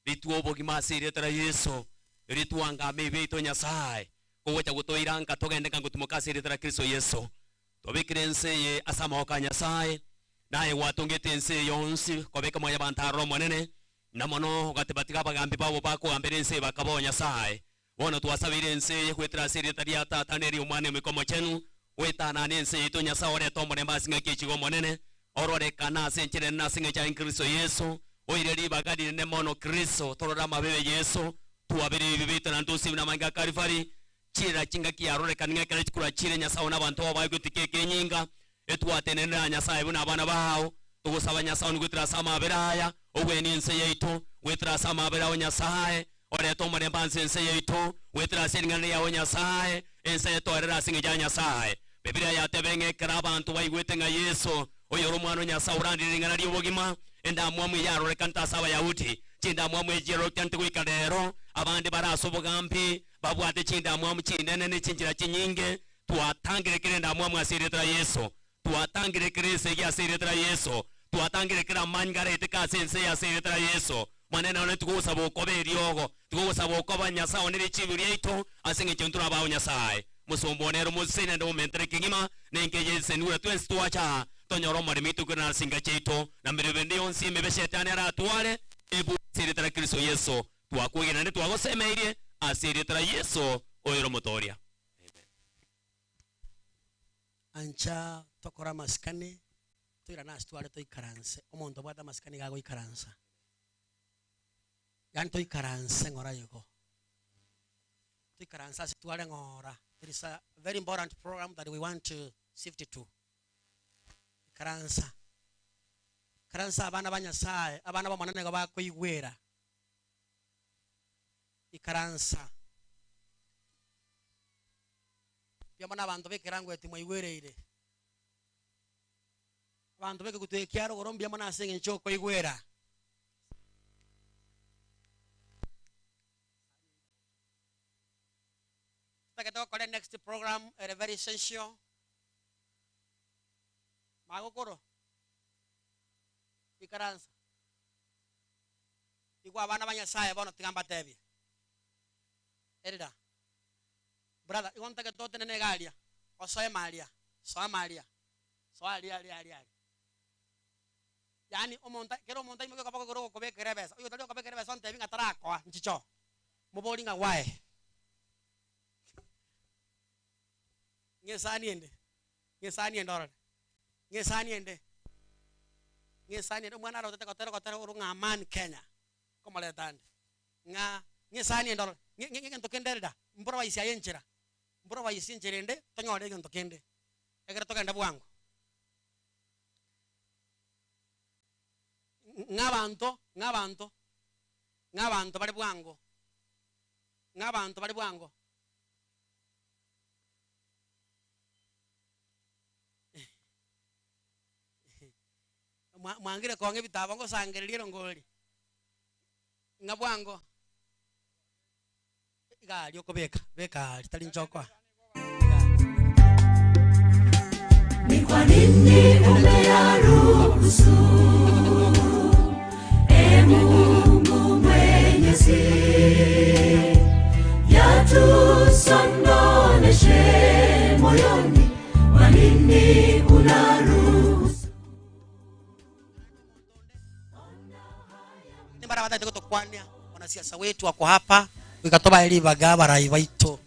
Ritue obogima ase erieta ria Yeso, ritwangame ebibe biaito Nyasae, kogocha gotoira nka togende nka ngotimoka ase erieta ria Kristo Yeso. Twabekire ense eye ase amaboko a Nyasae, naye gwatongete ense eye yonsi kobeka mwanyabanto aroro Omonene, na mono ogateba tiga abagambi babo bakogambera ense eye bakabao Nyasae. Bono twasabeire ense eye goetera ase erieta ria Tata na eri'Omwana na Omoika Omochenu, goetanana ense yaito Nyasae orete omorembe ase engaki echiga Omonene, ororekane ase enchera enene ase engencho yaye Kristo Yeso, oire ribaga rinene mono Kristo, torore amabe Yeso, twabere ebibe biaito naende tosibe namange a Kalvari, chirera chingaki yarorekane ng'a ekero chikura chire Nyasae oo na abanto bao bagoitika ekenyinga, Etwatenenere aa Nyasae buna abana bao, togosaba Nyasae one goetera ase amabera aya, ogwenie ense yaito, goetera ase amabera ao Nyasae, orete omorembe ase ense yaito, goetera ase ring'ana riao Nyasae, ense etoerere ase engencho ya Nyasae. Bibilia yatebire ng'a ekero abanto baigwete ng'a Yeso, oyore Omwana o Nyasae orandire ring'ana ri'obogima, endamwamu eye yarorekanete ase Abayahudi. Chindamwamu echi chiarokianete goika rero, abande bare ase obogambi, babwate chindamwamu chinene ne chinchera chinyinge. Twatangire kera endamwamu ase erieta ria Yeso. Twatangire kera esegi ase erieta ria Yeso. Twatangire kera amanyinga araeteke ase ense eye ase erieta ria Yeso. Monene one tigogosaba okoba eriogo, tigogosaba okoba Nyasae one richibu riaito, ase eng'encho intwe nabao Nyasae. Mosomba one ere omoseseni naende omomentere kegima, nenka eye esesenigwe na twensi twacha aa, tonyore omoremo oito korende ase enka chiaito, na merebe ende yonsi emebe Shetani aratware, ebue ase erieta ria Kristo Yeso. Twakwegena naende twagosemeirie, ase erieta ria Yeso, oyore Omotooria. Amen. Ancha tokore amasikani, toirane ase tware toikaranse. Omonto obwate amasikani iga agoikaransa. Yaani toikaranse ng'ora igo. Toikaranse ase tware ng'ora. There is a very important program that we want to shift to. Ikaransa. Ikaransa abana ba Nyasaye, abana b'Omonene nigo bakoigwera. Ikaransa. Mbuya mono abanto b'ekerango eki mwaigwereire. Abanto b'ekegutu eke kia rogoro mbuya mono ase eng'encho y'okoigwera. Totagete gokora next program ere very essential. Magokoro, ikaransa. Igwa abana ba Nyasaye bono tiga mbatebie. Elder, brother, igo ntagete otenene iga aria, osoe maria, soa maria, soa aria aria aria aria. Yaani omonto kera omonto aimokie okoboko igoro ogokobekera ebesa, oyo otari gokobekera ebesa ontebi ng'a tarakoa, nchicha oo, mobori ng'a why? Ng'a esani ende, ng'a esani ende orore, ng'a esani ende, ng'a esani ende, omwana arotete gotera ogotera oro ng'a Amani Kenya, nkomoreta ande. Ng'a ng'esani ende orore, ng'e ng'e ng'egento kende ere da, mboro baisia aye enchera, mboro baisia enchera ende, tonyore egento kende, ekero togende bwango. Ng'a abanto, ng'a abanto, ng'a abanto bare bwango, ng'a abanto bare bwango. Mwa mwangire kong'a ebitabo ngosangereria erongori. Ng'a bwango iga aria okobeka, beka aria tari inche okoa. Ni kwa nini umeyaruhusu, e Mungu Mwenyezi, yatusondoneshe moyoni? Kwa nini unaruhusu? Nimbare abatagete gotokwania, mwanasiasa wetu ako hapa, goika tobae ribaga abarai baito,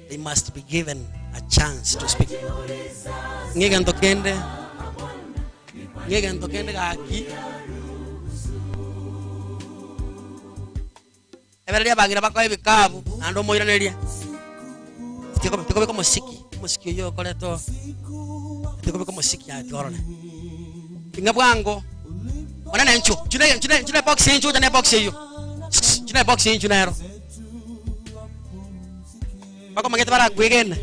they must be given a chance to speak. Ng'a egento kende, ng'a egento kende gaki, ebereria abang'ina bakoe ebikabu, naende omoiranerie, tikobeka omosiki, omosiki oyio okoreta oo, tikobeka omosiki aye tiga orore. Ing'a bwango, monene inchuo, inchuo na inchuo na inchuo na ebox inchuo gocha na ebox eyio, inchuo na ebox inchuo nero. Bakomanyete barakwegene,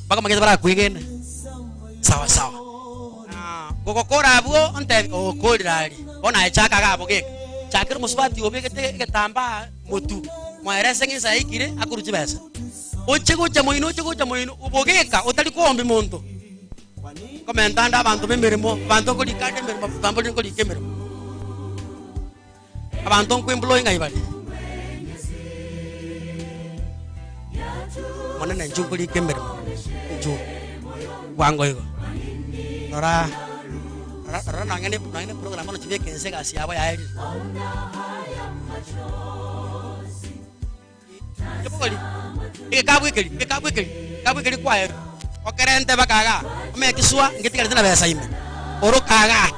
bakomanyete barakwegene, sawa sawa. Ah, gogokora abwo ontebi okorire aria, bono aye chaka iga abwo geka, chakera omosubati obegete egetambaa motu, moerese ng'a ensa yaikire akorwa chibesa. Oche gocha moino oche gocha moino, obogeka otari koombi monto. Nkomenta ande abanto ba emeremo, abanto nkorika ande emeremo, bamborire nkorika emeremo. Abanto nkoemploy ng'ai bare? Monene inchuo nkorika emeremo, inchuo bwango igo. Rora, rora rora nonye ne nonye ne program bono chibeke inse egasi yabo yaerire. Kebogori, egekabu ekeri, egekabu ekeri, egekabu ekeri kwaerwa, okerente mpaka igaa, omeke sure ngetigarete na besa ime, oroka igaa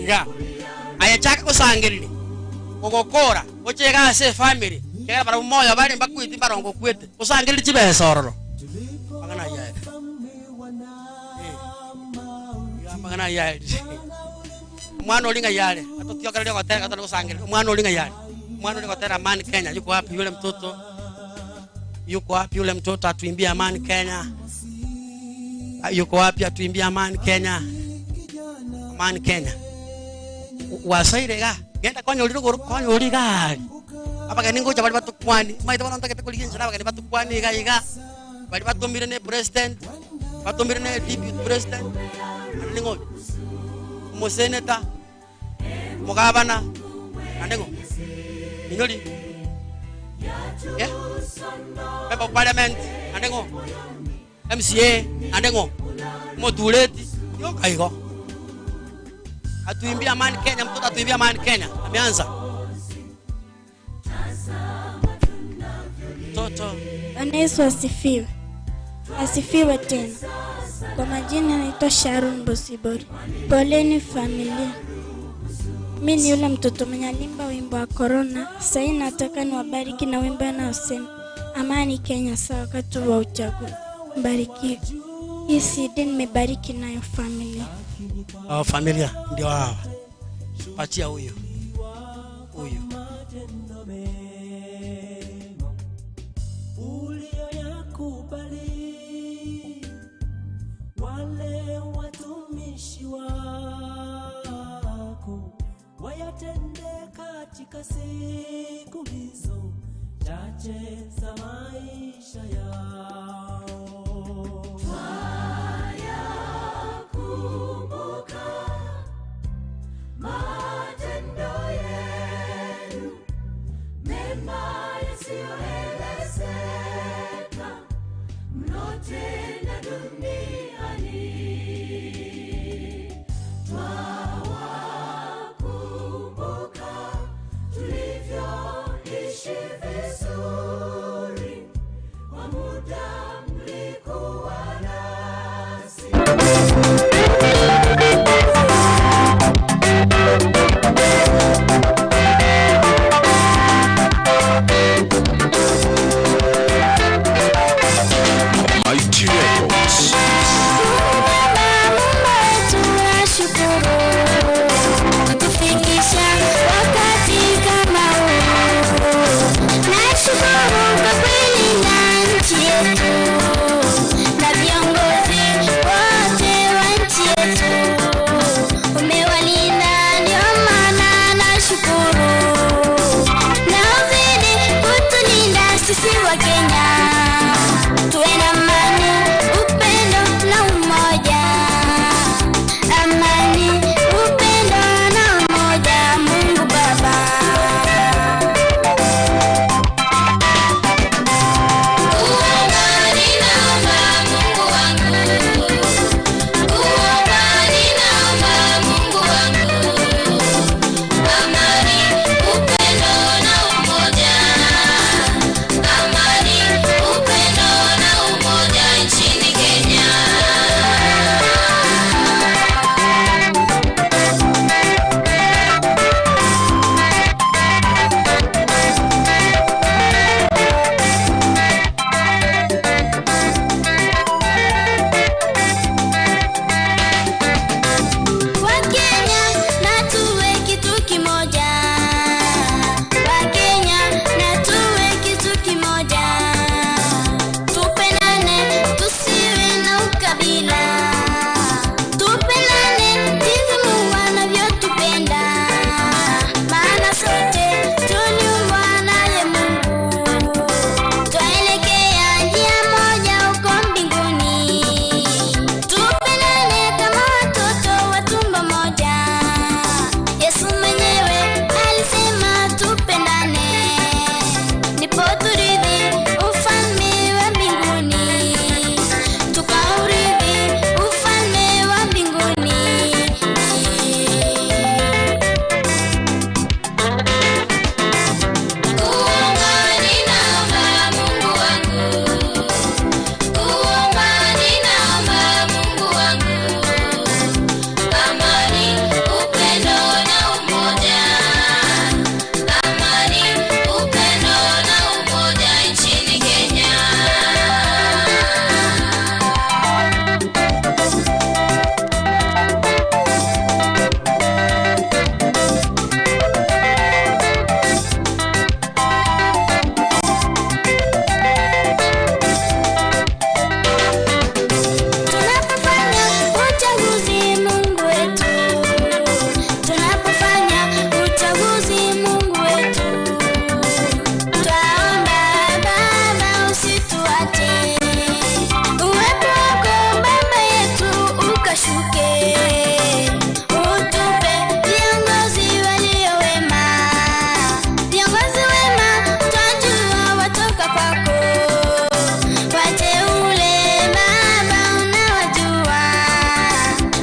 iga. Aye chaka gosangereria, ogokora, oche iga ase efamiri, ekiagera barabwo moyo bare mbakweti mbarongo okwete, osangererie chibesa ororo. Amang'ana ayio aye. Eh, iga amang'ana ayio aerire. Omwana oria ng'ai are? Atotiokererie ogotera totari gosangereria. Omwana oria ng'ai are? Omwana oria ogotera Amani Kenya yuko wapi yule mtoto? Yuko wapi yule mtoto atuimbie Amani Kenya? Ah, Yuko wapi atuimbie Amani Kenya? Amani Kenya. Wasoire iga? Genda konyori rogoro konyori igari. Abageni ngocha bari batokwani. Maete bono ntagete korigia enchera abageni batokwani iga iga. Bari batomire ne president, batomire ne deputy president, naende ning'o oyo? Omoseneta, omogabana, naende ng'o? Inyori? Eh? Member of parliament, naende ng'o? MCA, naende ng'o? Omotureti, yoka igo. Atuimbie amani Kenya, mtoto atuimbie amani Kenya. Ameanza. Mtoto. Bwana Yesu asifiwe. Asifiwe tena. Kwa majina naitwa Sharon Bosibori. Poleni familia. Mi ni yule mtoto mwenye alimba wimbo wa korona. Sahii nataka niwabariki na wimbo unaosema amani Kenya, saa wakati wa uchaguzi. Mbarikiwe. Hii CD nimebariki nayo familia. Oh, familia ndio hawa. Patia huyu. Huyu. Uliyoyakubali wale watumishi wako wayatende katika siku hizo chache za maisha yao. Twayakumbuka matendo yenu mema yasiyoelezeka mlotenda duniani. Twawakumbuka tulivyoishi vizuri kwa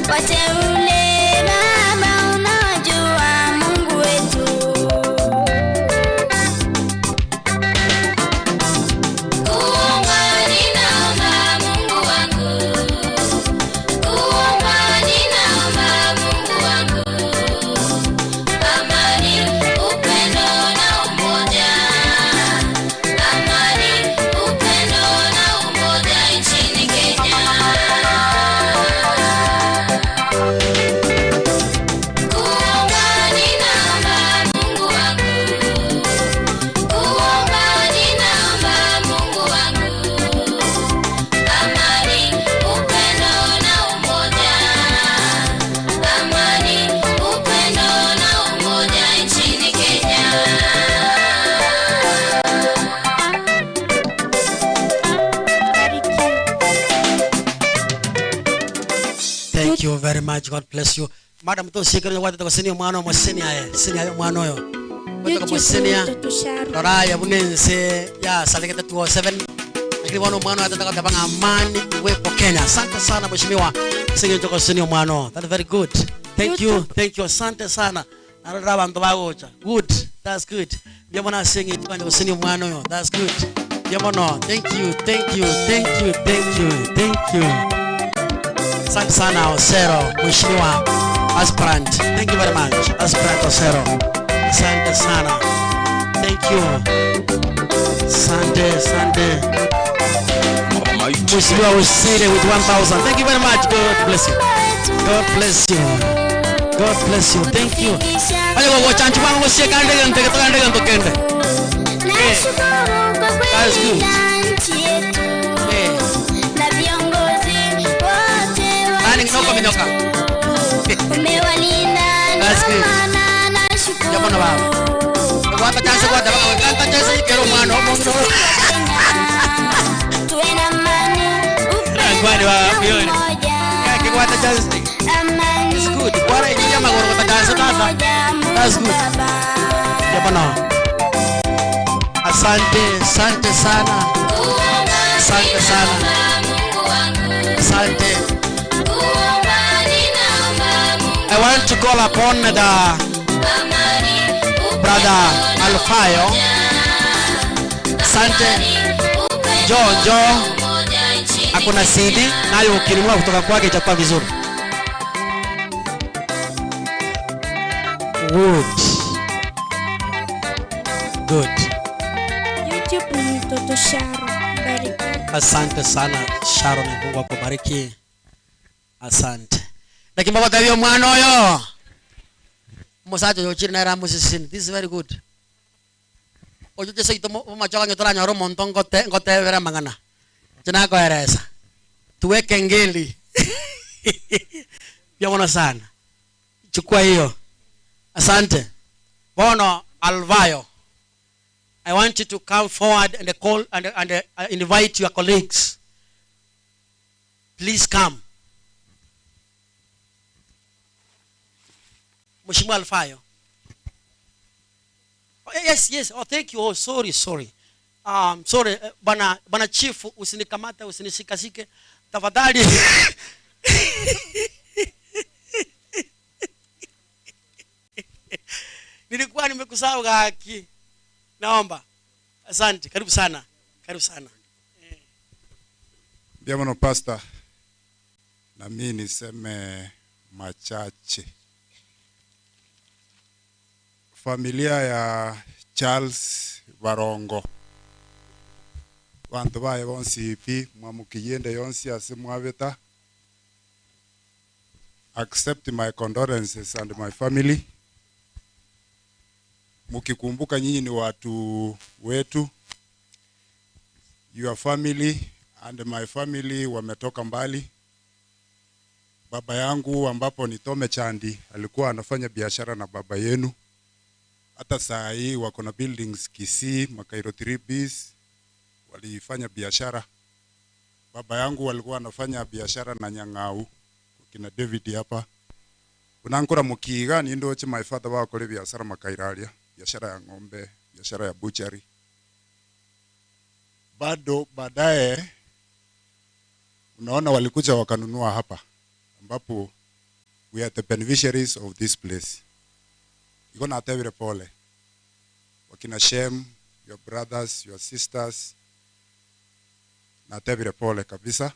Wateule Baba, unawajua Mungu wetu. Kuomba ninaomba Mungu wangu, kuomba ninaomba Mungu wangu, amani, upendo na umoja, amani, upendo na umoja nchini Kenya. Kuomba ninaomba Mungu wangu, kuomba ninaomba Mungu wangu, amani, upendo na umoja, amani, upendo na umoja nchini Kenya. Thank you very much. God bless you. Madam to sikero watete ko senior mwana mo senior ye. Senior yo mwana yo. Watete ko YouTube senior. mtoto Sharon. Roraya bunense ya salikete 207. Lakini wana mwana watete ko tabanga amani iwepo Kenya. Asante sana mheshimiwa. Senior toko senior mwana. That's very good. Thank you. Thank you. Asante sana. Narora bantu bagocha. Good. That's good. Byamona singi twanje ko senior mwana yo. That's good. Byamono. Thank you. Thank you. Thank you. Thank you. Thank you. Asante sana Osero, Mheshimiwa Aspirant. Thank you very much. Aspirant Osero. Asante sana. Thank you. Asante, asante. Mheshimiwa Osire with 1000. Thank you very much. God bless you. God bless you. God bless you. Thank you. Wale kwa chanchu wangu sie kande kende kende kende kende. Nashukuru kwa That's good. kuilinda nchi yetu na viongozi wote wa Nani nchi kinoko minyoka? umewalinda, That's ndio good. maana nashukuru. Japono baba. Kwa chance kwa tabaka kanta chance ikero mwana omo. Tuwe na amani, Kwani wa bioni. umoja, Kigwata chance. amani, It's good. Bwana ikinya magoro kwa chance tata. That's good. Japono. Asante, asante sana. Asante sana. Asante. I want to call upon the brother Alfayo. Asante. Jo, jo. Akona CD nayo ukinunua kutoka kwake itakuwa vizuri. Good. Good. YouTube ni mtoto Sharon. Barikiwa. Asante sana Sharon, Mungu akubariki. Asante. Lakini baba tabio mwana oyo. Musacho yochiri na ramu sisini. This is very good. Oyo jese itomo machoka nyotora nyoro monto ngote ngote vera mangana. Jina koeresa. Tuweke ngeli. Byamono sana. Chukua hiyo. Asante. Bono Alvayo. I want you to come forward and call and invite your colleagues. Please come. Mheshimiwa Alfayo. Oh, yes, yes. Oh, thank you. Oh, sorry, sorry. Sorry, bwana bwana chief usinikamate, usinishikashike. Tafadhali. Nilikuwa nimekusahau haki. Naomba. Asante. Karibu sana. Karibu sana. Ndiamono pastor, na mimi niseme machache. Familia ya Charles Barongo bantu baye bonsi pi mwamukiyende yonsi ase mwabeta accept my condolences and my family mukikumbuka nyinyi ni watu wetu your family and my family wametoka mbali baba yangu ambapo ni Tome Chandi alikuwa anafanya biashara na baba yenu hata saa hii wako na buildings Kisii Makairo 3 Bs walifanya biashara baba yangu walikuwa anafanya biashara na Nyang'au kina David hapa unankora mukiga ni ndoche my father bakore biashara makairaria biashara ya ng'ombe biashara ya butchery bado baadaye unaona walikuja wakanunua hapa ambapo We are the beneficiaries of this place. Igo natebire pole. Wakina Shem, your brothers, your sisters, natebire pole kabisa.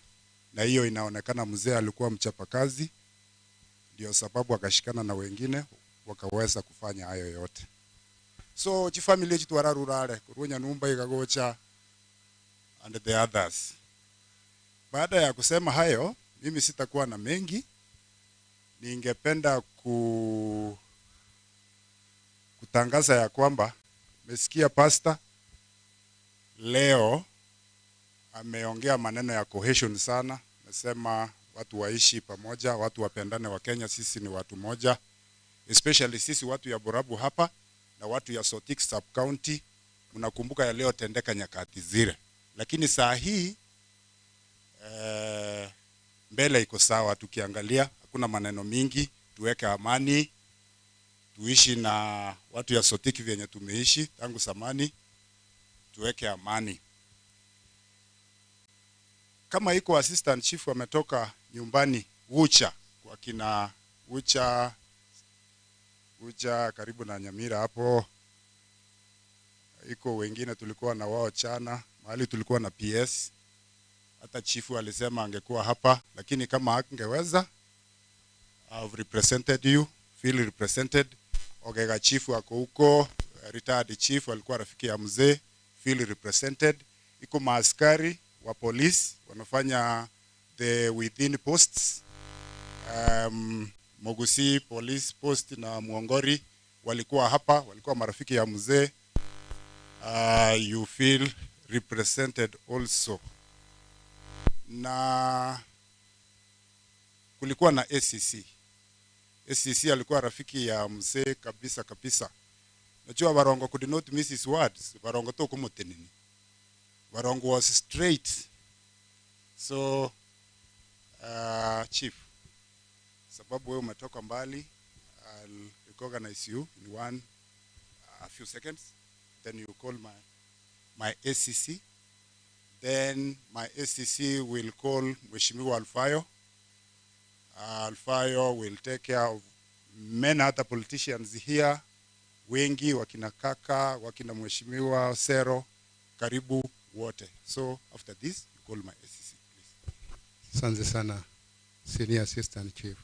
Na hiyo inaonekana mzee alikuwa mchapakazi, ndio sababu akashikana na wengine wakaweza kufanya hayo yote. So chifamily echi twararurare korwa Nyanumba ikagocha and the others. Baada ya kusema hayo, mimi sitakuwa na mengi. Ningependa ku, kutangaza ya kwamba mesikia pastor leo ameongea maneno ya cohesion sana, amesema watu waishi pamoja, watu wapendane. Wa Kenya sisi ni watu moja, especially sisi watu ya Borabu hapa na watu ya Sotik sub county. Mnakumbuka yaliyotendeka nyakati zile, lakini saa hii eh, mbele iko sawa. Tukiangalia hakuna maneno mingi, tuweke amani, tuishi na watu ya Sotik vyenye tumeishi tangu zamani, tuweke amani. Kama iko assistant chief ametoka nyumbani Wucha kwa kina Wucha Wucha karibu na Nyamira hapo, iko wengine tulikuwa na wao chana mahali tulikuwa na PS. Hata chifu alisema angekuwa hapa, lakini kama angeweza, I've represented you, feel represented. Ogega chifu ako huko, retired chief alikuwa rafiki ya mzee, feel represented. Iko maaskari wa polisi wanafanya the within posts um, Mogusi police post na Mwongori walikuwa hapa, walikuwa marafiki ya mzee. You feel represented also. Na kulikuwa na ACC. ACC alikuwa rafiki ya mzee kabisa kabisa. Najua Barongo could not miss his words. Barongo to kumutenini. Barongo was straight. So chief, sababu wewe umetoka mbali, I'll recognize you in one a few seconds. Then you call my my ACC. Then my ACC will call Mheshimiwa Alfayo. Alfayo will take care of many other politicians here, wengi wakina kaka, wakina Mheshimiwa Sero, karibu wote. So after this, you call my ACC. Asante sana Senior Assistant Chief.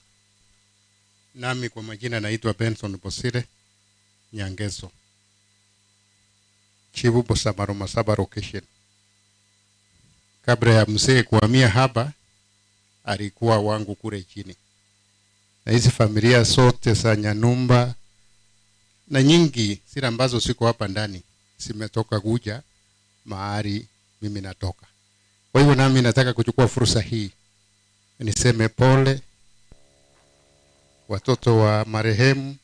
Nami kwa majina naitwa Benson Bosire Nyangeso, Chifu Bosamaro Masaba Location. Kabla ya mzee kuhamia hapa, alikuwa wangu kule chini, na hizi familia zote za Nyanumba na nyingi zile ambazo siko hapa ndani zimetoka kuja mahali mimi natoka. Kwa hivyo nami nataka kuchukua fursa hii niseme pole watoto wa marehemu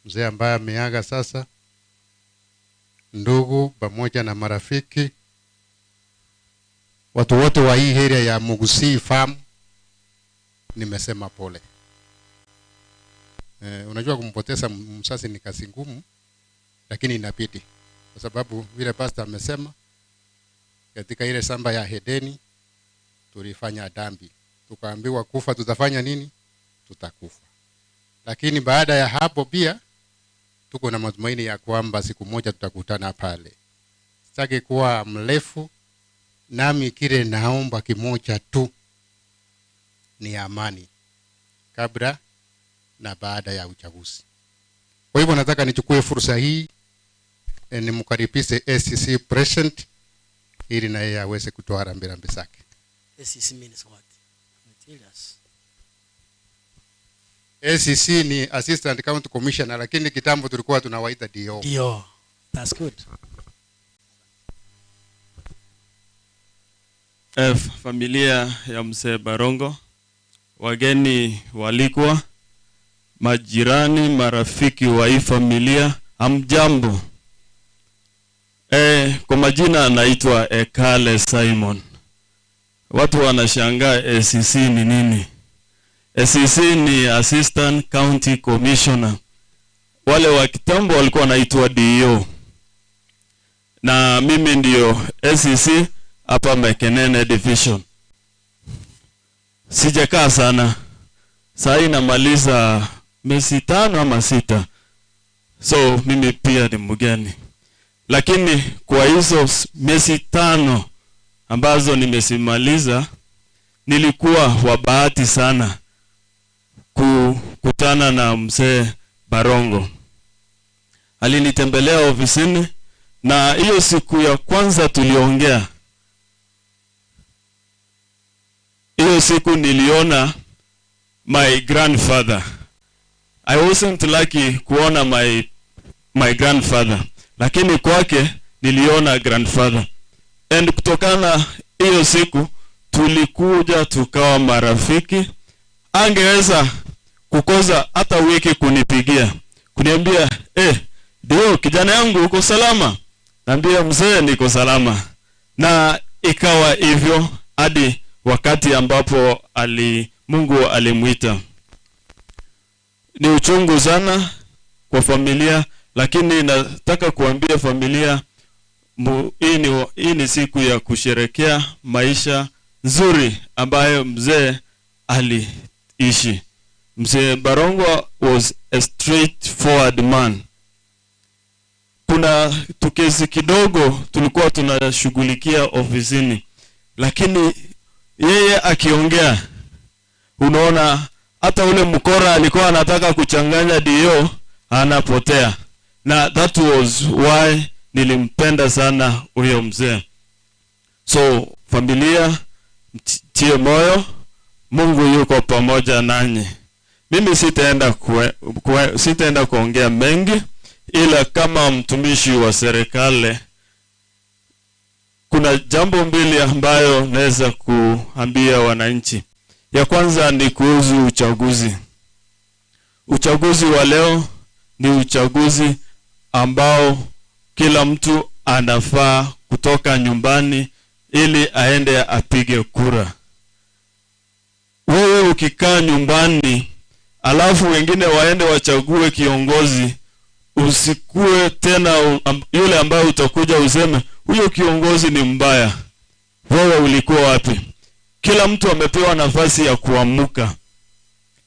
mzee ambaye ameaga sasa, ndugu pamoja na marafiki, watu wote wa hii area ya Mugusii Farm, nimesema pole. Eh, unajua kumpoteza mzazi ni kazi ngumu, lakini inabidi, kwa sababu vile pastor amesema katika ile samba ya Edeni tulifanya dhambi, tukaambiwa kufa tutafanya nini? Tutakufa. Lakini baada ya hapo pia tuko na matumaini ya kwamba siku moja tutakutana pale. Sitaki kuwa mrefu, nami kile naomba kimoja tu ni amani kabla na baada ya uchaguzi. Kwa hivyo nataka nichukue fursa hii eh, nimkaribishe ACC President ili na yeye aweze kutoa rambirambi zake. ACC means what? Tell us. ACC ni Assistant County Commissioner, lakini kitambo tulikuwa tunawaita DO. DO. That's good. F, familia ya mzee Barongo, wageni walikwa, majirani, marafiki wa hii familia, hamjambo. E, kwa majina anaitwa Ekale Simon. Watu wanashangaa ACC ni nini? ACC ni Assistant County Commissioner. Wale wa kitambo walikuwa wanaitwa DO, na mimi ndio ACC hapa Mekenene Division. Sijakaa sana, Saa hii namaliza miezi tano ama sita, so mimi pia ni mgeni, lakini kwa hizo miezi tano ambazo nimesimaliza, nilikuwa wa bahati sana kukutana na mzee Barongo. Alinitembelea ofisini, na hiyo siku ya kwanza tuliongea, hiyo siku niliona my grandfather. I wasn't lucky kuona my grandfather, lakini kwake niliona grandfather. And kutokana hiyo siku tulikuja tukawa marafiki. Angeweza kukosa hata wiki kunipigia kuniambia, eh, ndio kijana yangu uko salama? Naambia mzee niko salama. Na ikawa hivyo hadi wakati ambapo Mungu alimuita. Ni uchungu sana kwa familia, lakini nataka kuambia familia hii ni siku ya kusherekea maisha nzuri ambayo mzee aliishi. Mzee Barongo was a straightforward man. Kuna tukesi kidogo tulikuwa tunashughulikia ofisini, lakini yeye akiongea unaona hata ule mkora alikuwa anataka kuchanganya dio anapotea. Na that was why nilimpenda sana huyo mzee. So familia, mtie moyo, Mungu yuko pamoja nanyi. Mimi sitaenda kuongea mengi, ila kama mtumishi wa serikali kuna jambo mbili ambayo naweza kuambia wananchi. Ya kwanza ni kuhusu uchaguzi. Uchaguzi wa leo ni uchaguzi ambao kila mtu anafaa kutoka nyumbani ili aende apige kura. Wewe ukikaa nyumbani alafu wengine waende wachague kiongozi, usikue tena yule ambaye utakuja useme huyo kiongozi ni mbaya. Wewe ulikuwa wapi? Kila mtu amepewa nafasi ya kuamuka.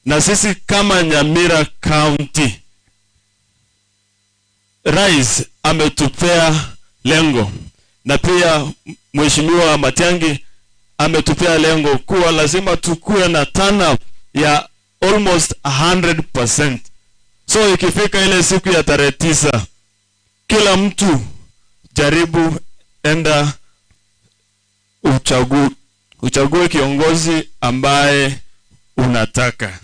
Na sisi kama Nyamira County, Rais ametupea lengo, na pia Mheshimiwa Matiang'i ametupea lengo kuwa lazima tukue na turn up ya almost 100%. So ikifika ile siku ya tarehe 9, kila mtu jaribu enda uchague kiongozi ambaye unataka.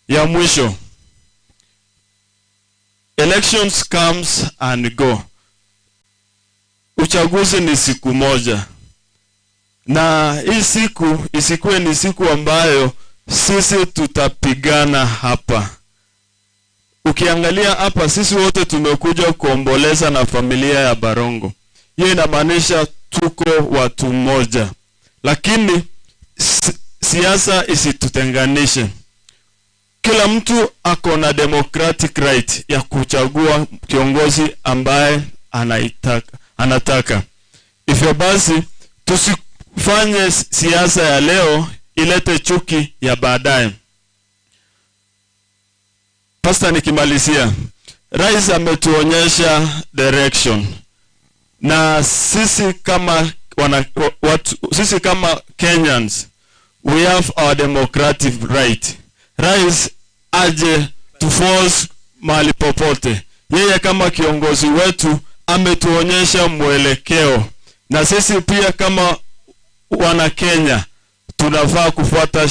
Ya mwisho, elections comes and go. Uchaguzi ni siku moja, na hii siku isikuwe ni siku ambayo sisi tutapigana hapa. Ukiangalia hapa sisi wote tumekuja kuomboleza na familia ya Barongo. Hiyo inamaanisha tuko watu moja. Lakini siasa isitutenganishe. Kila mtu ako na democratic right ya kuchagua kiongozi ambaye anataka. Hivyo basi tusifanye siasa ya leo ilete chuki ya baadaye. Pastor, nikimalizia, Rais ametuonyesha direction. Na sisi kama wana, watu, sisi kama Kenyans, we have our democratic right. Rais aje to force mahali popote. Yeye kama kiongozi wetu ametuonyesha mwelekeo. Na sisi pia kama wana Kenya tunafaa kufuata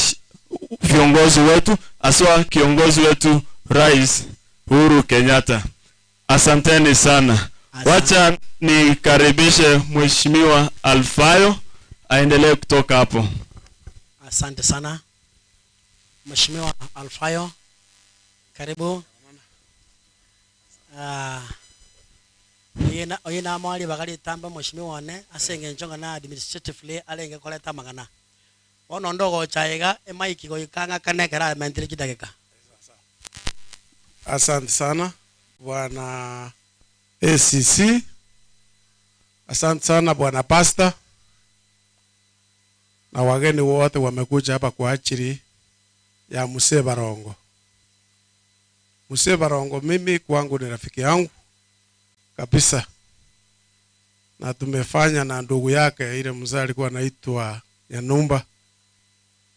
viongozi wetu, haswa kiongozi wetu Rais Uhuru Kenyatta. Asanteni sana. Asante. Wacha nikaribishe Mheshimiwa Alfayo aendelee kutoka hapo. Asante sana Mheshimiwa Alfayo, karibu. Oyina mwali bakali tamba Mheshimiwa one asenge nchonga na administratively alenge koleta mangana. Ono ndogo chaiga emaiki goikanga kanekera mentiri kidakika. Asante sana Bwana ACC. Asante sana Bwana Pastor na wageni wote wamekuja hapa kwa ajili ya Mzee Barongo. Mzee Barongo mimi kwangu ni rafiki yangu kabisa, na tumefanya na ndugu yake ile mzee alikuwa anaitwa Nyanumba.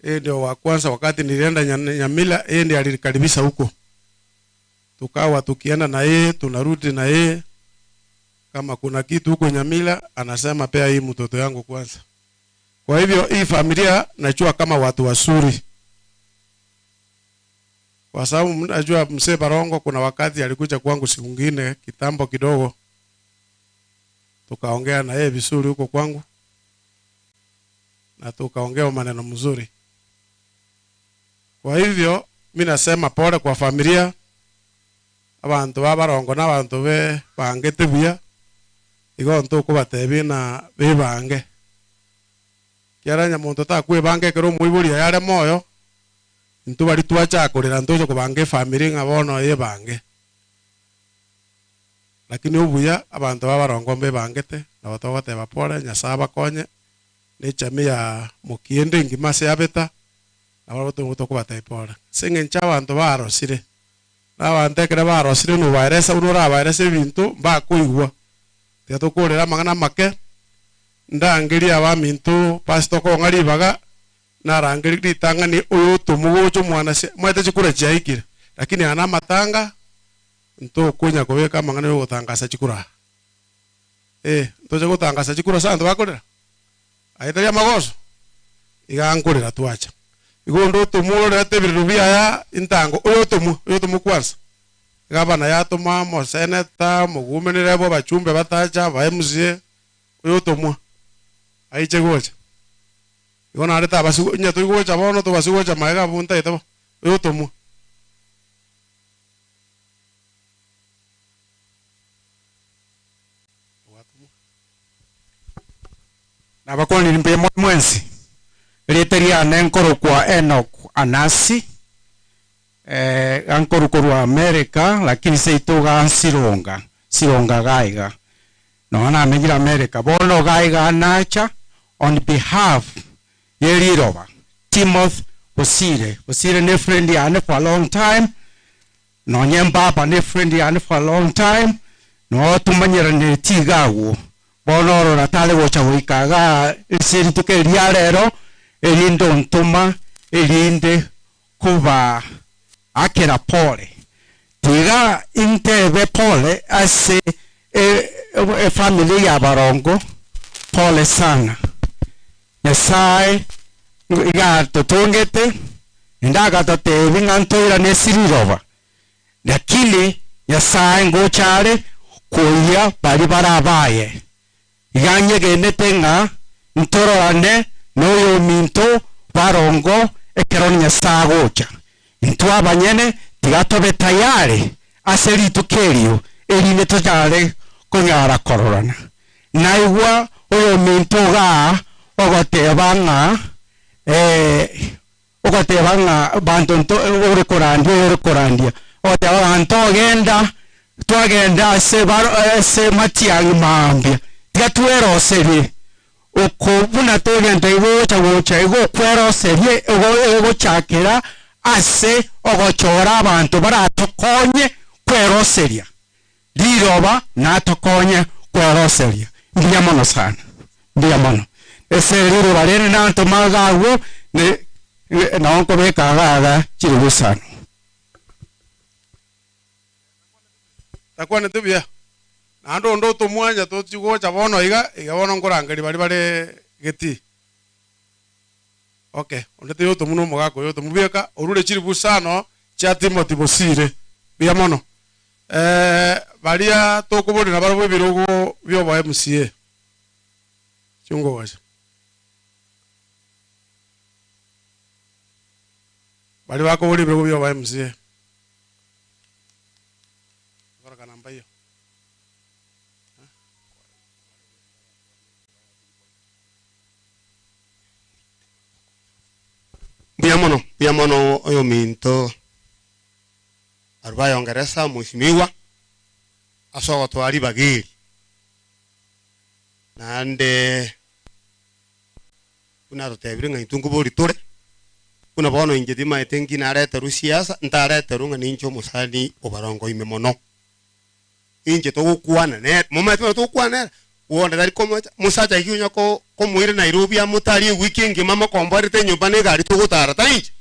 Yeye ndio wa kwanza wakati nilienda Nyamila, yeye ndiye alinikaribisha huko, tukawa tukienda na yeye tunarudi na yeye. Kama kuna kitu huko Nyamila anasema pea hii mtoto yangu kwanza. Kwa hivyo hii familia najua kama watu wazuri, kwa sababu najua mzee Barongo kuna wakati alikuja kwangu siku nyingine kitambo kidogo, tukaongea na yeye vizuri huko kwangu na tukaongea maneno mzuri. Kwa hivyo mi nasema pole kwa familia, abantu ba Barongo na abantu be bangete buya igo ntukubatebi na bibange kiaranya muntu takwibanga ekero omoibori yare moyo intwe bari twachakorera ntoche kobanga efamily ng'a bono ebange, lakini obuya abanto ba Barongo mbebangete nabo togoteba pole, Nyasaye abakonye na echami ya mokiende engima ase yabeta nabo tokobatebia pole. Ase eng'encho abanto barosire na abanto ekere barosire nobaeresa buna orabaeresa ebinto mbakoigwa, tiga tokorera amang'ana amake ndangeria abaminto pastor kong'a ribaga narangeri ritang'ani oyo otomogocha omwana ase mwete chikura chiaikire, lakini ana amatanga ntokonya kobeka amang'ana ya ogotangasa chikura. Ntoche gotangasa chikura ase abanto bakorera aetari amagoso iga nkorera twacha igo ndo otomororete ebirero biaya intango oyo otomwa oyo otomwa kwanza gavana yatoma moseneta mogumenere bo bachumbe batacha ba MCA oyo otomwa aiche gocha igo narete abasigo nya toigocha bono tobasigocha maega buntaete bo oyo otomwa. Nabakwanire mbe mwensi rite riane nkorokwa Enoch Anasi, ankorukorwa America, lakini seito sironga sironga gaiga no namenyire America bono gaiga nacha on behalf yeriroba Timothy Bosire. Bosire ne friend yane for a long time, no nyembaba ne friend yane for a long time, no tumanyira ne tigawo bono rora tale gocha goikaga esiri tuke riarero erinde ntuma erinde kuba akera pole tiga intebe pole ase e family ya Barongo pole sana. Nyasaye iga totongete ndaga totebi ng'antoira nesiriroba, lakini Nyasaye ngochare kuya bari barabaye iganyegenete ng'a ntororane n'oyo minto Barongo ekero Nyasaye agocha intwe abanyene tiga tobe tayari ase rituko erio erinde tonyare konyara kororana. Naigwa oyo minto igaa ogoteba ng'a ogoteba ng'a banto nto ore korandia ore korandia ogoteba banto ogenda twagenda ase baro ase matiang'i mambia tiga tweroserie okobuna togenda igocha gocha igo kweroserie egochakera ase ogochora abanto baratokonye kweroseria riroba natokonye kweroseria. Mbuya mono sana, mbuya mono ese riroba rere nanto magago ne nao nkobeka agaga chiri busano takwane tubia naende onde otomwanya tochigocha bono iga iga bono nkorangeri bari bare geti. Okay, onde te yotomu no omogaka oyo otomubieka orure chiri busano chia Timothy Bosire buya mono. Baria tokoborera barabwo ebirogo bia obo MCA chungogocha bari bakobora ebirogo bia obo MCA koroka namba hiyo. Mbuya mono, mbuya mono oyo minto arubayo ongeresa mheshimiwa ase ogotwara bagiri naende buna totebire ng'a intwe nkobori tore Buna bono inche timaete nki nareterwe siasa, ntareterwe ng'a ninche omosani obarongo ime mono. Inche togokwana nere, momanyete buna togokwana nere? Bonde tari komocha, mosacha ki onya ko komoira Nairobi amotarie ewiki engima amokomboerete enyomba na egari togotara, tari inche?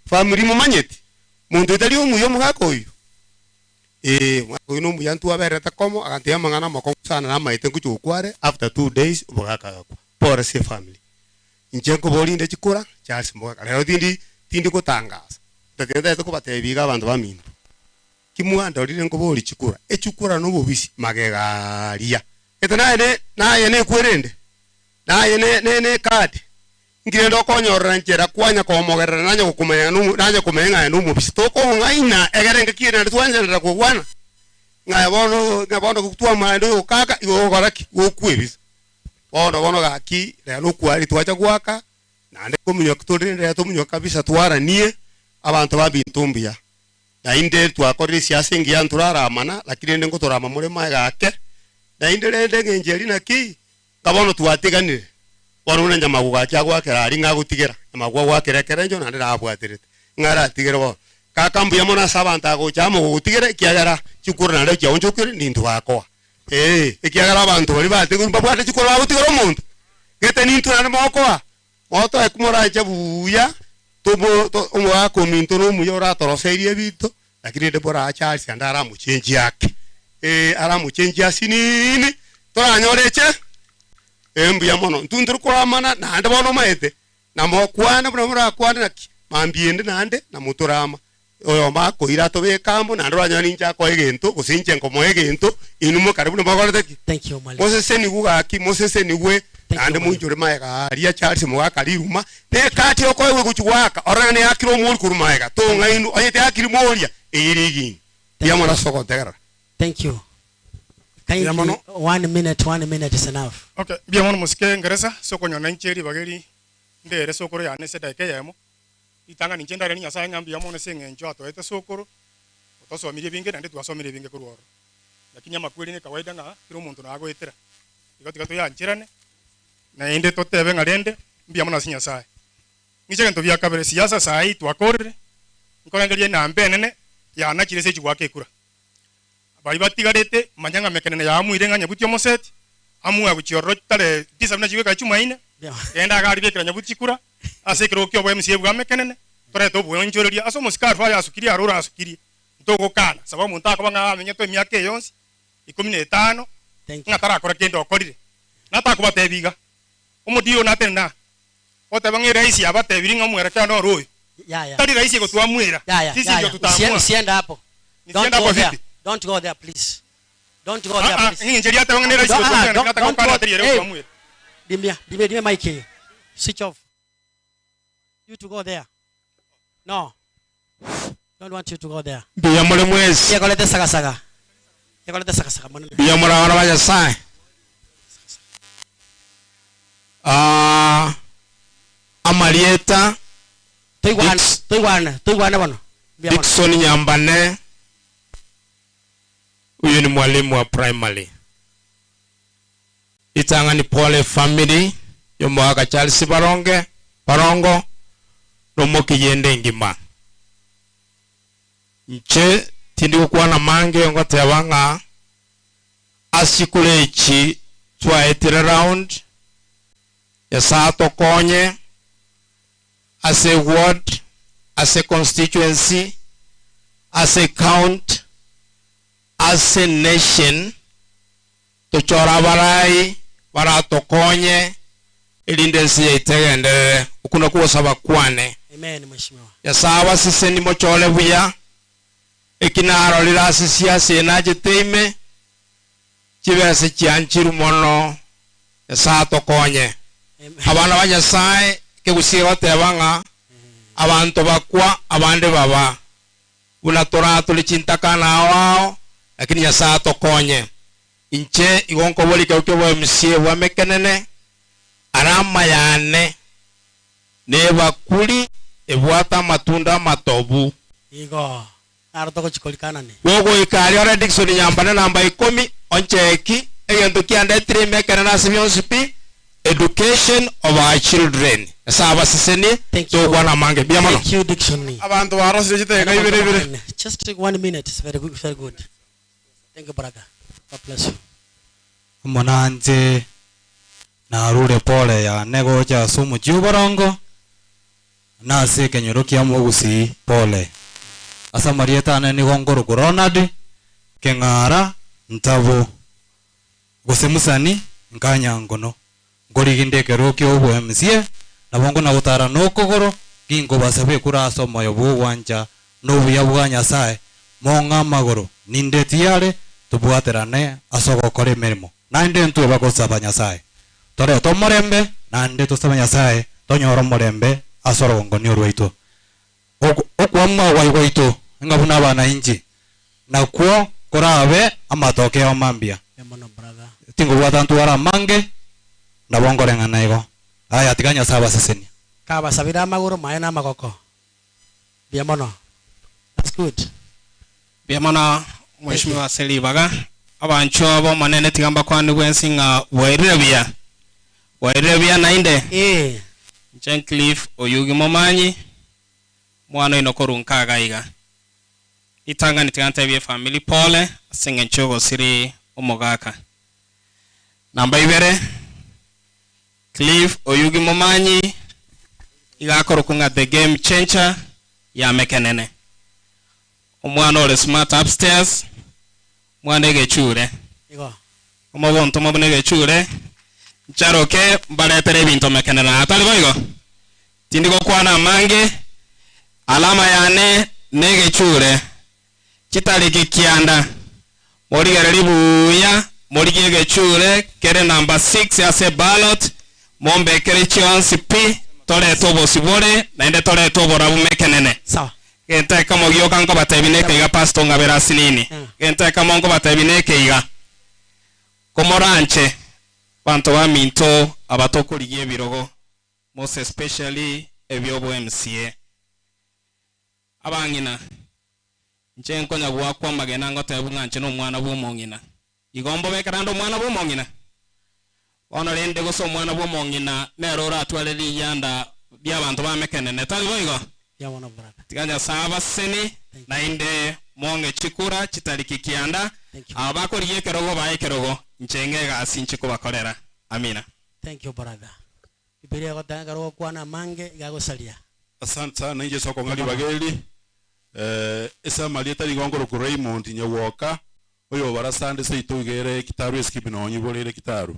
Family momanyeti? Monto oyo tari omuya omogaka oyio? Eeh, omogaka oyio nomuya ntwaberete komo, agantebia amang'ana amakong'u sana namaete ngochia gokware, after 2 days omogaka agakwa. Pore ase efamily. Inche nkoboria inde chikura, Charles mogaka, rero tindi tindi gotangasa, ntatiga ntagete kobatebia iga abanto baminto. Ki mwandorire nkoboria chikura? Echikura nobobisi magega aria. Gete naye ne naye nekwerende, naye ne ne ne card, nki rende okonyorera nchera kwanya komogerera nanya gokomanya ng'a nanya komanya ng'a aye nomobisi. Tokong'aina egere engaki eye naende twancherera kogwana, ng'a bono ng'a bono twamaende oyokaka igo ogokora ki? Gokwebisa. Bono bono gaki rero nokwari twacha goaka, naende kominyoka tore rende tominyoke kabisa twaranie abanto ba binto mbuya. Naende twakorire esiasa engiya ntoraramana, lakini rende ngotorama more magega ake. Naende rende eng'encho eria naki, ng'a bono twatiganire, bono buna nyamagu gaki agoakera aria ng'a agotigera, nyamagu agoakera ekerencho naende nabwaterete, ng'a aratigere bono. Kaka mbuya mono ase abanto agocha amo gogotigera ekiagera chikura naende chiaonchokire nintwe bakoa. Ee, ekiagera abanto baria batigirwe mbabwate chikura bagotigera omonto, gete nintwe naende mokoa, motoe komoranche buya, tomo to omogaka ominto na omuya oratoroserie ebinto, lakini rende mborache aria ande aramochenchie ake, ee aramochenchie asinini, toranyore eche ee mbuya mono. Intwe ntori koramana naende bono omanyete, namokwane buna morakwane naki, mambia ende naende namotorama. Oyomo akoira atobeke amo, naende oranyore ninche akoe egento, gose inche nkomoa egento, inwe mokare buna mogorete ki? Thank you, mwalimu. Mosesenigwe gaki, mosesenigwe, naende moinchore magega aria Charles mogaka riruma, na ekati okoegwa egochia goaka, orore ng'a neyakire omori korwa magega, tong'ainwa, onye teyakiri moria, eyio rigini. Mbuya mono ase ogontegerera. Thank you. Mbuya Kindly, mono. one minute, one minute is enough. Okay, mbuya mono mosike Ngeresa ase okonyora inche ribaga eri ndere sokoro yane ase edageka eyemo. Ritang'ani inche ndaranie Nyasae ng'a mbuya mono ase eng'encho atoete sokoro, otosomirie ebinge naende twasomire ebinge korwa ororo. Lakini amakweri ne kawaida ng'a kera omonto nagoetera. Igo tiga toyancherane, naende totebe ng'a rende mbuya mono ase Nyasae. Ng'iche egento gia kabere, siasa saii twakorire, nkorengereria enamba enene yanachire ase echigoaka ekura. Baria batigarete, manya ng'a mekenene yamuire ng'a nyabuti omoseti, amue gochia ororo tarehe tisa buna chigoika Chumaine, genda iga aria bekera nyabuti chikura, ase ekerogo ki'obo MCA bwa mekenene, torete oboonchoreria ase omosike Alpha ayasukirie aro orasukirie, ntogokana, sababu omonto akoba ng'a amenyete emiaka eye yonsi ikomi na etano, ng'a tarakora kende okorire. Natakobatebia iga, omodii oyo natenene aa, oteba ng'a eraisi yabatebirie ng'a omwerekeo noro oyo. Yaya. Tari rahisi egotwamwera. Yaya, Sisi yaya. ndio tutaamua. Usie- Usiende hapo. Nisiende Don't hapo go there. vipi? Don't go there, please. Don't go there, Ah, ah, please. ng'inche riateba ng'a neraisi Don't- ah, gotwamwera, don't- nataka don't gokwana go- atari ere Hey. gotwamwera. Dimia, dimia, dimia mic hiyo. Switch off. You to go there. No. Don't want you to go there. Mbuya more mwesi. Yekolete sagasaga. Yekolete sagasaga monene. Mbuya more abana ba Nyasaye. Ah, amarieta Toigwane, Dix- toigwane, toigwane bono. Mbuya mono. Dickson Nyambane, huyu ni mwalimu wa primary. Ritang'ani pole family y'omogaka Charles Baronge Barongo nomokiyende engima. Inche tindi gokwana mange ngoteba ng'a ase chikura echi twaetire round Nyasaye atokonye ase ward ase constituency ase county ase nation tochore abarai baratokonye erinde ense yaito egenderere. Okwo nakwo ogosaba kwane. Amen, mheshimiwa. Nyasaye abaseseni mochore buya, eki narorire ase siasa eye nachete ime, chibesa chianchirwe mono, Nyasaye atokonye. Abana ba Nyasaye ekegusia egoteba ng'a abanto bakwa abande baba, buna toratore chintakana ao ao, lakini Nyasaye atokonye. Inche igo nkoboria ekero kia obo MCA bwa Mekenene, are amayane na ebakuri ebwate amatunda amatobu. Igo naro togochikorikana. Gogoika aria ore Dickson Nyambane namba ikomi, oncheki, egento kiandetire ime ekenene ase bionsi pi, education of our children. Nyasaye abasesenie togokwana amange. Mbuya mono. Thank you, Diction. Abanto barosire chidakika ibere ibere. Just take one minute. It's very good. Very good. Thank you, brother. God bless you. Omonanche narure pole yane gocha ase omochie oborongo, na ase ekenyoro kia mogusii pole. Ase amarieta ane nigo nkorokwa Ronald Keng'ara Ntabo, gose Musani nkanyangono. Nkoriginde ekero kia obwemsie, nabo nkona-gotara nokogoro, ginkobasa bekura ase omoyo bw'ogwancha na obuya bwa Nyasae, mong'e amagoro, ninde tiyare, tobwaterane ase ogokora emeremo. Naende intwe bagosaba Nyasae, torete omorembe, naende tosabe Nyasae tonyore omorembe ase orogongonio rwaito. Okwamua gwai gwaito ng'a buna abanainchi, nakwo korabe amatokeo amambia. Tingobwata ntware amange, nabo nkoreng'ana igo. Aya, tiga Nyasae abasesenie. Kabasabire amagoro maye na amagoko. Mbuya mono. That's good. Mbuya mono Mheshimiwa ase ribaga. Abanchwa b'Omonene tiga mbakwane bwensi ng'a bwairire buya. Bwairire buya naende? Inche Cliff Oyugi Momanyi, omwana oino korwa nka iga iga. Ritang'ani tiga ntebie efamiri pole ase eng'encho y'ogosiri omogaka. Namba ibere, Cliff Oyugi Momanyi iga akorokwa ng'a the game changer ya Mekenene. Omwana ore smart upstairs, mwana egechure. Igo. Omogontoma buna egechure, ncharoke mbaretere ebinto Mekenene aa, tari boigo? Tindi gokwana amange, alama yane negechure, chitariki kianda, morigererie buya, morigie egechure kere number 6 ase ballot, mombekere chionsi pi, torete obosibore, naende torete oborabu Mekenene. Sawa. Gento ekemo gioka nkobatebia neke iga pastor ng'abere asinini. Gento ekemo nkobatebia neke iga, komoranche banto baminto aba tokorigia ebirogo, most especially ebiobo MCA. Abang'ina, inche nkonya goakwa amagena ngotebu ng'a inche nomwana bw'omong'ina. Igo mbobekere ande omwana bw'omong'ina? Bono rende gose omwana bw'omong'ina nere oratware riyanda ri'abanto bamekenene, tari boigo? Tiga Nyasae abasesenie, naende mong'e chikura chitariki kianda, aba bakorigia ekerogo bae ekerogo, inche ng'e egasi inche kobakorera. Amina. Thank you brother. Bibilia egoteba ekero ogokwana amange iga agosaria. Asante sana inche ase okong'a ribaga eri. Eh, ase amarieta nigo nkorokwa Raymond Nyagwoka, oyobara sande seito iga ere Kitaru eskipi nonye ibore ere Kitaru.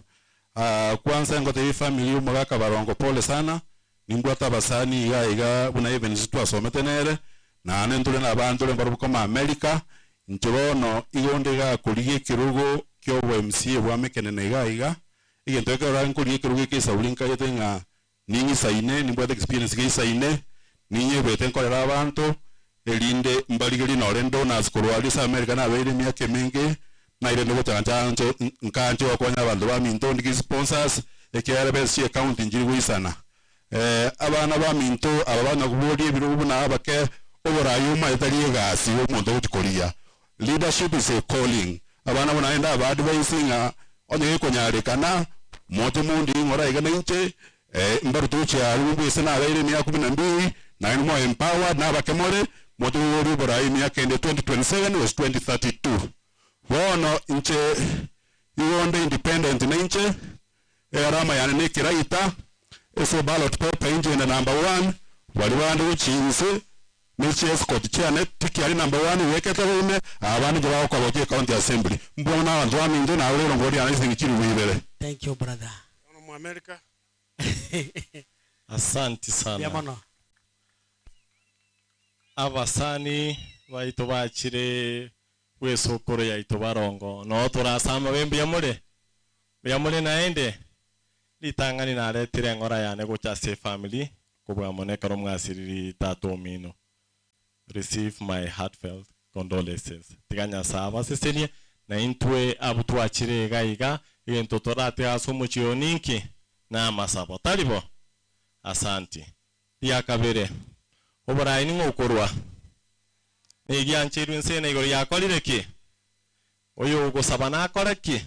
Ah, kwanza ngotebia efamiri ya omogaka Barongo pole sana, nimbwate abasani iga iga buna Evans twasomete nere, naende ntore na abande ore mbarobwo koma America, inche bono igo onde iga korigia ekerogo kia obo MCA bwa Mekenene iga iga, egento ekero nkorigia ekerogo eke esauri nkagete ng'a Ning'isaine, nimbwate experience geisaine, ninyebete nkorere abanto, erinde mbarigerie nore donors korwa aria ase America nabeire emiaka emenge, nairende gocha ncha nkanche gokonya abanto baminto ndigie sponsors, ekiagera besa chie county nchiri goisana. Abana baminto aba banyakoboria ebirogo buna abake, oborai omaete tari egasi omonto ogochi korigia. Leadership is a calling. Abana buna naende aba advise ng'a onye gekonyarekana, moche mondie ng'ora iga nainche, mbarute gochia aria bwese nabeire emiaka kumi na mbili, naende more empowered nabake more, moche boborie oborai emiaka ende 2027 gose 2032. Bono inche igo nde independent nainche, Earama yane nekeraita, ase ballot paper inche inde number one, baria bande gochia inse ne chi escort chiane tikiari number one ibekete boime, aba bande inche bagokoa gochia ecounty assembly. Mbua mono abanto baminto naye rero ngori yane chisiringi chilifu ibere. Thank you brother. Bono mu America. Asanti Mbuya sana. mono. Abasani baito bachire bw'esukuru yaito barongo noo torasama be mbuya more? Mbuya more naende? Ritang'ani naretire eng'ora yane gocha ase efamiri kobua mono ekero mwasiriri tata omino. Receive my heartfelt condolences. Tiga Nyasae abasesenie, na intwe abwo twachire iga iga, egento toratige ase omochie oyo ninki? Namasabo, tari bo? Asanti. Riakabere, oborai ning'o okorwa? Negiancheirwe inse na igoro yakorire ki? Oyogosaba nakore ki?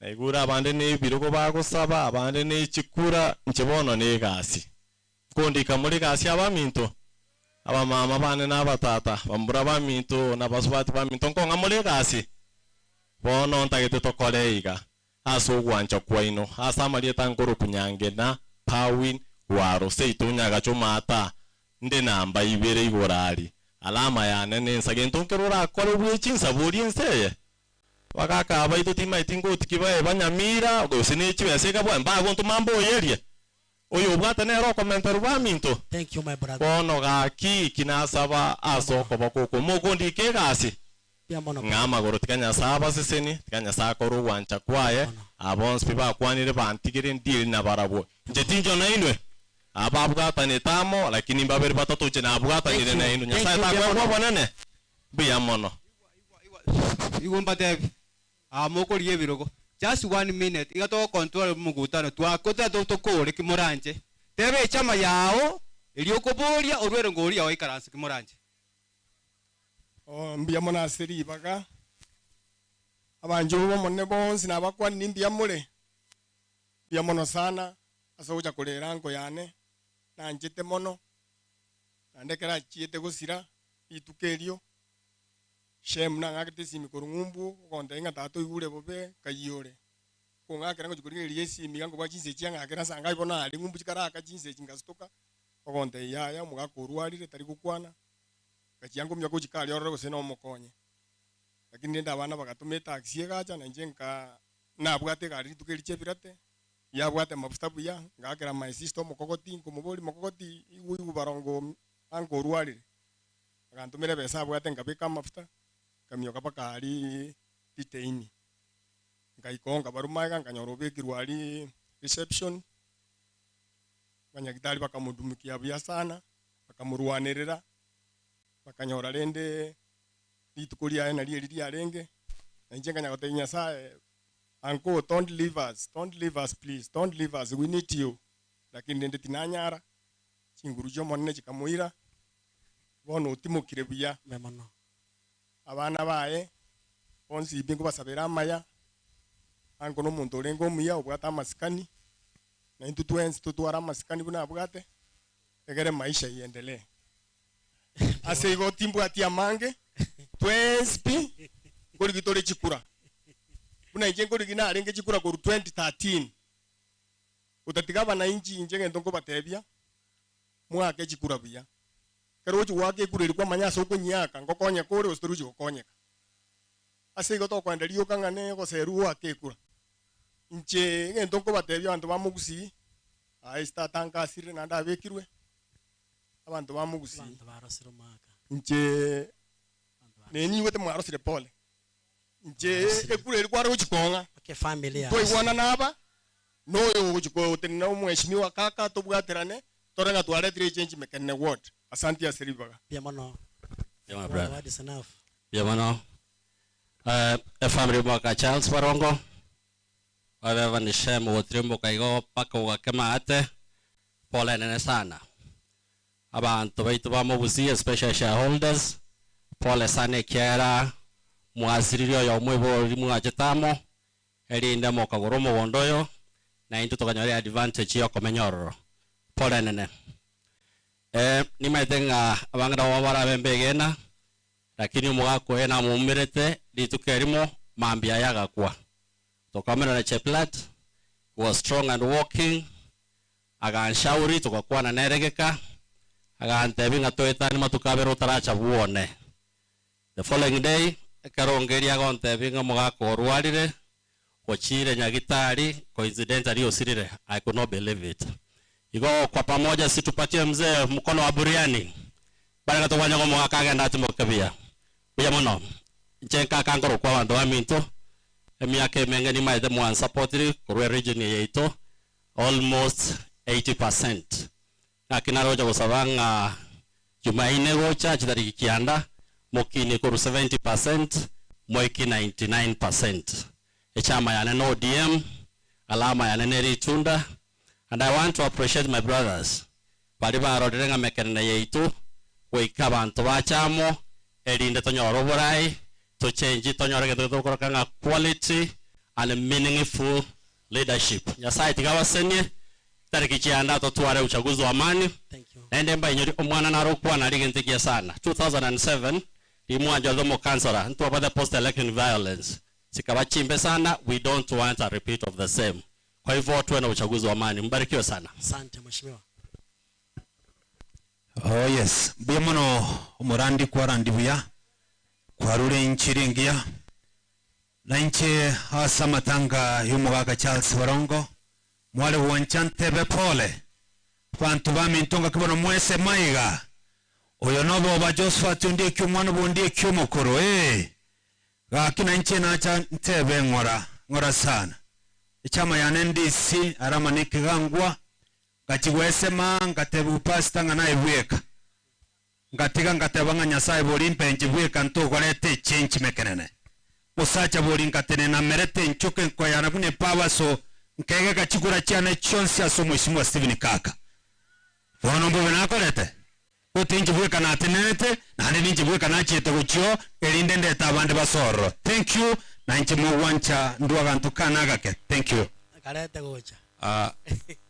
Naigure abande na ebirogo bagosaba, abande na echikura, inche bono na egasi. Nkondika more egasi abaminto, abamama bane na abatata, bamura baminto na abasubati baminto, nkong'a more egasi? Bono ntagete tokore iga, ase ogwancha kwaino, ase amarieta nkoroku Nyangena, Pawin, Gwaro, seito Nyagacho Maata, nde namba ibere igoro aria. Alama yane nensa gento nkere orakore bwe chinsa boria ense eye. Bagaka abaito timaeti ngotiki baye banyamira, gose ne chibesa ekabua mbagontoma mboyerie. Oyo obwate nere okomenterwa baminto. Thank you my brother. Bono gaki ki nasaba ase okoboko oko mokondika egasi? Ng'a amagoro tiga Nyasae abasesenie, tiga Nyasae akore ogwancha kwaye, aba bonsi pi bakwanire bantigire ndiri nabarabwo. Inche tincho nainwe, aba babwatanete amo, lakini mbabere batato inche nabwatanire nainwe. Nyasae takoegwa obonene? Mbuya mono. Igwe mbatebi, aa mokorigia ebirogo, just one minute, iga togo control omokutano, twakotera tokore ki moranche. Teba echama yao, eria okoboria, orwere ngoria oikaranse ki moranche. Oh, mbuya mono ase ribaga. Abanchwa b'Omonene bonsi nabakwanire mbuya more? Mbuya mono sana ase ogocha korera anko yane, nanchete mono, naende ekero achiete gosira rituko erio, Shem nang'akete esimi korwa ng'umbu, ogontebia ng'a tata oigure bobe, nkayia ore. Okong'akera ngochia korigereria esimi iga nkobua chinsa echi ang'akera ase angai bono aria ng'umbu chikaraka chinsa echi ngasutoka, ogontebia yaya omogaka orwarire tari gokwana, Ngachia nkomia gochika aria ororo gose nomokonye. Lakini rende abana bagatoma etaxi egacha na inche nka nabwate egari rituko eri chiebirate, yabwate amafuta buya, ngaakera my sister omokogoti nkomoboria mokogoti igwa igwa barongo anka orwarire. Agantomera ebesa abwate nkabeka amafuta, nkamioka mpaka aria riteini. Nkaika oo nkabaruma iga nkanyora obekirwe aria reception, abanyagitari bakamodumikia buya sana, bakamorwanerera. Bakanyora rende rituko riaye nario eri riarenge, na inche nkanya gotebia Nyasae, Uncle, don't leave us, don't leave us please, don't leave us, we need you. Lakini rende tinanyara, chinguru chi'Omonene chikamoira, bono otimokire buya. Abana baye bonsi mbi nkobasabera amaya, Uncle nomonto orenge omuya obwate amasikani, na intwe twensi totware amasikani buna abwate, egere maisha iendelee. Ase igo timbwati amange, twensi pi nkorigi tore chikura. Buna inche nkorigi narenge chikura korwa 2013. Gotatiga abanainchi inche egento nkobatebia, mwake chikura buya. Ekero ogochi goaka ekura eria kwamanya ase okonyiaka, ngokonyeka ore gose torigochi gokonyeka. Ase igo tokoenda rioka ng'a ne goserwa goaka ekura. Inche egento nkobatebia abanto ba Mogusii, aye ase tata nkasirire naende abekirwe, abanto ba Mogusii, inche nenyigwete mwarosire pole. Inche ekura eria kware gochi kong'a, twaigwana naba, na oyo ogochi gotenena omweshimiwa kaka tobwaterane, tore ng'a twaretire echange Mekenne ward. Asanti ase ribaga. Mbuya mono. Mbuya mono brother. Mbuya mono. Eh, efamily mwaka Charles Barongo. Wabeba ni shame gotirimboka igo mpaka ogakema ate. Pole nene sana. Abanto baito ba Mogusii especially shareholders, pole sana ekiagera mwasiririe oyomo ebori mwachete amo, erinde mokagora omogondo oyo, naintwe tokanyora eadvantage yokomenya ororo. Pole nene. Eh, nimaete ng'a abange nabo barabe mbegena, lakini omogaka oye namoumerete rituko erimo, mambia aye agakwa. Tokamerana Cheplat, he was strong and walking, Aganshauri, togakwana nere geka, agantebia ng'a toetanie matuko abere otaracha bwone. The following day, ekero ongeria agontebia ng'a omogaka orwarire, ochiire nyagitari, coincidentally osirire, I could not believe it. Igo kwa pamoja si tupatie mzee mkono wa buriani, barenge togwanya ng'a omogaka agende atimoke buya. Buya mono. Inche nkaka nkorokwa abanto baminto, emiaka emenge nimaete mwansupportiri korwa eregion eye yaito, Almost 80 percent. Naki nare gocha gosaba ng'a Jumaine gocha chitariki kianda mokinie korwa 70 percent moikie 99 percent. Echama yane na ODM, alama yane ne ritunda and I want to appreciate my brothers baria barorire ng'a mekenene yaito goika abanto bache amo erinde tonyore oborai, tochenji tonyore egento getokoroka ng'a quality. And meaningful leadership. Nyasaye tigabasenie tariki chianda totware uchaguzi wa amani. Naende mbainyori omwana narokwana rigente sana. 2007 rimwanja thomo kansara ntwaba post election violence sikabachimbe sana. We don't want a repeat of the same. Kwa hivyo tuwe na uchaguzi wa amani. Mbarikiwe sana. Asante mheshimiwa. Oh yes, mbuya mono omorandi kwarandi buya kwarure inchiri engiya na inche ase amatanga y'omogaka Charles Barongo mware gwancha ntebe pole bantu baminto ngaki bono mwese maiga oyo nobo ba Josephat ondi ekio omwana bondi ekio omokoro gaki na inche nacha ntebe ng'ora ng'ora sana echama yane ndisi arama nikigangwa ngachigwesema ngateba upasta ng'a naye bweka ngatiga ngateba ng'a Nyasaye bori mpenche bweka ntogorete echenchi mekenene musacha bori ngatene namerete nchoke nkoyana bune pabaso nkege gachikura chiane chionsi ase omweshimiwa Stephen Kaka bono mbobe nakorete otinchi bweka natenenete naende ninche bweka nachiete gochio erinde ndeta abande basororo. Thank you na inche mogwancha ndwaga ntukana gake. Thank you. Karete gocha.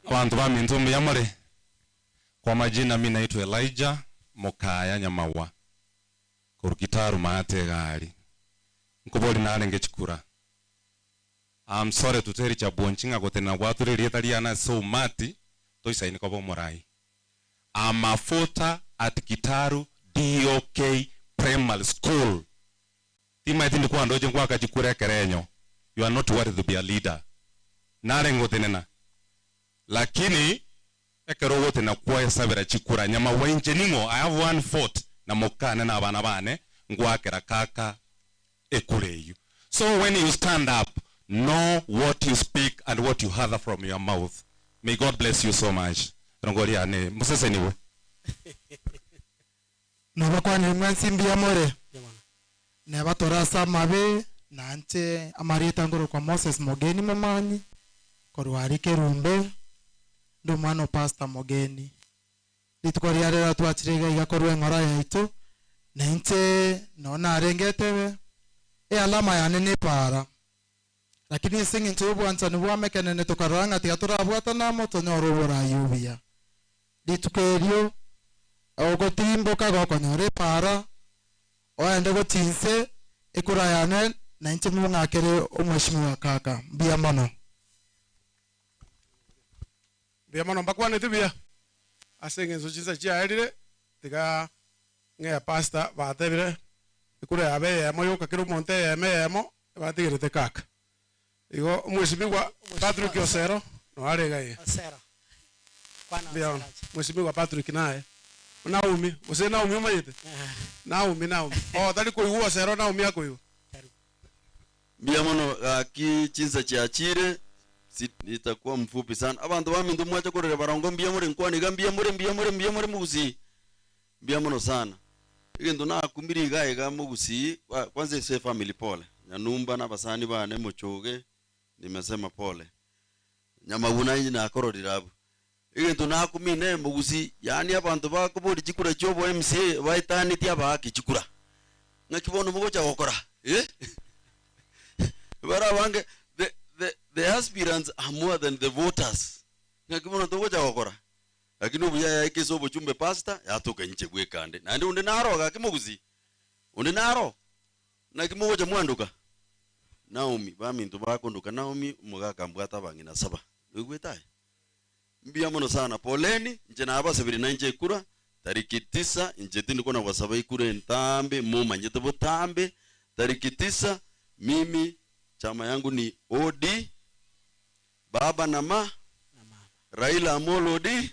Abantu ba minto mbiyamore. Kwa majina mi naitwa Elijah Mokaya Nyamawa. Korukitaru maate gari. Nkobori narenge chikura. I'm sorry to tell chabwonchinga gotena gwature rieta riana so mati toisaini kobo morai. Amafuta at Kitaru DOK Primary School. Tima iti ndikuwa ndoje ngwaka chikura kerenyo. You are not worthy to be a leader. Narengo tenena. Lakini ekero wote na kwa sabera chikura nyama wenje ningo I have one foot na mokane na abana bane ngwakera kaka ekureyu. So when you stand up, know what you speak and what you hear from your mouth. May God bless you so much. Rongoria ne musese niwe. Nabakwanire mwensi mbuya more. Nebatora amabe nanche amarieta ngoro kwa Moses Mogeni Momanyi korwari Kerumbe ndi omwana o Pastor Mogeni. Rituko ria rero twachire iga iga korwa eng'ora yaitu nenche no narengetewe ealama yane nepara lakini ase eng'encho ya obwanchani bwamekenene tokarora ng'a tiga torabwatana amo tonyore oborai obuya. Rituko erio ogotimboka gokonyora epara oende gochinse ekura yane nainche mong'akere omweshimiwa kaka mbuya mono. Mbuya mono mbakwanete buya ase eng'encho chinsa chiaerire tiga ng'ea pastor batebire ekura yabe eyemo yoka kera omonto eyemo eyemo batigerete kaka. Igo omweshimiwa Patrick Osero no arega iye. Osero. Kwana Mbuya mono. Mweshimiwa Patrick naye Naomi, ose Naomi omayete? Naomi, Naomi. Oh, tari koigwa Osero Naomi akoigwa. Mbuya mono gaki chinsa chiachire nitakuwa mfupi sana. Abantu baminto mwacha korera barongo mbuya more nkwaniga mbuya more mbuya more mbuya more mugusi. Mbuya mono sana. Egento nakumbire iga iga mugusi kwanza ise family pole. Nyanumba na basani bane muchoge nimesema pole. Nyamaguna inyi nakororira abo. Egento nakumine mugusi yani abantu bakobori chikura chiobo MCA baitaneti abaki chikura. Ng'aki bono mogocha gokora. Barabange the aspirants are more than the voters. Ng'aki bono togocha gokora. Lakini obuya yaikese obochumbe pastor yatoka inche bwekande. Naende onde naro gaki mugusi. Onde naro. Naki mogocha mwanduka. Naomi baminto bakonduka Naomi omogaka mbwata abang'ina saba. Oigwete aye? Mbuya mono sana. Poleni nche nabasabire na inche ekura tariki 9 inche tindiko nabasaba ekura entambe mumanyete botambe tariki 9 mimi chama yangu ni OD baba na ma Raila Amolo Odinga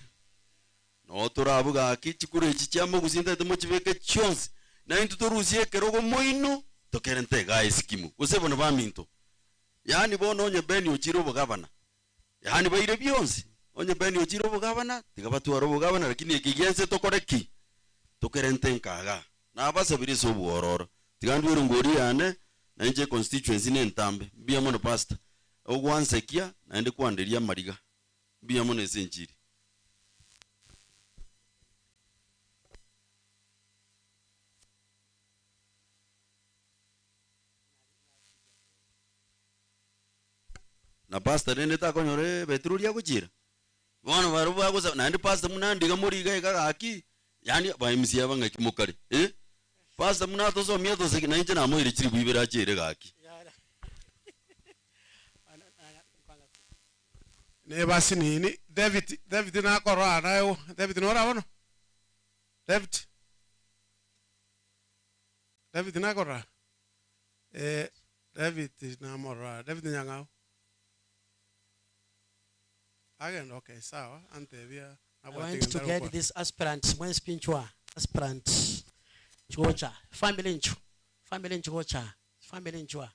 no torabuga aki chikura echi chia mugusi ntete mochibeke chionsi na intu torusie ekerogo moino tokerente iga esikimu gose bono baminto yaani bono onye Ben ochire obogabana yaani baire bionsi onye Ben ochire obogabana tiga batware obogabana lakini eki giense tokore ki tokerente nkaga nabasabire ase obwororo tiga ndwere ngori yane na inche constituency ne ntambe mbuya mono pastor ogwansekia naende kwanderia amariga mbuya mono ase enchiri. Na pastor rende takonyora ebeturo riagochiera. Bono barabwo bagosaba naende pastor buna ndiga more iga iga gaki, yaani aba MC aba ng'aki mokare eh? Pastor buna atosomia atoseki na inche namoire chiribu ibere achiere gaki. Ne basi nini David David nakorora naye David nora bono David David nakorora eh David namorora David Nyang'au agenda okay sawa antebia I want to get this aspirant mwensi nchwa aspirant nchwocha family nchu family nchwocha family nchwa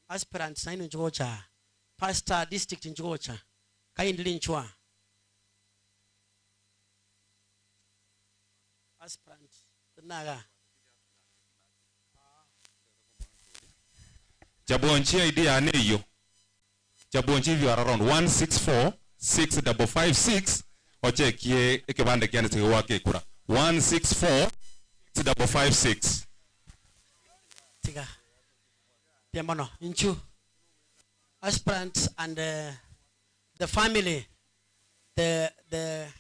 aspirant naino nchwocha pastor district nchwocha kindly nchwa aspirant naga Jabonchi ID yane iyo. Jabonchi if you are around 164 6556 ochekie ekebande kiane tigwake kura 164 6556 tiga piamono nchu aspirants and the family the the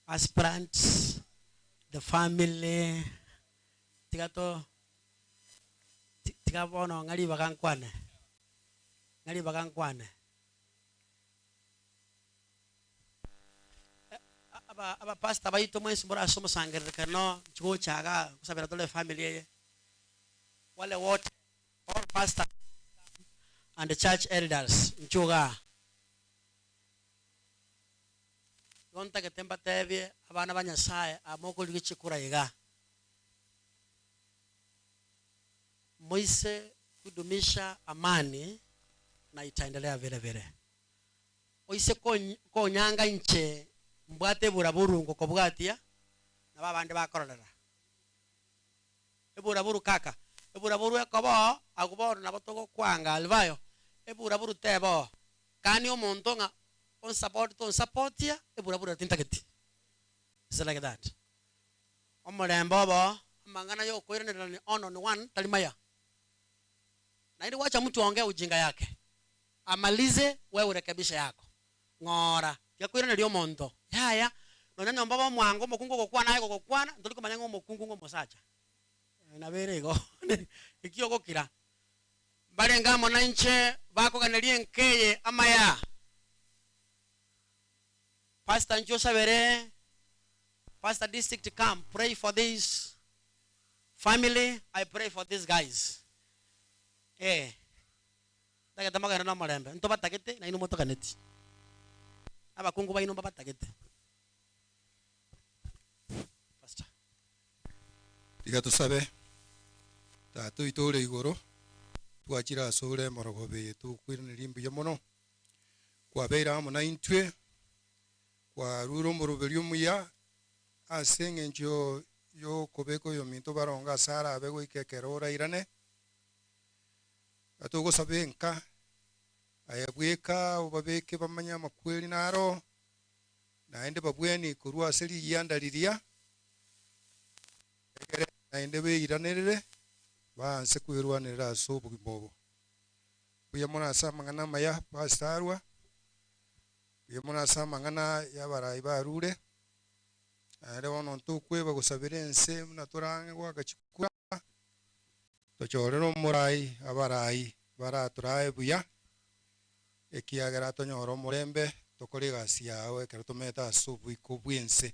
aspirants the family tiga to tiga bono ng'ari bagankwane ng'ari bagankwane aba aba pastor baito mwensi muraso musangerekano nchikochaga kusabira tole family yeye wale wote all pastor and the church elders nchuga gontagete mbatebie abana ba Nyasaye amokorigia chikura iga moise kudumisha amani na itaendelea vile vile oise konyanga nche mbwate buraburungo kobwatia na babande bakororera eburaburu kaka eburaburu ekobo aguboro nabo togokwanga albayo eburaburu tebo kani omonto ng'a on support to supportia eburaburu tintageti. Is like that omorembo obo amang'ana yokoiranera ni on on one talimaya na ili wacha mtu aongee ujinga yake amalize wewe urekebisha yako ng'ora yakwiraneria omonto yaya nonya nyomba bomwango omokungu ogokwana aye gogokwana ntori komanya ng'a omokungu ng'a omosacha nabere igo ekio ogokira barenga amo na inche bakoganeria enkeye amaya Pastor Njosabere Pastor district come pray for this family. I pray for these guys. Eh ndagete magana na marembe nto batagete na ino motokaneti abakungu baino babatagete. Pastor tiga tusabe tatu itore igoro twachira asore morogobe tukwiraniria mbuya mono kwabeira amo na intwe kwarura omoroberi omuya ase eng'encho yokobeka oyo minto baronga ase arabe goika ekero orairane atogosaba enka aya bweka obabeke bamanye amakweri naro naende babweni korwa ase riyianda riria ekere naende beiranere baanse kwerwanerera ase obogima obo buya mono ase amang'ana amaya pastarwa buya mono ase amang'ana ya abarai barure naende bono ntokweba gosabera ense buna torange gwakachikura tochorere omorai abarai baraturae buya ekiagera tonyora omorembe tokore egasi yao ekero tomete ase oboiko bwa ense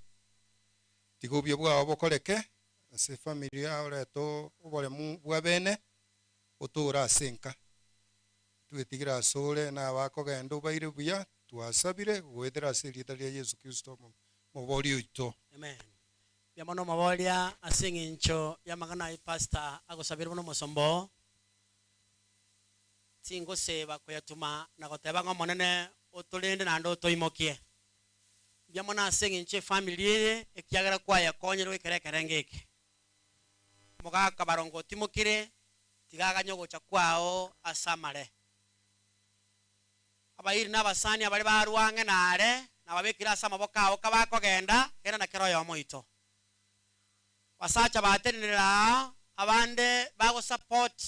tiga obuya bwao bokoreke ase family yao reto oboremu bwa bene otore ase enka twetigire ase ore na abakogenda obaire buya twasabire goetera ase erieta ria Yesu Kristo mobori oito. Amen. Bia mono maboria ase eng'encho ya amang'ana aye pastor agosabire mono omosombo tingoseba koyatuma na goteba ng'a omonene otorende naende otoimokie mbia mono ase eng'encho efamily eye ekiagera kwayakonyerwe ekere ekerenge eke mogaka barongo otimokire tigaganya ogocha kwao ase amare abairi na abasani abare barwang'e nare nababekire ase amaboko ao kabakogenda kera na kero oyomo oito basacha batenerera Abande bago support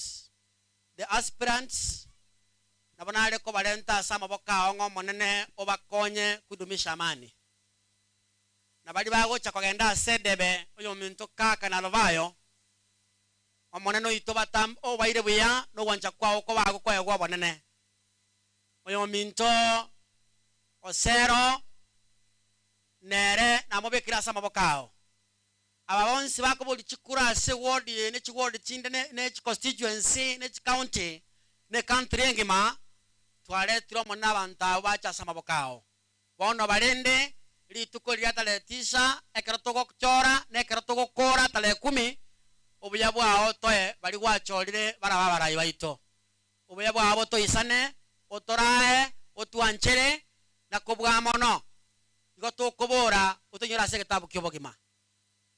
the aspirants nabo nare kobarenta ase amaboko ao ng'a omonene obakonye kudumisha amani. Na bari bagocha kogenda ase edebe oyo ominto kaka na robayo omonene oito batam obaire buya nogwancha kwao kobagokoegwa obonene. Oyo ominto osero nere namobekire ase amaboko ao. Aba bonsi bakobori chikura ase ward ne chiward chinde ne chiconstituency ne chicounty ne country engima twaretire omonene abanto abo bacha ase amaboko ao. Bono barende rituko riria tarehe 9 ekero togochora na ekero togokora tarehe 10 obuya bwao toe bari gwachorire baraba abarai baito. Obuya bwabo toisane otorae otwanchere na kobua mono igo tokobora otonyore ase egetabu kia obogima.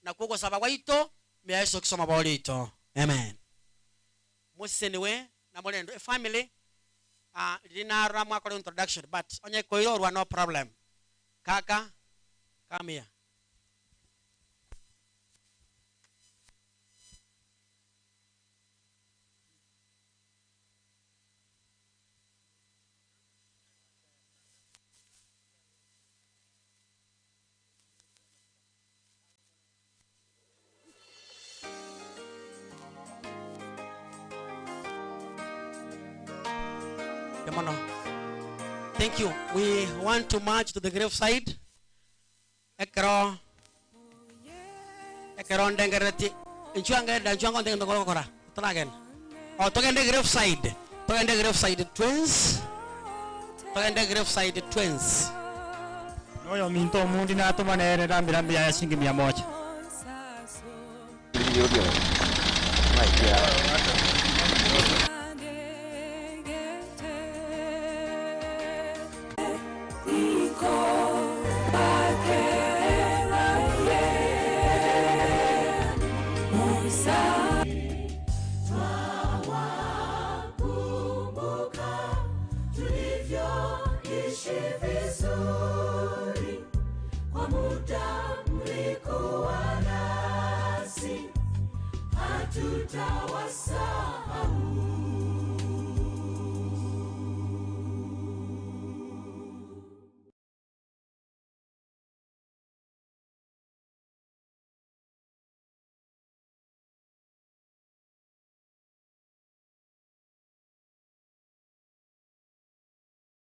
Na kogosaba gwaito mea Yesu kisoma borito. Amen. Museniwe na morendo e family riri narora mwakora introduction but onye koirorwa no problem. Kaka come here. Mono. Thank you. We want to march to the grave side. Ekero ekero ndengereti nchwange da nchwango ndenge ndogokora. Toragenda. Oh, togende grave side. Togende grave side twins. Togende grave side twins. Noyo minto omundi natumanere rambirambi ya shilingi 100. Twawakumbuka tulivyoishi vizuri kwa muda mlikuwa nasi, hatutawasahau.